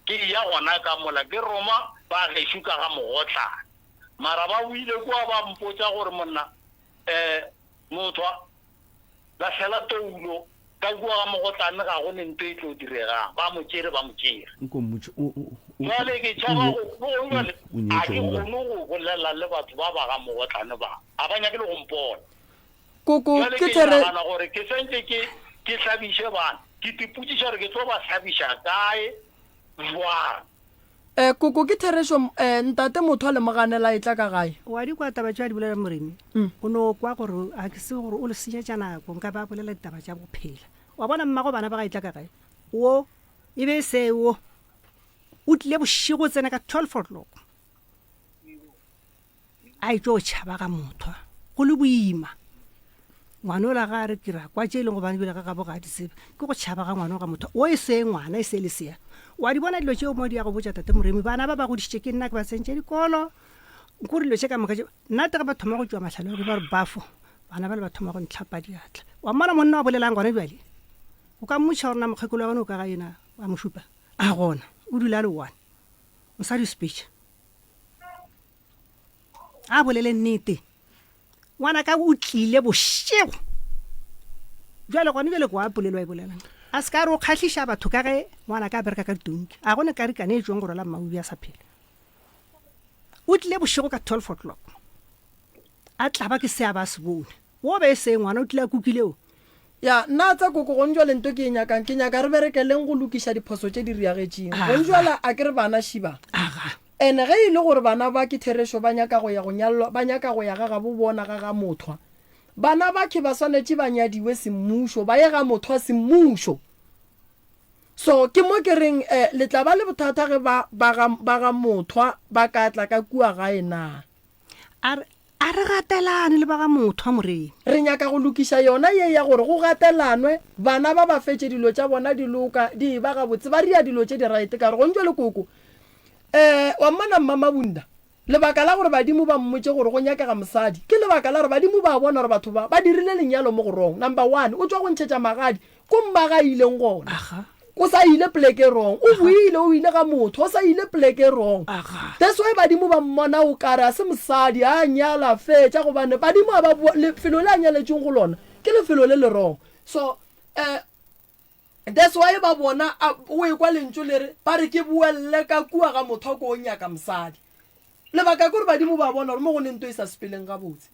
Ke eya gona ka mola ke roma ba gešo ka ga mogotlane. Mara ba boile kua ba mpotša gore monna, eh, mothwa, lahlela toulo ka kua ga mogotlane ga go ne nto e tlo diregang. Ba mo tšere, ba mo tšere. Nko mmotše, o, o, o, Jwale ke o, tšhaba o, go, go, jwale o a nyetše ke gona bjale. kgone go bolela le batho ba ba ga mogotlane ba. A ba nyake le go mpona. Koko, Jwale ke ke there. nagana gore ke santše ke, ke hlabiše bana. Ke tipotšiša gore ke tlo ba hlabiša kae, bjang. Eh, koko, ke therešo, eh, ntate motho a le moganela etla ka gae. Wa di kwa taba tšeo a di bolela Moremi? O no kwa gore a ke se gore o le senyetša nako nka ba a bolela ditaba tša go phela. Wa bona mmago bana ba ga etla ka gae? Wo e be e se wo. O tlile bošego o tsena ka 12 o'clock. A etšwa o tšhaba ga mothwa go le boima. Ngwana ola ga a re ke ra kwa tše e leng gobane bjale ga gabo ga a di tsebe. Ke go tšhaba ga ngwana ga motho o e se ngwana e se lesea. Wa di bona dilo tšeo mo di ya go botša tate Moremi bana ba ba godišitše ke nna ke ba tsentše dikolo. Nkore dilo tše ka moka tše nna te ge ba thoma go tšwa mahlale wa ke ba re bafo bana bale ba thoma go ntlhapa diatla. Wa mmona monna wa bolelang gona bjale? O ka mmotšiša gore na mokgekolo wa gona o ka ga ena wa mo šupa? A gona o dula a le one. Mosadi o sepetše. A bolele nnete. Ngwanaka o tlile bošego. Bjale gone bjale ke wa polelo a e bolelang. A se ka re o kgahliša batho ka ge ngwanaka a bereka ka ditonki. A go ne karikane e tšwang go rwala mmaubi a sa phela. O tlile bošego ka 12 o'clock. A tlaba ke se a ba se bone. Wo be e se ngwana o tlile a kukile o. Ya, nna tsa koko gong jwale nto ke e nyakang, ke nyaka re berekeleng go lokiša diphoso tše di riagetšeng. Gong jwale a ke re bana šiba. Ene ge e le gore bana ba ke therešo ba nyaka go ya go nyallwa, ba nyaka go ya ga gabo bona ga ga mothwa. Bana ba ke ba swanetše ba nyadiwe semmušo, ba ye ga mothwa semmušo. So ke mo ke reng eh, le tla ba le bothata ge ba ba ga ba ga mothwa ba ka tla ka kua gae na? A re, A re gatelane le ba ga Mothwa, Moremi. Re nyaka go lokiša yona ye ya gore go gatelanwe, bana ba ba fetše dilo tša bona di loka, di eba gabotse, ba ria dilo tše di right ka gore gong jwale koko eh wa mmona Mma Mabunda, lebaka la gore badimo ba mmotše gore go nyakega mosadi ke lebaka la gore badimo ba bona gore batho ba ba dirile lenyalo mo go wrong. Number one, o tšwa go ntšhetša magadi Ko mmaga a ileng gona. Aga. O sa ile pleke e wrong. O boile o ile ga motho. O sa ile pleke e wrong. Aga. That's why badimo ba mmona o kare a se mosadi, a nyala, fetša gobane badimo a ba boa, lefelo le a nyaletšweng go lona ke lefelo le le wrong. So eh that's why ba bona a, o ekwa lentšu le re, ba re ke boelle ka kua ga motho a ko nyaka mosadi. Lebaka ke gore badimo ba bona gore mo go ne nto e sa sepeleng gabotse.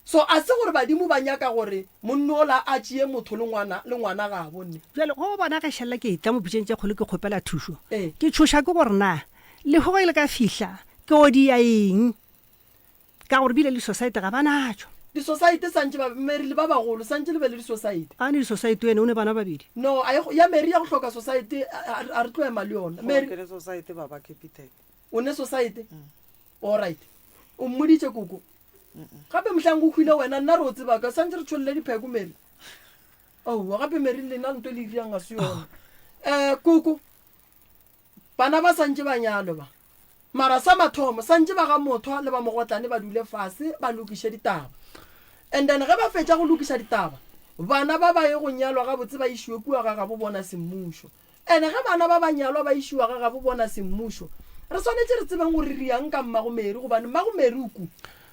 So a se gore badimo ba nyaka gore monna ola a tšee motho le ngwana le ngwana gabo ne. Bjale ge o bona ge šalela ke etla mo pitšeng tše kgolo ke kgopela thušo, Ee. ke tšhoša ke gore na lehu ge le ka fihla ke odia eng? Ka gore bile le society ga ba natšo. Di-society santše ba, Mary le ba bagolo, santše le be le di-society. A ne di-society wene, o ne bana babedi? No, a e, ya Mary ya go hloka society, a, a, a re tlo ema le yona. Mary. Ke ne society baba Capitec. O ne society? All right. O mmoditše koko? Gape mohlang go hwile wena, nna re o tseba ka, santše re tšholle dipheko Mary. Aowa, gape Mary lena nto le iriang ga se yona. Eh, koko. Bana ba santše ba nyalwe ba. Mara sa mathomo santše ba ga Mothwa le ba Mogotlane ba dule fase ba lokiše ditaba. And then ge ba fetša go lokiša ditaba, bana ba ba ye go nyalwa gabotse ba išiwe kua ga gabo bona semmušo. And ge bana ba ba nyalwa ba išiwa ga gabo bona semmušo, re swanetše re tsebeng gore re yang ka mmago Mary gobane mmago Mary o ku.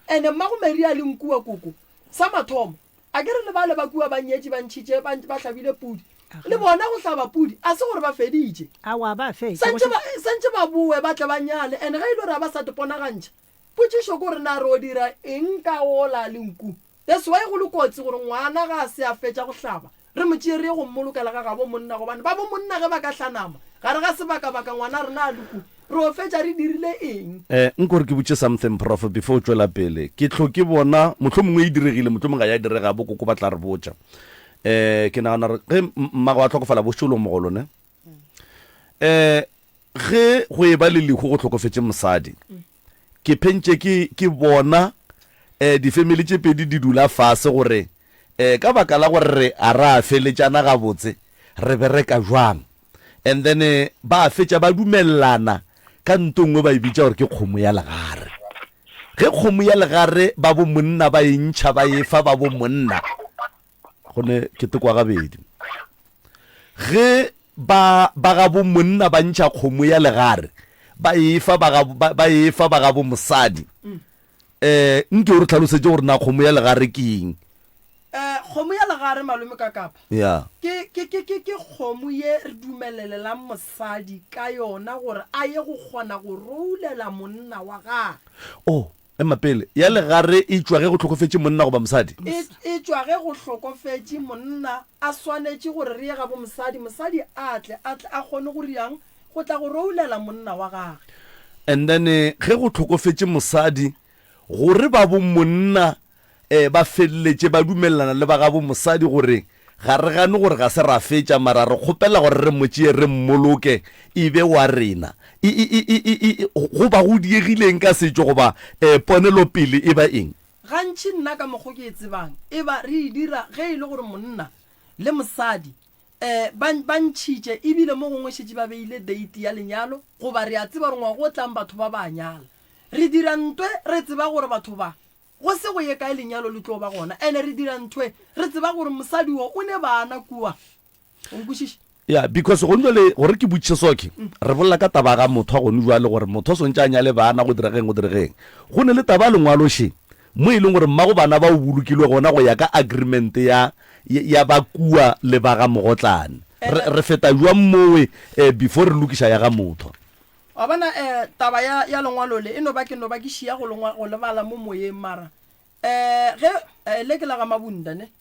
And mmago Mary a leng kua koko, sa mathomo A ke re le bale ba kua ba nyetše ba ntšhitše ba, ba hlabile pudi. Le bona go hlaba pudi a se gore ba feditše. Aowa ba fetša. Santše ba, santše ba bowe ba tle ba nyale. And ge e le gore ga ba sa tiponagantšha, potšišo ke gore na re o dira eng ka wola le nku? That's why go le kotsi gore ngwana ga a se a fetša go hlaba, re mo tšee re ye go mmolokela ga gabo monna gobane ba bo monna ge ba ka hlanama gare ga sebakabaka ngwana rena a le ku, re o fetša re dirile eng? Eh, nko re ke botše something prof before o tšwela pele. Ke hlo ke bona, mohlomongwe e diregile, mohlomongwe ga ya direga, bo koko ba tla re botša. Eh, ke nagana gore ge mmago a hlokofala bo šolo mogolo ne? Eh, ge go e ba le lehu go hlokofetše mosadi, ke phentše ke, ke bona eh, difemili tše pedi di dula fase gore eh, ka baka la gore re a ra feletšana gabotse, re bereka jwang. And then eh, ba fetša ba dumelelana ka nto nngwe ba e bitša gore ke kgomo ya legare. Ge kgomo ya legare ba bo monna ba e ntšha ba e fa ba bo monna, go ne ke tekwa gabedi. Ge ba ba gabo monna ba ntšha kgomo ya legare ba e fa ba ga ba e fa ba gabo mosadi. Eh nke o re tlhalosetše gore na kgomo ya legare ke eng? Eh kgomo ya legare malome ka kapa. Yeah. Ke ke ke ke ke kgomo ye re dumelelelang mosadi ka yona gore a ye go kgona go roulela monna wa gagwe. Oh Ema pele, ya legare e tšwa ge go hlokofetše monna goba mosadi? E, e tšwa ge go hlokofetše monna, a swanetše gore re ye gabo mosadi, mosadi a tle, a tle a kgone go riang, go tla go roulela monna wa gage. And then ge go hlokofetše mosadi, gore ba bo monna eh, ba feleletše ba dumelelana le ba gabo mosadi gore ga re gane gore ga se ra fetša, mara re kgopela gore re mo tšee re mmoloke e be wa rena. E, e, e, e, e, e, go ba go diegileng ka setšo goba eh, ponelopele e ba eng? Gantši nna ka mokgo ke e tsebang, e ba re e dira ge e le gore monna le mosadi um ba, ba ntšhitše ebile mo gongwe šetše ba beile date ya lenyalo goba re a tseba gore ngwaga o tlang batho ba ba a nyala. Re dira ntwe re tseba gore batho ba Go se go ye kae lenyalo le tlo ba gona. Ene re dira ntho e, re tseba gore mosadi wo o ne bana kua. O nkwešiša? Ya, because gone jwale, gore ke botšiše so ke, re bolela ka taba ya ga Mothwa gone jwale, gore Mothwa swantše a nyale bana, go diregeng, go diregeng. Go ne le taba ya lengwalo še, mo e leng gore mmago bana ba o bolokilwe gona go ya ka agreement ya, ya ba kua le ba ga Mogotlane. Re, re feta jwang mowe, eh, before re lokiša ya ga Mothwa? Wa bona, eh, taba ya, ya lengwalo le, e no ba ke no ba ke šia go lengwa, go lebala mo moyeng, mara, eh, ge, eh, le ke la ga Mabunda, ne?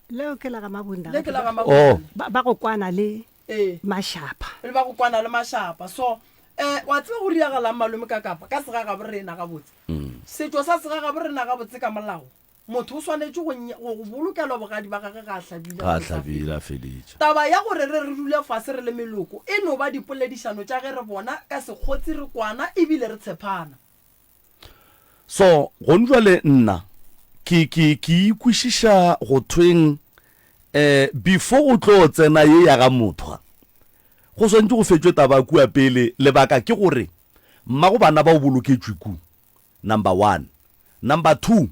Leo ke la ga Mabunda. Le ke la ga Mabunda. Oh. Ba, ba go kwana le Ee. Mašapa. Le ba go kwana le Mašapa. So, eh, wa tseba go riagalang malome ka kapa, ka segagaborena gabotse. Setšo sa segagaborena gabotse ka molao. Motho o swanetše go, go, go bolokelwa bogadi ba gagwe ge a hlabile, Ge a hlabile, a feditše. Taba ya gore re re dule fase re le meloko e no ba dipoledišano tša ge re bona ka sekgotsi re kwana e bile re tshephana. So, gone jwale nna ke, ke, ke ikwešiša go thweng eh, before go tlo tsena ye ya ga Mothwa, go swanetše go fetšwe taba kua pele, lebaka ke gore mmago bana ba o boloketšwe ku. Number one. Number two,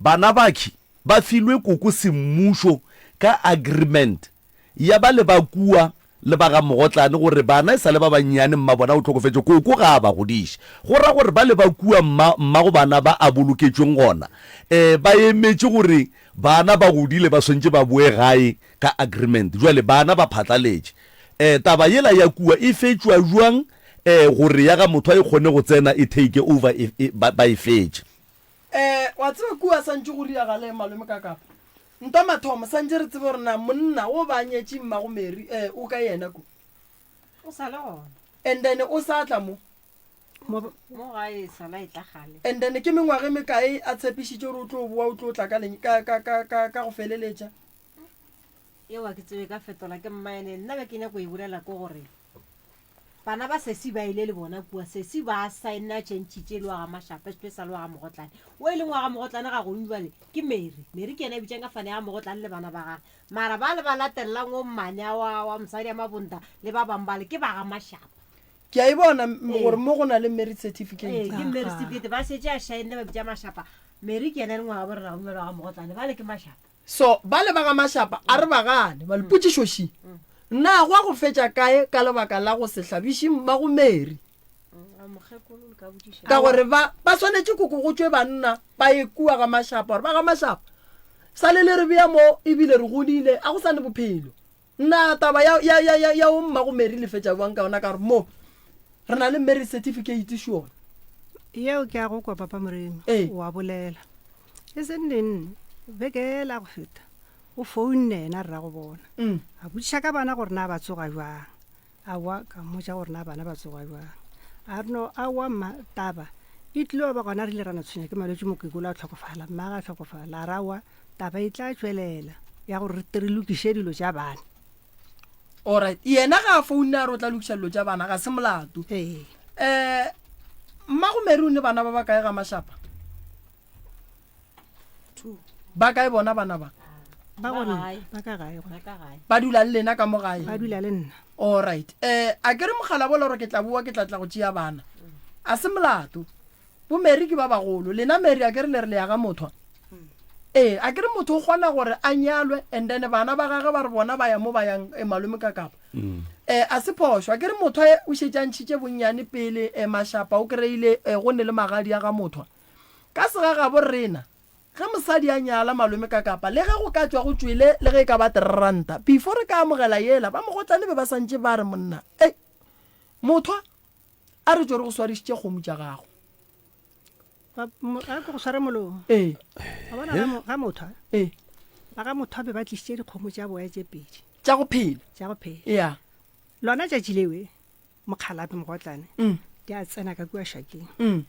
bana bakhi ba filwe koko semmušo ka agreement ya ba le ba kua le ba ga Mogotlane gore bana e sa le ba bannyane mmabona o hlokofetše koko ga a ba godiše. Go ra gore ba le ba kua mma mmago bana ba a boloketšweng gona eh ba emetše gore bana ba godile ba swantše ba boe gae ka agreement. Jwale bana ba phatlaletše. Eh taba yela ya kua e fetšwa bjang eh gore ya ga motho a e kgone go tsena e take over e, e, ba, ba e fetše. Eh wa tseba kua santše go riagale malome ka kapa. Ntwa mathomo santše re tsebe gore na monna wo ba nyetše mmago Mary eh o ka yena ku. O sa le gona. And then o sa tla mo. Mo Mo gae sala e tla gale. And then ke mengwaga e mekae a tshepišitše gore o tlo boa o tlo tla ka ka ka ka ka ka go feleletša? Eo a ke tsebe ka fetola ke mmaene nna be ke nyako e bolela ko gore bana ba sesi ba ile le bona kua sesi ba saena tšentšhitše le wa ga mašapa especially wa ga mogotlane o e leng wa ga mogotlane ga gong jale ke mary mary ke yena a bitsang ka fane ya ga mogotlane le bana ba gage mara ba le ba latelelang o mmane wa wa mosadi ya mabonta le ba bangwe bale ke ba ga mašapa Ke a e bona gore mo go na le marriage certificate. Ee, ke marriage certificate ba šetše a shaenne ba bitša mašapa mary ke yena e leng wa ga borena gomme wa ga mogotlane bale ke mašapa So bale ba ga Mašapa a re ba gane, ba le potšišo ši, Na gwa go fetša kae ka lebaka la go se hlabiše mmago Mary? Ka gore ba, ba swanetše koko go tšwe banna ba ye kua ga Mašapa gore ba ga Mašapa sa le le re bea mo ebile re godile a go sa ne bophelo. Na taba ya, ya, ya, ya, ya o mmago Mary le fetša bjang ka yona ka gore mo re na le marriage certificate sure. Yeo ke a go kwa Papa Moremi Ee. o a bolela. E seng neng beke ela go feta o founne yena rrago bona. Mm. A botšiša ka bana gore na ba tsoga jwang. Aowa ka mmotša gore na bana ba tsoga jwang. A re no aowa mma taba e tlilo ba gona re ile ra no tshwenya ke malwetši mokekolo a hlokofala mmagwe a hlokofala a re aowa Taba e tla tšwelela ya gore re tle re lokiše dilo tša bana. Alright, yena ga a founne a re o tla lokiša dilo tša bana, ga se molato. Ee. Eh, Mmago Mary o ne bana ba ba kae ga Mashapa? Ba kae bona bana ba? Ba gona, ba ka gae gona. Ba dula le lena ka mo gae? Ba dula le nna. Alright. Eh, a ke re mogala bola gore ke tla boa ke tla tla go tšea bana. A se molato. Bo Mary ke ba bagolo. Lena Mary a ke re le re le ya ga mothwa? Ee, a ke re motho o kgona gore a nyalwe and then bana ba gage ba re bona ba ya mo ba yang eh, malome ka kapa. Eh, a se phošo. A ke re mothwa o šetše a ntšhitše bonnyane pele eh, mašapa o kry-ile eh, go ne le magadi a ga mothwa. Ka segagabo rena ge mosadi a nyala malome ka kapa le ge go ka tšwa go tšwele le ge e ka ba tereranta before re ka amogela yela ba mogotlane be ba santše ba re monna ei mothwa A re tšwe re go swarišitše kgomo tša gago. Ba, mo, a ke go sware molomo. Ee. Wa bona ga, ga motho a? Ee. Ba ga motho a be ba tlišitše dikgomo tša boya tše pedi. Tša go phela. Tša go phela. Ya. Lona tšatši lewe, mokgalabje mogotlane, Mm. di a tsena ka kua šakeng. Mm.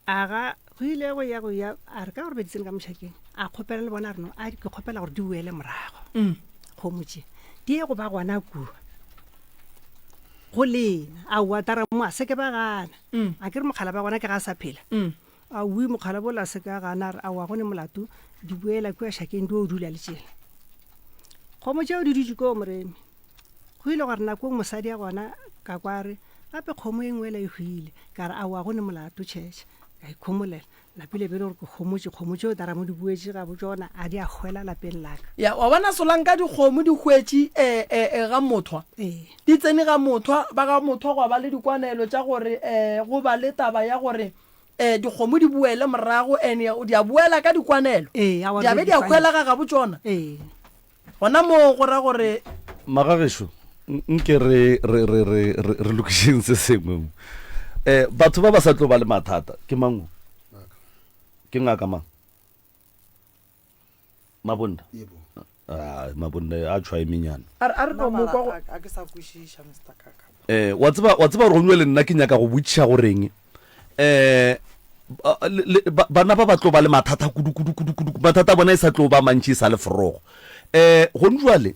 A ga, go ile go ya go ya, a re ka gore be di tsene ka mošakeng, a kgopela le bona a re no, a ke kgopela gore di boele morago. Mm. Kgomo tše, di ye go ba gona kua. Go lena. Aowa, tara mo a se ke ba gana. Mm. A ke re mokgala ba gona ke ga a sa phela. Mm. Aowi, mokgala bola a se ka gana, a re aowa go ne molato, di boela kua šakeng di o dula le tšela. Kgomo tšeo di dutše koo Moremi. Go ile gwa re nakong mosadi ya gona ka kwa a re, Gape kgomo e nngwe yela e hwile. Ka re, Aowa, go ne molato, tšhetšhe. Ka ikhomolela. Napile be e le gore ke homotše. Kgomo tšeo tara mo di boetše gabo tšona, a di a hwela lapeng la ka. Ya, wa bona Solanka dikgomo di hwetše e, e, e, ga Mothwa. Ee. Di tsene ga Mothwa, ba ga Mothwa gwa ba le dikwanelo tša gore e, go ba le taba ya gore e, dikgomo di boele morago and di a boela ka dikwanelo. Ee, aowa, Di a be di a hwela ga gabo tšona. Ee. Gona moo go ra gore. Magagešo, nke re, re, re, re, re, re lokišeng se sengwe mo. Eh, batho ba ba sa tlo ba le mathata, ke mang o? Ke ngaka mang? Mabunda? Yebo. Ah, Mabunda a tšhwaemenyana. A re, a re tlo mo kwa go. A ke sa kwešiša, Mister Kaka. Eh, wa tseba, wa tseba gore gongwe le nna ke nyaka go botšiša goreng eh bana ba ba tlo ba le mathata kudu kudu kudu kudu mathata a bona e sa tlo ba mantši e sa le forogo eh gone jwale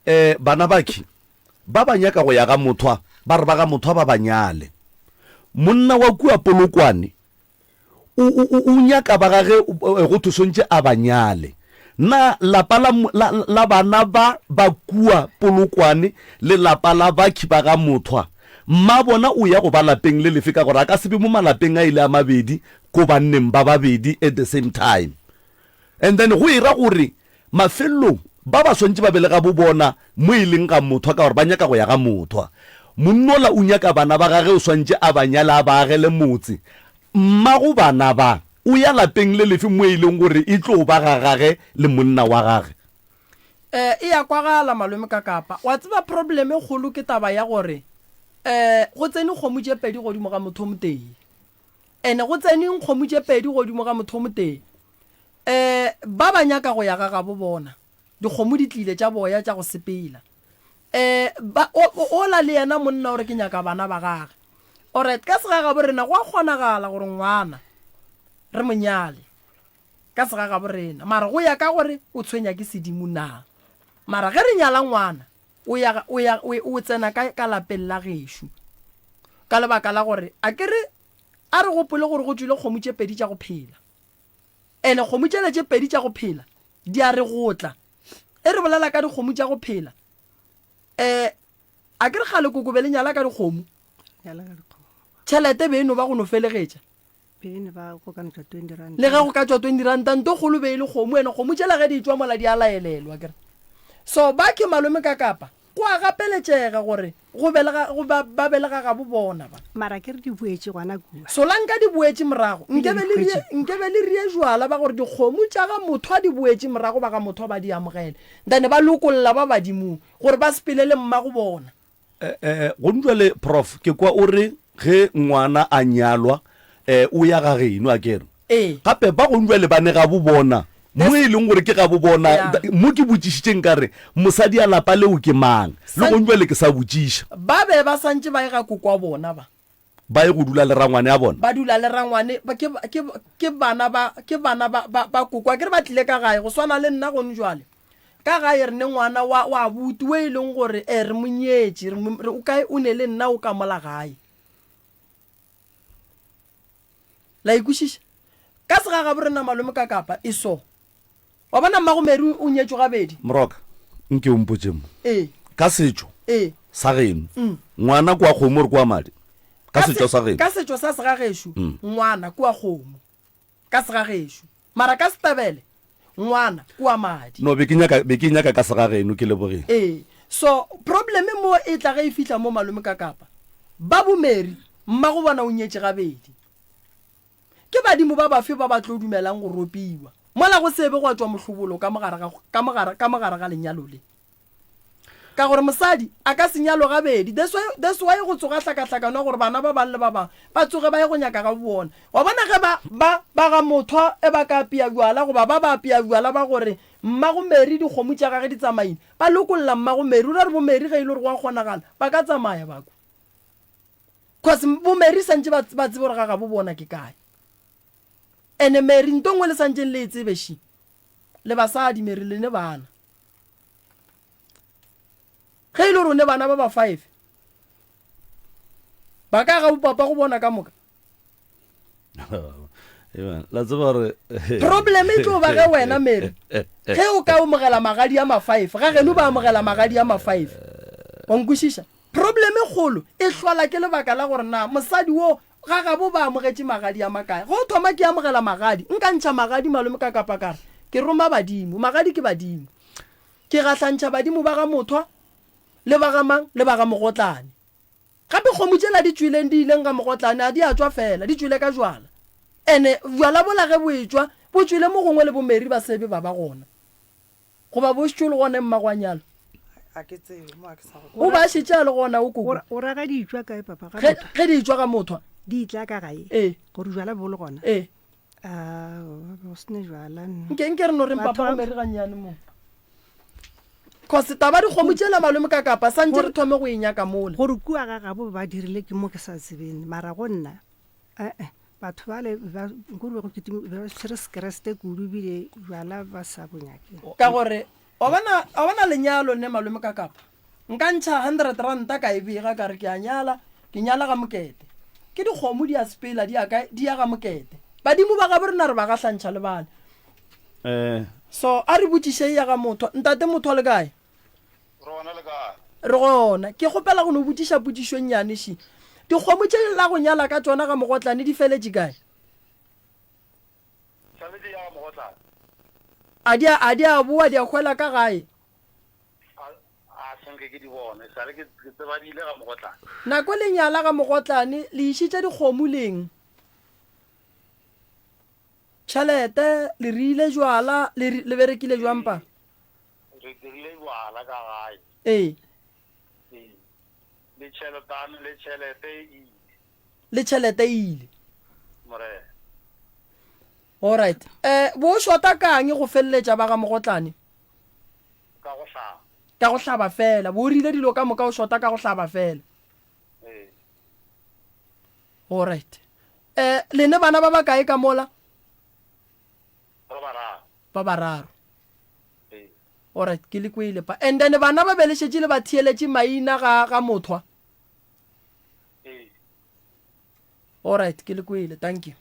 eh bana bakhi ba ba nyaka go ya ga mothwa ba re ba ga mothwa ba ba nyale monna wa kua polokwane O, o, o, o nyaka ba gage eh, go thwe swantše a ba nyale. Na lapa la, la, la bana ba ba kua Polokwane le lapa la bakhi ba ga Mothwa, mmabona o ya go ba lapeng le lefe ka gore a ka se be mo malapeng a ile a mabedi ko banneng ba babedi at the same time. And then go e ra gore mafelelong ba ba swantše ba be le gabo bona mo e leng ga Mothwa ka gore ba nyaka go ya ga Mothwa. Monnola o nyaka bana ba gage o swantše a ba nyale a ba agele motse. Mmago bana ba o ya lapeng le lefe mo e leng gore e tlo ba ga gage le monna wa gage? Eh e ya kwagala malome Kakapa. Wa tseba problem e kgolo ke taba ya gore eh go tsene kgomo tše pedi godimo ga motho o motee. Ene go tseneng kgomo tše pedi godimo ga motho o motee. Um ba ba nyaka go ya ga gabo bona. Dikgomo di tlile tša boya tša go sepela. Um ba, o, o, ola le yena monna o re ke nyaka bana ba gage. Alright, ka segagabo rena go a kgonagala gore ngwana re mo nyale ka segagabo rena, mara go ya ka gore o tshwenya ke sedimo na. Mara ge re nyala ngwana o ya, o ya, o, o tsena ka, ka lapeng la gešo. Ka lebaka la gore a ke re, a re gopole gore go tšwile kgomo tše pedi tša go phela. Ene kgomo tšela tše pedi tša go phela di a re gotla. E re bolela ka dikgomo tša go phela, um a ke re kgale koko be le nyala ka dikgomo? Nyala ka dikgomo. Tšhelete be e no ba go no felegetša. Be e no ba go ka no tšwa 20 ranta. Le ge go ka tšwa 20 ranta, nto kgolo be e le kgomo, ene kgomo tšela ge di etšwa mola di a laelelwa, ke re. So ba ke malome ka kapa, go a gapeletšega gore go be le ga, go ba, ba be le ga gabo bona ba. Mara ke re di boetše gona kua. Solanka di boetše morago. Pele Nke be di le rie, hwetše. nke be le rie jwala ba gore dikgomo tša ga motho a di boetše morago ba ga motho ba di amogele. Then ba lokolla ba badimong gore ba sepele le mmago bona. Eh, gonjwale prof ke kwa o re ge ngwana a nyalwa eh, o ya ga geno a kere Ee. gape ba gonjwale ba ne gabo bona mo e leng gore ke gabo bona Yeah. mo ke botšišitšeng ka re mosadi a lapa leo ke mang le San- gonjwale ke sa botšiša Ba be ba santše ba ye ga kokwa bona ba. Ba ye go dula le rangwane a bona. Ba dula le rangwane, ba, ke, ke, ke bana ba, ke bana ba, ba, ba koko. Akere ba tlile ka gae, go swana le nna gone jwale. Ka gae re ne ngwana wa, wa abuti we e leng gore, eh, re mo nyetše, re mo, re, o kae, o ne le nna o ka mola gae. La e kwešiša? Ka segagabo rena malome ka kapa, e so. Wa bona mmago Mary o nyetšwe gabedi. Moroka, nke o mpotše mo. Ee. Ka setšo Ee. sa geno, ngwana ke wa kgomo or ke wa madi? Ka setšo sa geno. Ka setšo sa segagešo, ngwana ke wa kgomo. Ka segagešo. Mara ka Setebele, ngwana ke wa madi. No, be ke nyaka, be ke nyaka ka segageno, ke lebogile. Ee. So, problem mo e tla ge e fihla mo malome ka kapa. Ba bo Mary, mmago bona o nyetše gabedi. Ke badimo ba bafe ba ba tlo dumelang go ropiwa mola go se be gwa tšwa mohlobolo ka mo gare ga, ka mo gare, ka mo gare ga lenyalo le? Ka gore mosadi a ka se nyalwe gabedi. That's why, that's why go tsoga hlakahlakano ya gore bana ba bang le ba bang ba tsoge ba ye go nyaka ga bona. Wa bona ge ba, ba, ba ga mothwa e ba ka apea bjala goba ba ba apea bjala ba gore mmago Mary dikgomo tša gage di tsamaile, ba lokolla mmago Mary. O ra re bo Mary ge e le gore go a kgonagala ba ka tsamaya ba kwa. Cause bo Mary santše ba ba tsebe gore ga gabo bona ke kae. Ene Mary nto nngwe le santšeng le e tsebe shi. Le basadi Mary le ne bana. Ge e le gore o ne bana ba ba five ba ka ga bo papa go bona ka moka. La tseba gore Problem e tlo ba ge wena Mary ge o ka amogela magadi a ma five ga geno ba amogela magadi a ma five. Wa nkwešiša? Problem e kgolo e hlola ke lebaka la gore na mosadi wo ga gabo ba amogetše magadi a makae. Ge o thoma ke amogela magadi, nka ntšha magadi malome ka kapa ka re ke roma badimo. Magadi ke badimo. Ke gahlantšha badimo ba ga Mothwa le ba ga mang le ba ga Mogotlane. Gape kgomo tšela di tšwileng di ileng ga Mogotlane a di a tšwa fela, di tšwile ka jwala. Ene bjwala bola ge bo etšwa bo tšwile mo gongwe le bo Mary ba sebe ba ba gona. Goba bo šetše o le gona mmagwanyalo? A ke tsebe, mo a ke sa go. O ba šetše a le gona o koko. O ra ge di etšwa kae papa? Ga Ge, mothwa? ge di etšwa ga mothwa. Di etla ka gae? Ee. Gore jwala bo le gona? Ee. Aowa, go se ne jwala nna. Nke, nke re no reng Batho papa ba- go Mary gannyane mo. Cause taba dikgomo tšela malome ka kapa santše re thome go e nyaka mola. Gore kua ga gabo ba dirile ke mo ke sa tsebeng, mara go nna E-e, batho bale ba nkore be go kitima, be ba tshwere Sekeresete kudu ebile bjala ba sa bo nyake. Ka gore, wa bona, wa bona lenyalo ne malome ka kapa, nka ntšha hundred ranta ka e bega ka re ke a nyala, ke nyala ga Mokete. Ke dikgomo di a sepela di ya kae, di ya ga Mokete. Badimo ba gabo rena re ba gahlantšha le bale. Eh. So a re botšiše ya ga Mothwa, Ntate Mothwa le kae? Re gona le kae? Re gona. Ke kgopela go no botšiša potšišo nnyane še. Dikgomo tše la go nyala ka tšona ga Mogotlane di feletše kae? Sale di ya ga Mogotlane. A di a, a di a boa di a hwela ka gae? A, a se nke ke di bone. Sale ke, ke tseba di ile ga Mogotlane. Nako le nyala ga Mogotlane le išitše dikgomo leng? Tšhelete, le riile jwala, le, le berekile jwang pa? Re dirile jwala ka gae. Ee. Ee. Le tšheletane, le tšhelete e ile. Le tšhelete e ile. Morena. Alright. Eh, bo shota kang go feleletša ba ga Mogotlane? Ka go hlaba. Ka go hlaba fela. Bo rile dilo ka moka o shota ka go hlaba fela. Ee. Alright. Eh, lene bana ba bakae ka mola? Ba bararo. Ba bararo. Ee. Alright, ke le kwele pa. And then bana ba be le šetše le ba theeletše maina ga ga mothwa? Ee. Alright, ke le kwele. Thank you.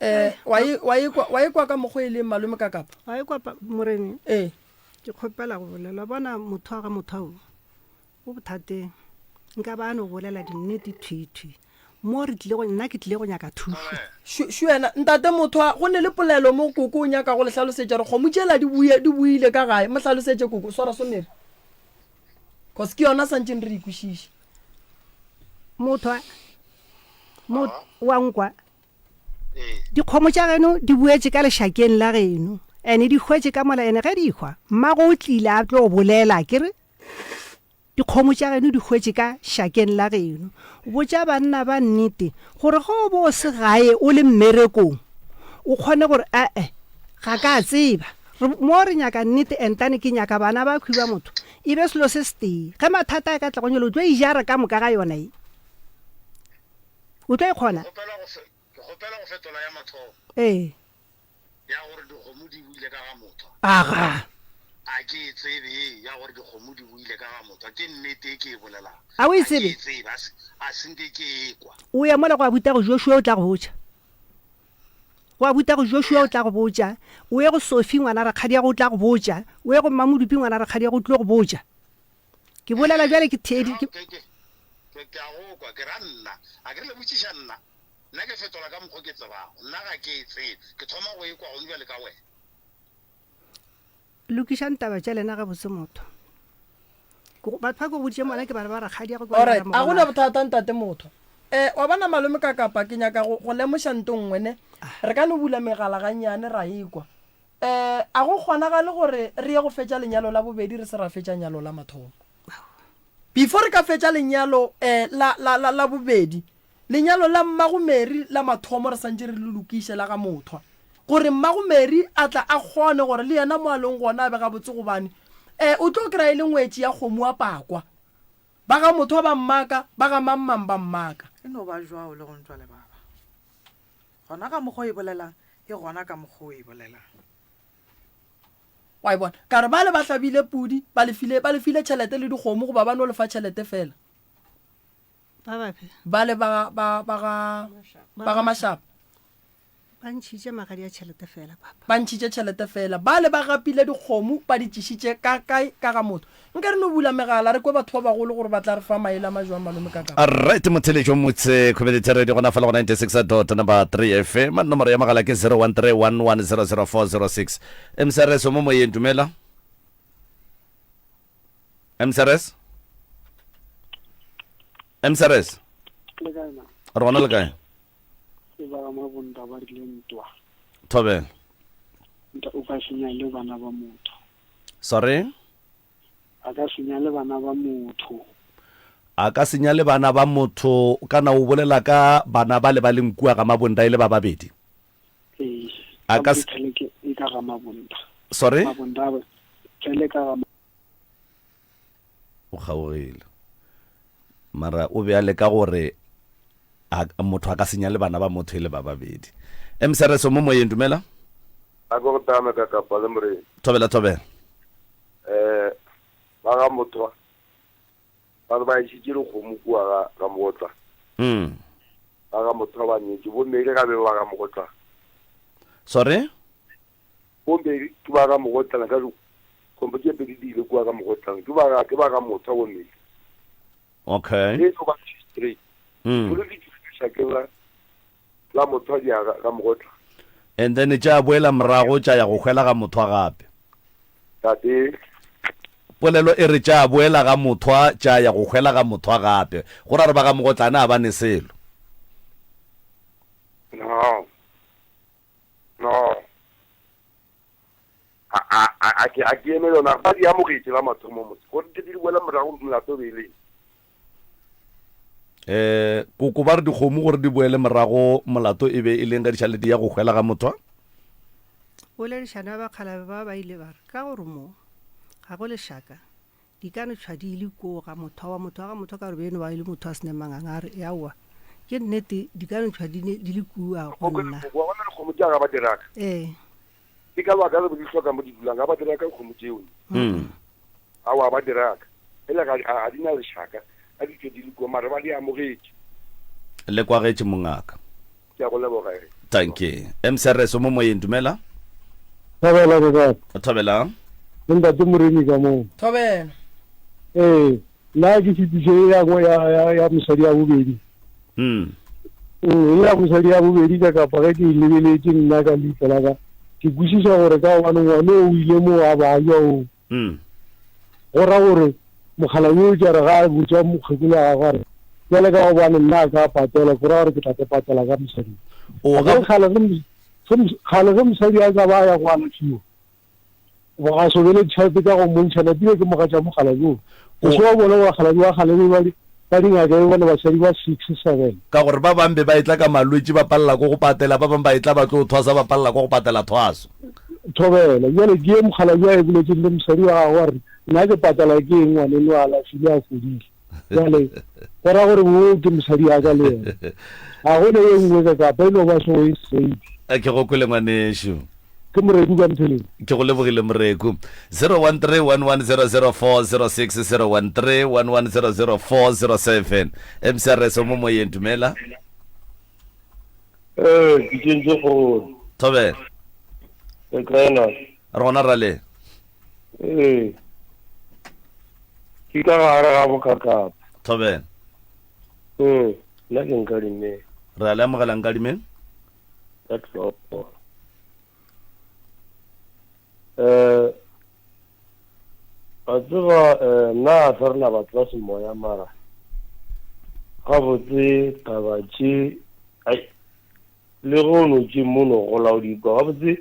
Eh, wa e wa e kwa wa e kwa ka mokgwa e leng malome ka kapa? Wa e kwa pa morene? Ee. Ke kgopela go bolela. Bona motho wa ga motho ao o bothateng. Nka ba a no bolela dinnete thwi thwi. Mo re tlile go nna ke tlile go nyaka thušo. Šu šu wena ntate motho a go ne le polelo mo koko o nyaka go le hlalosetša re kgomo tšela di buye di buile ka gae mo hlalosetše koko swara somere. Cause ke yona santšeng re e kwešiše. Motho a mo wa nkwa dikgomo tša geno di boetše ka lešakeng la geno ene di hwetše ka mola ene ge di hwa mmago o tlile a tlo bolela ke re dikgomo tša geno di hwetše ka šakeng la geno botša banna ba nnete gore ge o bo o se gae o le mmerekong o kgone gore ee ga ka tseba mo re nyaka nnete entane ke nyaka bana ba khwi ba motho e be selo se setee ge mathata a ka tla go nyelo o tlo ijara ka moka ga yona e O tlo e kgona? Ke kgopela go fetola ya mathomo. Ee. Ya gore dikgomo di buile ka ga motho. Aga. A ke e tsebe ye ya gore dikgomo di buile ka ga motho. Ke nnete e ke e bolelang. A o e tsebe? A ke e tsebe, a se nke ke e kwa. O ye mola go abuta go Joshua o tla go botša. Go abuta go Joshua o tla go botša. O ye go Sophie ngwana rakgadiago o tla go botša. O ye go Mmamodupi ngwana rakgadiago o tlo go botša. Ke bolela bjale ke theedi ke. Ke, ke, ke a go kwa, ke ra nna. A ke re le botšiša nna? Nna ke fetola ka mokgo ke tsebago. Nna ga ke e tsebe. Ke thoma go e kwa gone bjale ka wena. Lokišang taba tša lena gabotse motho. Ke go, batho ba ke go boditše mona ke bana ba rakgadiago ke Alright, a go na bothata ntate motho. Eh, wa bona malome ka kapa ke nyaka go, go lemoša nto nngwe ne. Re ka no bula megala gannyane ra e kwa. Eh, a go kgonagale gore re ye go fetša lenyalo la bobedi re se ra fetša nyalo la mathomo? Before re ka fetša lenyalo eh, la, la, la, la bobedi, lenyalo la mmago Mary la mathomo re santše re le lokiše la ga Mothwa, gore mmago Mary a tla a kgone gore le yena mo a leng gona a be gabotse gobane eh, o tlo kry-a e le ngwetši ya kgomo a pakwa. Ba ga Mothwa ba mmaka, ba ga mang-mang ba mmaka. E no ba jwao le go ntšwa lebaba. Gona ka mokgwa o e bolelang, e gona ka mokgwa o e bolelang. Wa e bona? Ka re bale ba hlabile pudi, ba le file, ba le file tšhelete le dikgomo goba ba no le fa tšhelete fela? Ba bafe? Bale ba, ba, ba ga, ba ga Mashapa. Ba ntšhitše magadi a tšhelete fela, papa. Ba ntšhitše tšhelete fela. Bale ba gapile dikgomo, ba di tlišitše ka kae? Ka ga motho. Nka re no bula megala re kwe batho ba bagolo gore ba tla re fa maele a majwang malome ka kapa. Alright motheletšo motse Community Radio gona fela go 96 dot number 3 FM nomoro ya mogala ke 0131100406 MCRS o mo moyeng dumela MCRS MCRS Le kae na? re gona le kae Ke ba ga Mabunda ba rile ntwa. Thobela Nta o ka senya le bana ba motho. Sorry A ka se nyale bana ba motho. A ka se nyale bana ba motho, kana o bolela ka bana bale ba leng kua ga Mabunda e le ba babedi? Ee. A ka se. Tshele ke e ka ga Mabunda. Sorry? Mabunda ba tshele ka ga. O kgaogile. Mara o be a leka gore a, motho a ka se nyale bana ba motho e le ba babedi. MCRS o mo moyeng, dumela. A ko go tame ka kapa le morena. Thobela, thobela. Eh, ba ga Mothwa ba re ba išitše dikgomo kua ga, ga Mogotla. Mm. Ba ga Mothwa ba nyetše, bo Mary ga be ba ga Mogotla. Sorry? Bo Mary ke ba ga Mogotlana ka dikgomo tše pedi di ile kua ga Mogotlana. Ke ba ga, ke ba ga Mothwa bo Mary. Okay. E no ba straight. Mm. Dikgolo di tšwa ke la la Mothwa di ya ga, ga Mogotla. And then tša boela morago tša ya go hwela ga Mothwa gape. Tate. Polelo e re tša boela ga Mothwa tša ya go hwela ga Mothwa gape. Go ra re ba ga Mogotlane a ba ne selo. No. No. A, a, a, a ke, a ke eme yona. Ba di amogetše la mathomo motse. Gore di di boela morago molato be e le. Eh, koko ba re dikgomo gore di boele morago molato e be e leng ge di šale di ya go hwela ga Mothwa? Poledišano ya bakgalabe ba ba ile ba re, Ka gore mo ga go lešaka, di ka no tšhwa di ile koo ga Mothwa wa motho wa ga Mothwa ka gore be eno ba e le motho a se ne manganga. A re, Aowa, Ke nnete di ka no tšhwa di ne di le kua go nna. Wa bona dikgomo tša ga ba diraka. Ee. Ke ka baka le di hloka mo di dulang ga ba diraka dikgomo tšeo. Mm. Aowa ba diraka. Ele ga ga di na lešaka a di tšwe di le kua mara ba di amogetše. Le kwagetše mongaka. Ke a go leboga e. Dankie. MCRS o mo moyeng dumela. Thobela ke kae? Thobela. Le ntate Moremi ka moo. Thobela. Ee, nna ke šitišo ye ya ya ya ya mosadi ya bobedi. Mm. Mm, ya mosadi ya bobedi ka kapa ge ke e lebeletše nna ka leihlo la ka, ke kwešiša gore ka gobane ngwane o ile mo a bajwa o. Mm. Go ra gore mokgalabje o tša re ga a botša mokgekolo wa gagwe a re, Bjale ka gobane nna a ka patela, go ra gore ke tla te patela ka mosadi. O A ga kere kgale ge mos- ge mos- kgale ge mosadi a ka ba a ya go alafiwa, ga sobele ditšhelete tša go montšha, napile ke mogatša mokgalabje o. O O se wa bona bakgalabje ba kgale be ba di ba dingaka e bone basadi ba six, seven. Ka gore ba bang be ba etla ka malwetši ba palela ko go patela, ba bang ba etla ba tlo thwasa ba palela ko go patela thwaso. Thobela, bjale ke ye mokgalabje a e boletšeng le mosadi wa gagwe a re, Nna ke patala ke eng ngwaneno a alafile a fodile? Bjale go ra gore wo ke mosadi ya ka le yena. Ga go ne ye nngwe ka kapa e no ba so e straight. Ke go kwele ngwanešu. Ke Moreku ka Mpheleng. Ke go lebogile Moreku. 0131100406 0131100407 MCRS o mo moyeng dumela. Ee, ke tšentše kgolo. Thobela. Le kae na? Re gona rale. Ee. Ke ka gare ga bokakapa. Thobela. Ee, nna ke Nkadimeng. Re a le amogela Nkadimeng. Ka tlopo. Eh, wa tseba eh, nna ga se rena batho ba semoya mara gabotse taba tše ai le ge o no tše mono gola o di kwa gabotse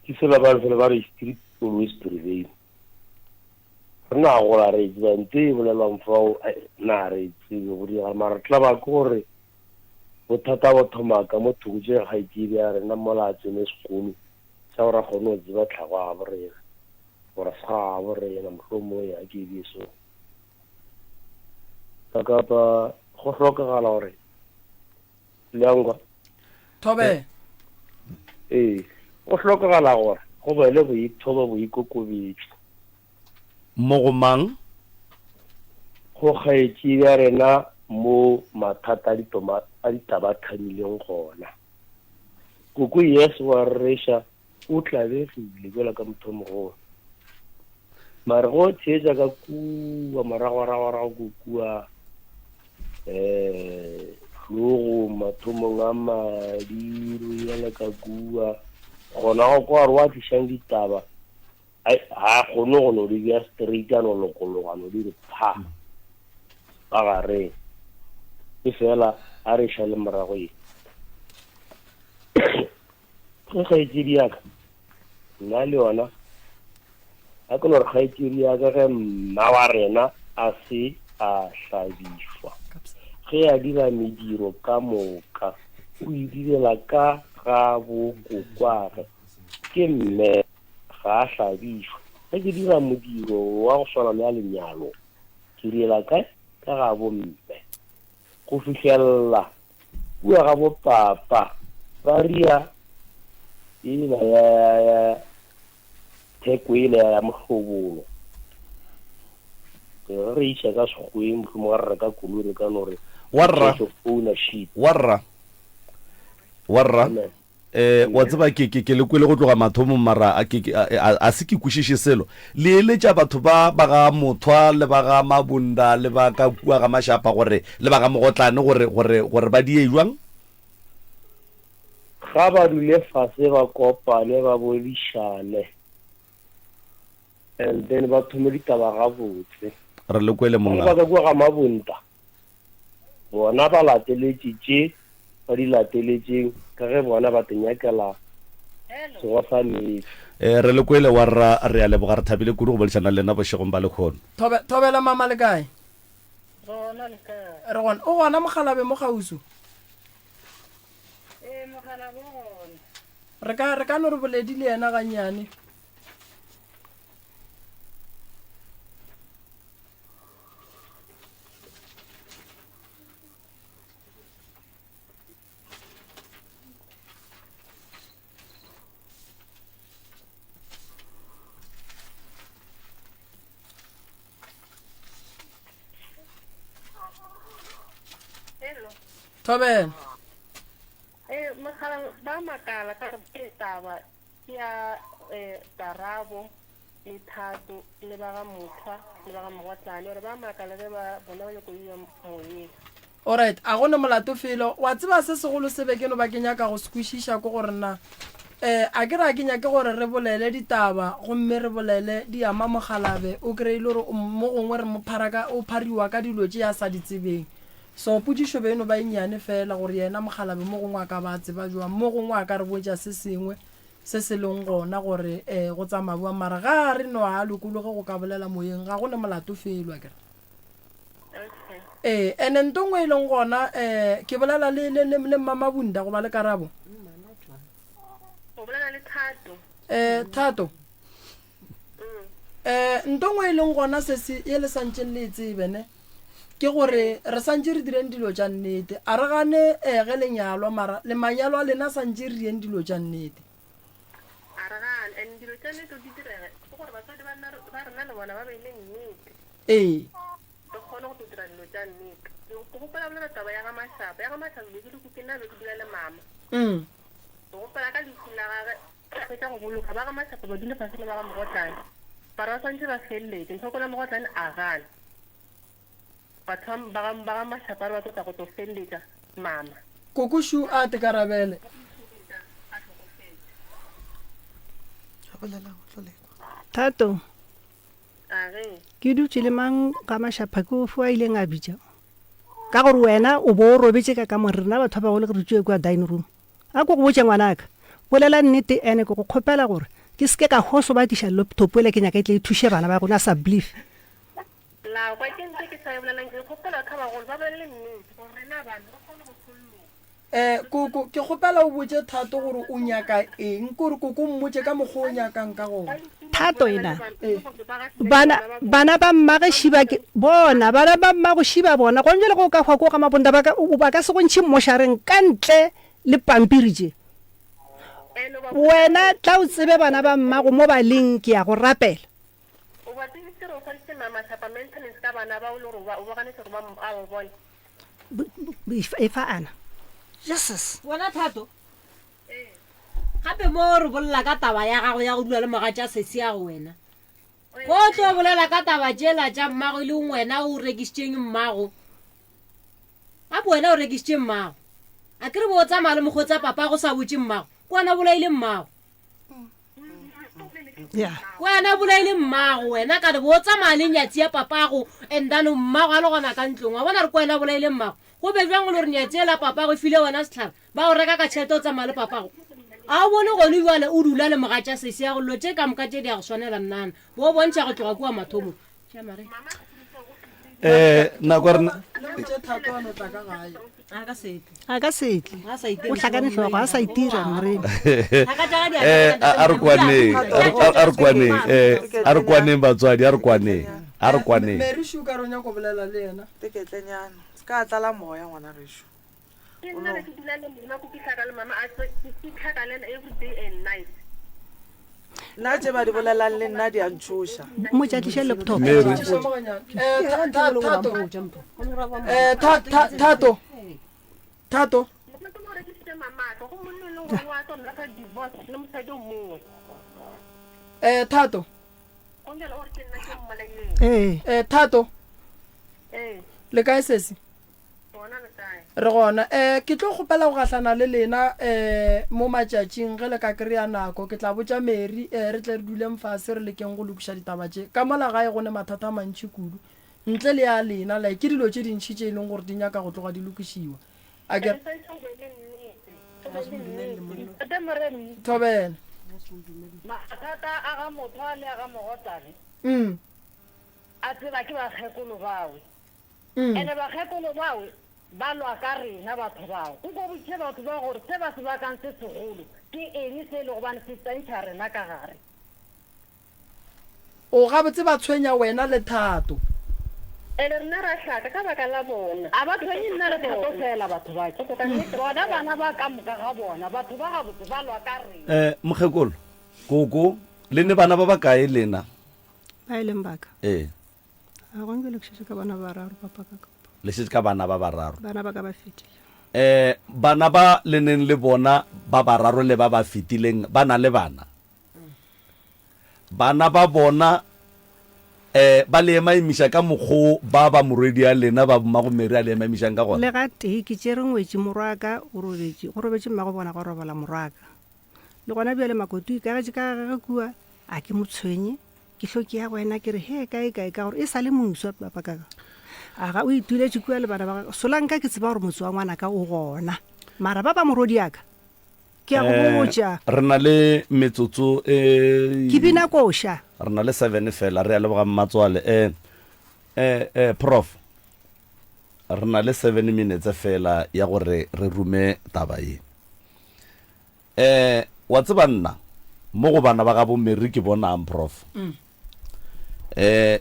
ke sela ba fela ba re street always prevail re na gola re e tseba nte e bolelwang fao na re e tsebe go diragala mara tla ba ke gore Bothata bo thoma ka mo thoko tše kgaetšedi ya rena mola a tsene sekolo sa gore a kgone go tseba tlhago ya gabo rena gore se ga gabo rena mohlomongwe a ke be so. Ka kapa go hlokagala gore le a nkwa? Thobela. Ee, go hlokagala gore go be le boithobo boikokobetšo. Mo go mang? Go kgaetšedi ya rena mo mathata a ditoma a ditaba a thamileng gona. Koko Yes wa rereša o tlabegile bjalo ka motho o mogolo. Mare go theetša ka kua moragoragorago ko kua um hlogong mathomong a madi re yela ka kua gona go kwa gore wa tlišang ditaba Ai, ga a kgone go no di bea straight a no lokologa no di re pha ka gareng. E fela a re šale morago ye. Ge kgaetšedi ya ka, nna le yona, a ke no re kgaetšedi ya ka ge mma wa rena a se a hlabišwa, ge a dira mediro ka moka, o e direla ka ga bokokwage, ke mme. Ga a hlabišwe. Ge ke dira modiro wa go swana le wa lenyalo, ke direla kae? Ka ga bomme. Go fihlelela kua ga bopapa ba ria yela ya, ya, ya theko yela ya mohlobolo. Ge re iša ka Sekgoweng, mohlomongwe ga re reka koloi re ka no re Warra. change of ownership. Warra. Warra. Amen. Eh, wa tseba ke, ke, ke le kwele go tloga mathomong, mara a ke, ke, a, a, a se ke kwešiše selo. Le eletša batho ba, ba ga Mothwa le ba ga Mabunda le ba ka kua ga Mashapa gore, le ba ga Mogotlane gore, gore, gore ba die jwang? Ga ba dule fase ba kopane ba boledišane and then ba thome ditaba gabotse. Re le kwele Ba mongaka. ba ka kua ga Mabunda Bona ba lateletše tše ba di lateletšeng ka ge bona ba te nyakela segwa sa meetse. Ee, re le kwele warra, re a leboga, re thabile kudu go boledišana le lena bošegong ba lehono. Thobe, thobela mama le kae? Re gona le kae? Re gona. O gona mokgalabe mo kgausu? Ee, mokgalabe o gona. Re ka, re ka no re boledi le yena gannyane. Thobela. Ee, mogala ba makala ka gore ke taba ke ya eh, Karabo le Thato le ba ga Mothwa le ba ga Mogotlane gore ba makala ge ba bona ba nyako iya moyeng. Alright, a go ne molato felo. Wa tseba se segolo se be ke no ba ke nyaka go se kwešiša ke gore na eh a ke re a ke nyake gore re bolele ditaba gomme re bolele di ama mokgalabe o kry-e le gore mo gongwe re mo phara ka o phariwa ka dilo tše a sa di tsebeng. So potšišo be e no ba e nnyane fela gore yena mokgalabe mo gongwe a ka ba a tseba jwang, mo gongwe a ka re botša se sengwe se se leng gona gore eh go tsamaya bjang mara ga a re no a lokologe go ka bolela moyeng ga go ne molato felo akere. Ee, ene nto nngwe e leng gona um ke bolela le le le le Mmamabunda goba le Karabo. O bolela le Thato. Eh, Thato. Eh, nto nngwe e leng gona se se ye le santšeng le e tsebe ne ke gore re santše re direng dilo tša nnete. A re gane eh, ge le nyalwa mara le manyalo a lena santše re direng dilo tša nnete. A re gane and dilo tša nnete di direge ke gore batswadi ba nna ba rena le bona ba be le nnete. Ee. Re kgone go tlo dira dilo tša nnete. Ke gopola bolela taba ya ga Mašapa. Ya ga Mašapa be ke le ke nna be ke dula le mama. Ke gopola ka lehu la gage a fetša go boloka ba ga Mašapa ba dule fase le ba ga Mogotlane. Mara ba swantše ba feleletše. Ntlhokola Mogotlane a gana. Batho ba ga ba ga Mašapa ba re ba tlo tla go tlo feleletša mama. Koko Shu a tekarabele. Thato. Ke dutše le mang ga mašapha ke ofe a ileng a bitša ka gore wena o bo o robetše ka kamore rena batho ba bagolo re dutše kua dining room a ko go botše ngwanaka bolela nnete ene ke go kgopela gore ke seke ka hoso ba tliša laptop ele ke nyaka e tle e thuše bana ba rona sa believe La kwa ke ntse ke sa e bolelang ke kgopela batho ba bagolo ba bolele nnete gore rena bana re kgone go phologa. Eh, koko, ke kgopela o botše Thato gore o nyaka eng. Kore koko mmotše ka mokgwa o nyakang ka gona. Thato ena. Bana, bana ba mmage šiba ke, bona, bana ba mmago šiba bona. Gona bjale ge o ka hwa ko ga Mabunda ba ka, ba ka se go ntšhe mmošareng ka ntle le pampiri tše. Wena tla o tsebe bana ba mmago mo ba leng, ke ya go rapela. O ba tsebisitse gore o swaditše mašapa maintenance ka bana bao le gore o ba ganetše gore ba a o bone. Efa ana. Jesus. Wena Thato. Gape mo re bolela ka taba ya gago ya go dula le mogatša sesi ya go wena. Go tlo bolela ka taba tšela tša mmago e leng wena o rekišitšeng mmago. Gape wena o rekišitše mmago. A ke re bo o tsamaya le mokgotsa papa go sa botše mmago. Ke wena o bolaile mmago. Wena o bolaile mmago wena ka re bo o tsamaya le nyatsi ya papago and then mmago a le gona ka ntlong wa bona re ke wena o bolaile mmago go be bjang o le gore nyatsi ela papago e file wena setlhare ba o reka ka tšhelete o tsamaya le papago a o bone gone jale o dula le mogatša sesi ya go dilo tše ka moka tše di ya go swanela nnana bo bontšha go tloga kua mathomong Eh, nako ya rena a ka setle o hlakane hlogo a sa itira moremi eh a re kwaneng a re kwaneng eh a re kwaneng batswadi a re kwaneng a re kwaneng Mary Shuka re nyako bolela le yena teketlenyana se ka tlala moya ngwana gešo Ke nna be ke dula le monna ko ke hlaka le mama a ke hlaka le ena every day and night. Nna tše ba di bolelang le nna di a ntšhoša. Mmotše a tliše laptop. Mary. Eh, tha- tha- Thato. Eh, tha- tha- Thato. Thato. Monna ke mo rekisitše mamaka go monna e leng gore wa tlo nna divorce le mosadi o mongwe. Eh, Thato. Go njalo o re ke nna ke mmolaileng. Ee. Eh, Thato. Ee. Le kae sesi? Re gona. Um ke tlo kgopela go gahlana le lena um mo matšatšing ge le ka kry-a nako. Ke tla botša Mary um re tle re duleng fase re lekeng go lokiša ditaba tše. Ka mola gae go ne mathata a mantši kudu. Ntle le ya lena, like ke dilo tše dintši tše e leng gore di nyaka go tloga di lokišiwa. A ke re. Thobela. Mathata a ga Mothwa le a ga Mogotlane Mm. a tseba ke bakgekolo bawe. Ene bakgekolo bao ba lwa ka rena batho bao. Nko botšiše batho bao gore se ba se bakang se segolo ke eng se e le gobane se tsentšha rena ka gare. O gabotse ba tshwenya wena le Thato. Ene rena ra hlaka ka baka la bona. A ba tshwenye nna le Thato fela batho ba ke. Bona bana ba ka moka ga bona batho ba gabotse ba lwa ka rena. Eh, mokgekolo, koko, le ne bana ba bakae lena? Ba e leng baka. Ee. A gona bjale ke šetše ka bana ba bararo papa ka ka. Le šetše ka bana ba bararo. Bana ba ka ba fetile. Eh, bana ba le neng le bona ba bararo le ba ba fetileng ba na le bana? Bana ba bona eh, ba le emaemiša ka mokgo ba ba morwedi a lena ba mmago Mary a le emaemišang ka gona? Le gatee ke tšere ngwetši morwaka o robetše, go robetše mmago bona gwa robala morwaka. Le gona bjale Makoti o ikagetše ka gagwe kua, a ke mo tshwenye, ke hlo ke ya go yena ke re he kae kae ka gore e sa le moswa papa ka a ga o ituletše kua le bana ba gagwe. Solanka ke tseba gore motse wa ngwanaka o gona, mara ba ba morwediaka ke a go Eh, botša. re na le metsotso e Ke bina koša. Re na le seven fela, re a leboga Mmatswale. Eh, eh, eh, Prof, re na le seven minutes fela ya gore re rume taba ye. Eh, wa tseba nna, mo go bana ba gabo Mary ke bonang, Prof? Eh,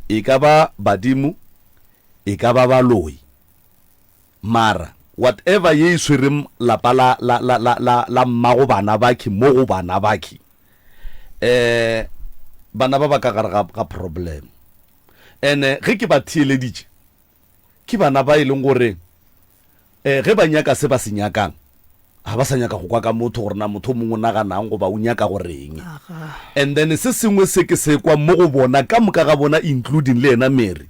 e ka ba badimo, e ka ba baloi, mara whatever ye e swereng lapa la, la, la, la, la, la mmago bana bakhi mo go bana bakhi, eh, bana ba ba ka gare ga, ga problem. And-e ge ke ba theeleditše, ke bana ba e leng gore um ge ba nyaka se ba se nyakang, ga ba sa nyaka go kwa ka motho gore na motho o mongwe o naganang goba o nyaka go reng. And then se sengwe se ke se kwa mo go bona ka moka ga bona including le yena Mary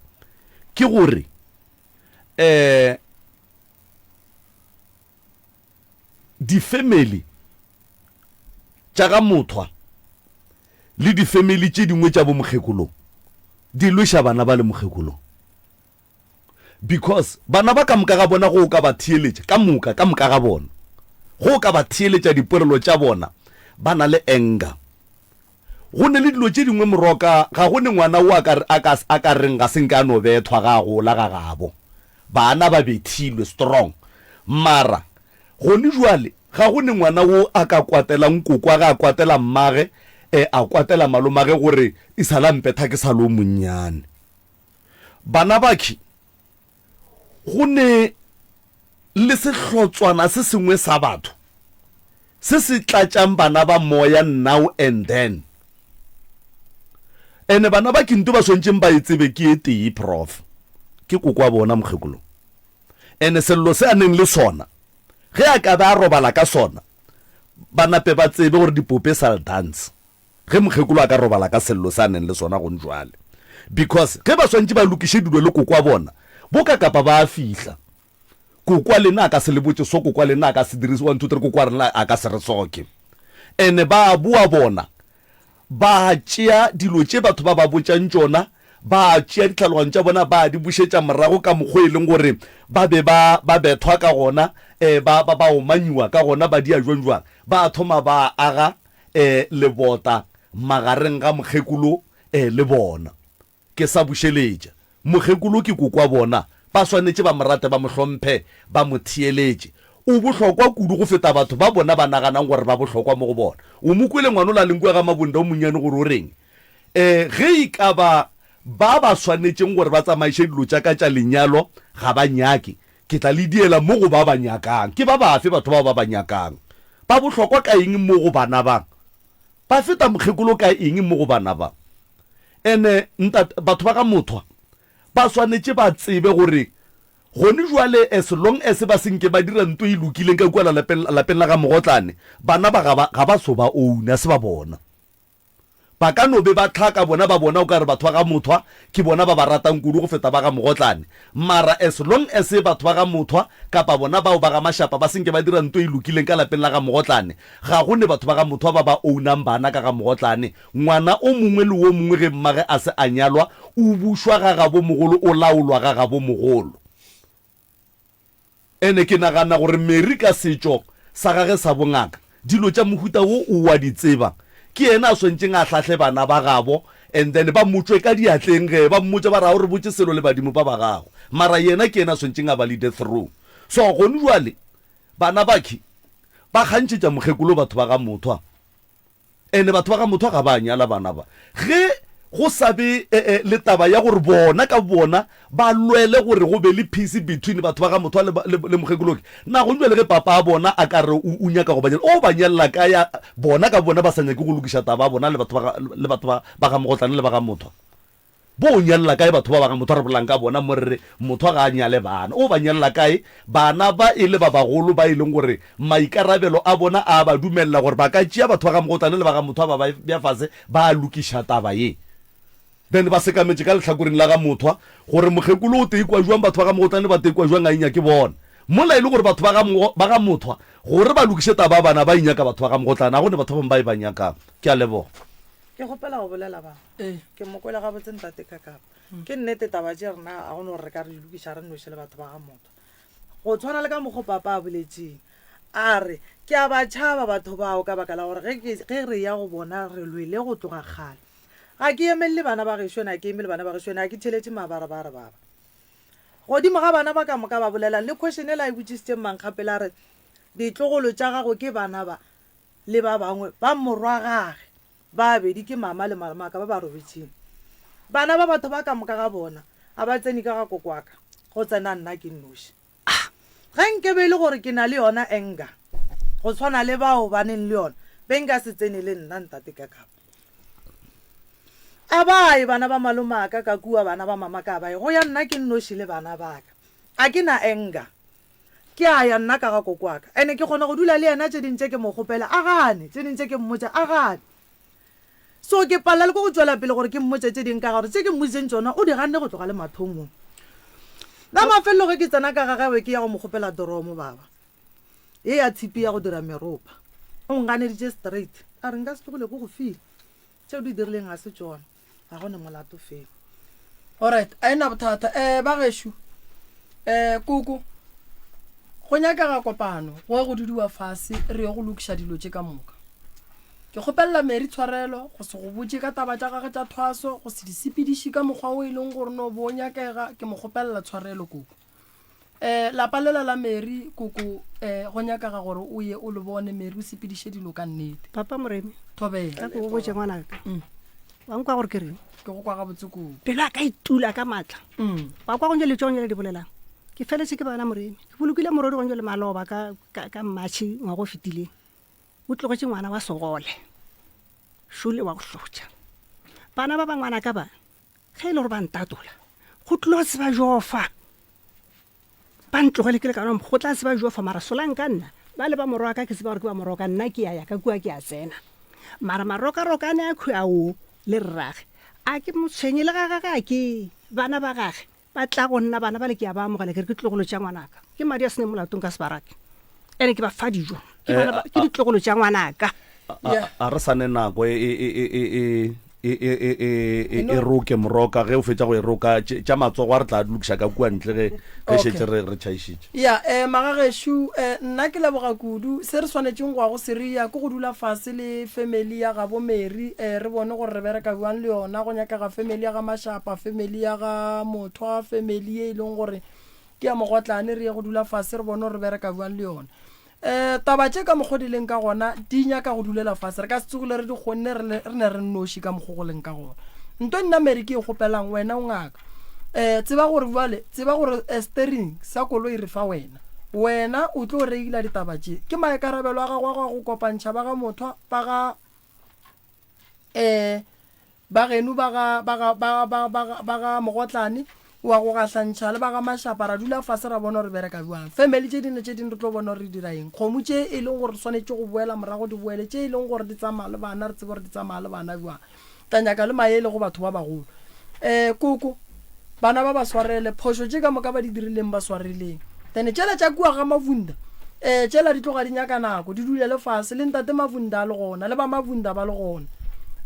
ke gore um difemeli tša ga Mothwa le difemeli tše dingwe tša bomokgekolong di lweša bana ba le mokgekolong. Because bana ba ka moka ga bona go o ka ba theeletša, ka moka, ka moka ga bona, go o ka ba theeletša dipolelo tša bona, ba na le anger. Go ne le dilo tše dingwe moroka, ga go ne ngwana wo a ka, a ka, a ka reng ga se nke a no bethwa ga a gola ga gabo. Bana ba bethilwe strong. Mara gone jwale ga go ne ngwana wo a ka kwatelang kokwage, a kwatela mmage, eh, a kwatela malomage gore e sa la mpetha ke sa le o monnyane. Bana bakhi, go ne le sehlotswana se sengwe sa batho se se tlatšang bana ba moya now and then. Ene bana ba ke nto ba swantšeng ba e tsebe ke e tee, Prof. Ke koko wa bona mokgekolo. Ene sello se a neng le sona, ge a ka be a robala ka sona, ba nape ba tsebe gore dipope sal dance. Ge mokgekolo a ka robala ka sello se a neng le sona gone jwale. Because ge ba swantše ba lokiše dilo le koko wa bona, bo ka kapa ba a fihla. Kokwa lena a ka se le botše so, kokwa lena a ka se dire one, two, three, kokwa rena a ka se re soke. Ene ba boa bona, ba tšea dilo tše batho ba ba botšang tšona, ba tšea ditlhaloganyo tša bona ba di bušetša morago ka mokgwa e leng gore ba be ba, ba bethwa ka gona, eh, ba, ba, ba omanyiwa ka gona, ba dia jwang jwang. Ba thoma ba aga, eh, lebota magareng ga mokgekolo, eh, le bona. Ke sa bušeletša. Mokgekolo ke koko wa bona. Ba swanetše ba mo rate, ba mo hlomphe, ba mo theeletše. O bohlokwa kudu go feta batho ba bona ba naganang gore ba bohlokwa mo go bona. O mo kwele ngwanola a leng kua ga Mabunda o monnyane gore o reng? E, ge e ka ba ba ba swanetšeng gore ba tsamaiše dilo tša ka tša lenyalo ga ba nyake, ke tla le diela mo go ba ba nyakang. Ke ba bafe batho bao ba ba nyakang? Ba bohlokwa ka eng mo go bana ba? Ba feta mokgekolo ka eng mo go bana ba? Ene ntate, batho ba ga Mothwa ba swanetše ba tsebe gore gone jwale as long as ba se nke ba dira nto e lokileng ka kua lapeng, lapeng la ga Mogotlane, bana ba ga ba, ga ba so ba own, a se ba bona. Ba ka no be ba tlhaka bona ba bona o ka re batho ba ga Mothwa ke bona ba ba ratang kudu go feta ba ga Mogotlane. Mara as long as batho ba ga Mothwa kapa bona bao ba ga Mashapa ba se nke ba dira nto e lokileng ka lapeng la ga Mogotlane, ga go ne batho ba ga Mothwa ba ba ownang bana ka ga Mogotlane. Ngwana o mongwe le wo mongwe ge mmage a se a nyalwa o bušwa ga gabo mogolo o laolwa ga gabo mogolo. Ene ke nagana gore Mary ka setšo sa gage sa bongaka, dilo tša mohuta wo o wa di tseba. Ke yena a swantšeng a hlahle bana ba gabo and then ba mo tšwe ka diatleng ge ba mmotša ba re ga o re botše selo le badimo ba ba gago. Mara yena ke yena a swantšeng a ba leade through. So gone jwale bana bakhi ba kgantšhetša mokgekolo batho ba ga Mothwa. Ene batho ba ga Mothwa ga ba nyala bana ba. Ge go sa be le taba ya gore bona ka bona ba lwele gore go be le peace between batho ba ga Mothwa le, le, le Mokgekoloki, na gong bjale ge papa a bona a ka re o, o nyaka go ba nyala, o ba nyalela kae a, bona ka bona ba sa nyake go lokiša taba ya bona le batho ba ga, le batho ba, ba ga Mogotlane le ba ga Mothwa? Bo nyalela kae batho ba ba ga motho a re bolelang ka bona mo re re motho ga a nyale bana? O ba nyalela kae bana ba e le ba bagolo ba e leng gore maikarabelo a bona a ba dumelela gore ba ka tšea batho ba ga Mogotlane le ba ga motho a ba ba bea fase ba lokiša taba ye? Then ba sekametše ka lehlakoreng la ga Mothwa gore mokgekolo o tekwa jwang, batho ba ga Mogotlane ba tekwa jwang a inyake bona. Mola e le gore batho ba ga ba ga Mothwa gore ba lokiše taba ya bana ba inyaka batho ba ga Mogotlane, ga go ne batho ba bangwe ba e ba nyakang. Ke a leboga. Ke kgopela go bolela ba. Ee. Ke mo kwele gabotse ntate Kakapa. Ke nnete taba tše rena ga go no gore re ka re di lokiša re nnoši le batho ba ga motho. Go tshwana le ka mokgo papa a boletšeng. A re, ke a ba tšhaba batho bao ka baka la gore ge ke ge re ya go bona re lwele go tloga kgale. Ga ke emelele bana ba gešo ene ga ke emele bana ba gešo ene ga ke theeletše mabarebare baba. Godimo ga bana ba ka moka ba bolelang le question ela a e botšišitšeng mankgapele a re ditlogolo tša gago ke bana ba le ba bangwe ba morwagage. Ba bedi ke mama le malomaka ba ba robetšeng. Bana ba batho ba ka moka ga bona ga ba tsene ka ga kokoaka, go tsena nna ke nnoši. Ah! Ge nke be e le gore ke na le yona anger go tshwana le bao ba neng le yona, be nka se tsene le nna ntate Kakapa. A ba ye bana ba malomaka ka kua, bana ba mamaka a ba ye, go ya nna ke nnoši le bana ba ka. A ke na anger. Ke a ya nna ka ga koko wa ka, ene ke kgona go dula le yena, tše ding tše ke mo kgopela a gane, tše ding tše ke mmotša a gane. So ke palela le ke go tšwela pele gore ke mmotše tše ding ka ga gore tše ke mmoditseng tšona o di ganne go tloga le mathomong. La mafelelo ge ke tsena ka ga gagwe ke ya go mo kgopela doromo baba ye ya tshipi ya go dira meropa. O nganeditše straight a re nka se tlogele ke go file. Tšeo di dirileng ga se tšona, ga go ne molato felo. Alright, a e na bothata. Eh, ba gešo, eh, koko, go nyakega kopano, go ye go dudiwa fase, re ye go lokiša dilo tše ka moka. Ke kgopelela Mary tshwarelo, go se go botše ka taba tša gage tša thwaso, go se di sepediše ka mokgwa o e leng gore no bo o nyakega, ke mo kgopelela tshwarelo, koko. Eh, lapa lela la Mary, koko, eh, go nyakaga gore o ye o le bone, Mary, o sepediše dilo ka nnete. Papa Moremi. Thobela. Tla ke go botše ngwanaka. Mm. Wa nkwa gore ke reng? Ke go kwa gabotse koko. Pelo ya ka e tula ka maatla. Mm. Wa kwa gonjale tšeo gonjale di bolelang. Ke feletše ke bana Moremi. Ke bolokile morodi gonjale maloba ka, ka, ka Matšhe ngwaga o fetileng. O tlogetše ngwana wa segole. Šole wa go hlotša. Bana ba ba ngwanaka ba, Ge e le gore ba ntatola, go tlilo tseba Jehofa. Ba ntlogele ke le ka nwa, go tla tseba Jehofa. Mara solang ka nna, ba le ba morwa ka, ke tseba gore ke ba morwa ka, nna ke ya ya ka kua ke a tsena. Mara marokarokane a khwi ao le rrage, a ke mo tshwenye le ga gage a ke bana ba gage. Ba tla go nna bana bale ke a ba amogela ke re ke ditlogolo tša ngwanaka. Ke madi a se neng molato nka se ba rake. Ene ke ba fa dijo. Ke bana ba, ke ditlogolo tša ngwanaka. A, a re sa ne nako e, e, e, e, e, e, e, e, e, e, e roke moroka ge o fetša go e roka tše, tša matsogo a re tla di lokiša ka kua ntle ge ge Okay. šetše re, re tšhaišitše. Ya, eh, magagešo, eh, nna ke leboga kudu. Se re swanetšeng go ya go se ria ke go dula fase le family ya gabo Mary, eh, re bone gore re bereka bjang le yona. Go nyakega family ya ga Mashapa, family ya ga Mothwa, family ye e leng gore ke ya Mogotlane, re ye go dula fase re bone gore re bereka bjang le yona. Um taba tše ka mokgo di leng ka gona di nyaka go dulela fase. Re ka se tsogile re di kgonne re le, re ne re nnoši ka mokgo go leng ka gona. Nto nna Mary ke e kgopelang wena o ngaka. Um tseba gore bjale, tseba gore eh, steering sa koloi re fa wena. Wena o tlo reila ditaba tše. Ke maikarabelo a gago a go ya go kopantšha ba ga Mothwa, ba ga um Ba geno ba ga, ba ga, ba, ba, ba ga, ba ga Mogotlane, wa go gahlantšha le ba ga Mashapa, ra dula fase ra bona gore re bereka bjang. Family tše ding le tše ding re tlo bona gore re dira eng. Kgomo tše e leng gore re swanetše go boela morago di boele, tše e leng gore di tsamaya le bana re tsebe gore di tsamaya le bana bjang. Tla nyaka le maele go batho ba bagolo. Um koko, Bana ba ba swarele, phošo tše ka moka ba di dirileng ba swareleng. Then tšela tša kua ga Mavunda, eh, tšela di tloga di nyaka nako, di dulele fase, le ntate Mavunda a le gona, le ba Mavunda ba le gona.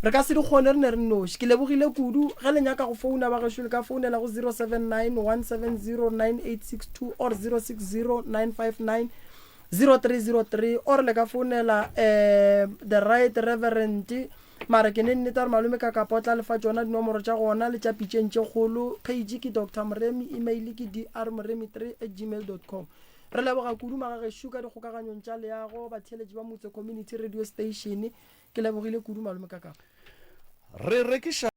Re ka se di kgone re ne re nnoši. Ke lebogile kudu. Ge le nyaka go founa ba gešo le ka founela go 079 170 9862 or 060 959 0303 or le ka founela eh, the right reverend Mara ke ne nnete gore malome Kakapa o tla le fa tšona dinomoro tša gona le tša pitšeng tše kgolo. Page ke Doctor Moremi, email ke drmoremi3 at gmail dot com. Re leboga kudu magagešo ka dikgokaganyong tša leago, batheeletši ba Motse Community Radio Station. Ke lebogile kudu malome Kakapa. Re rekiša.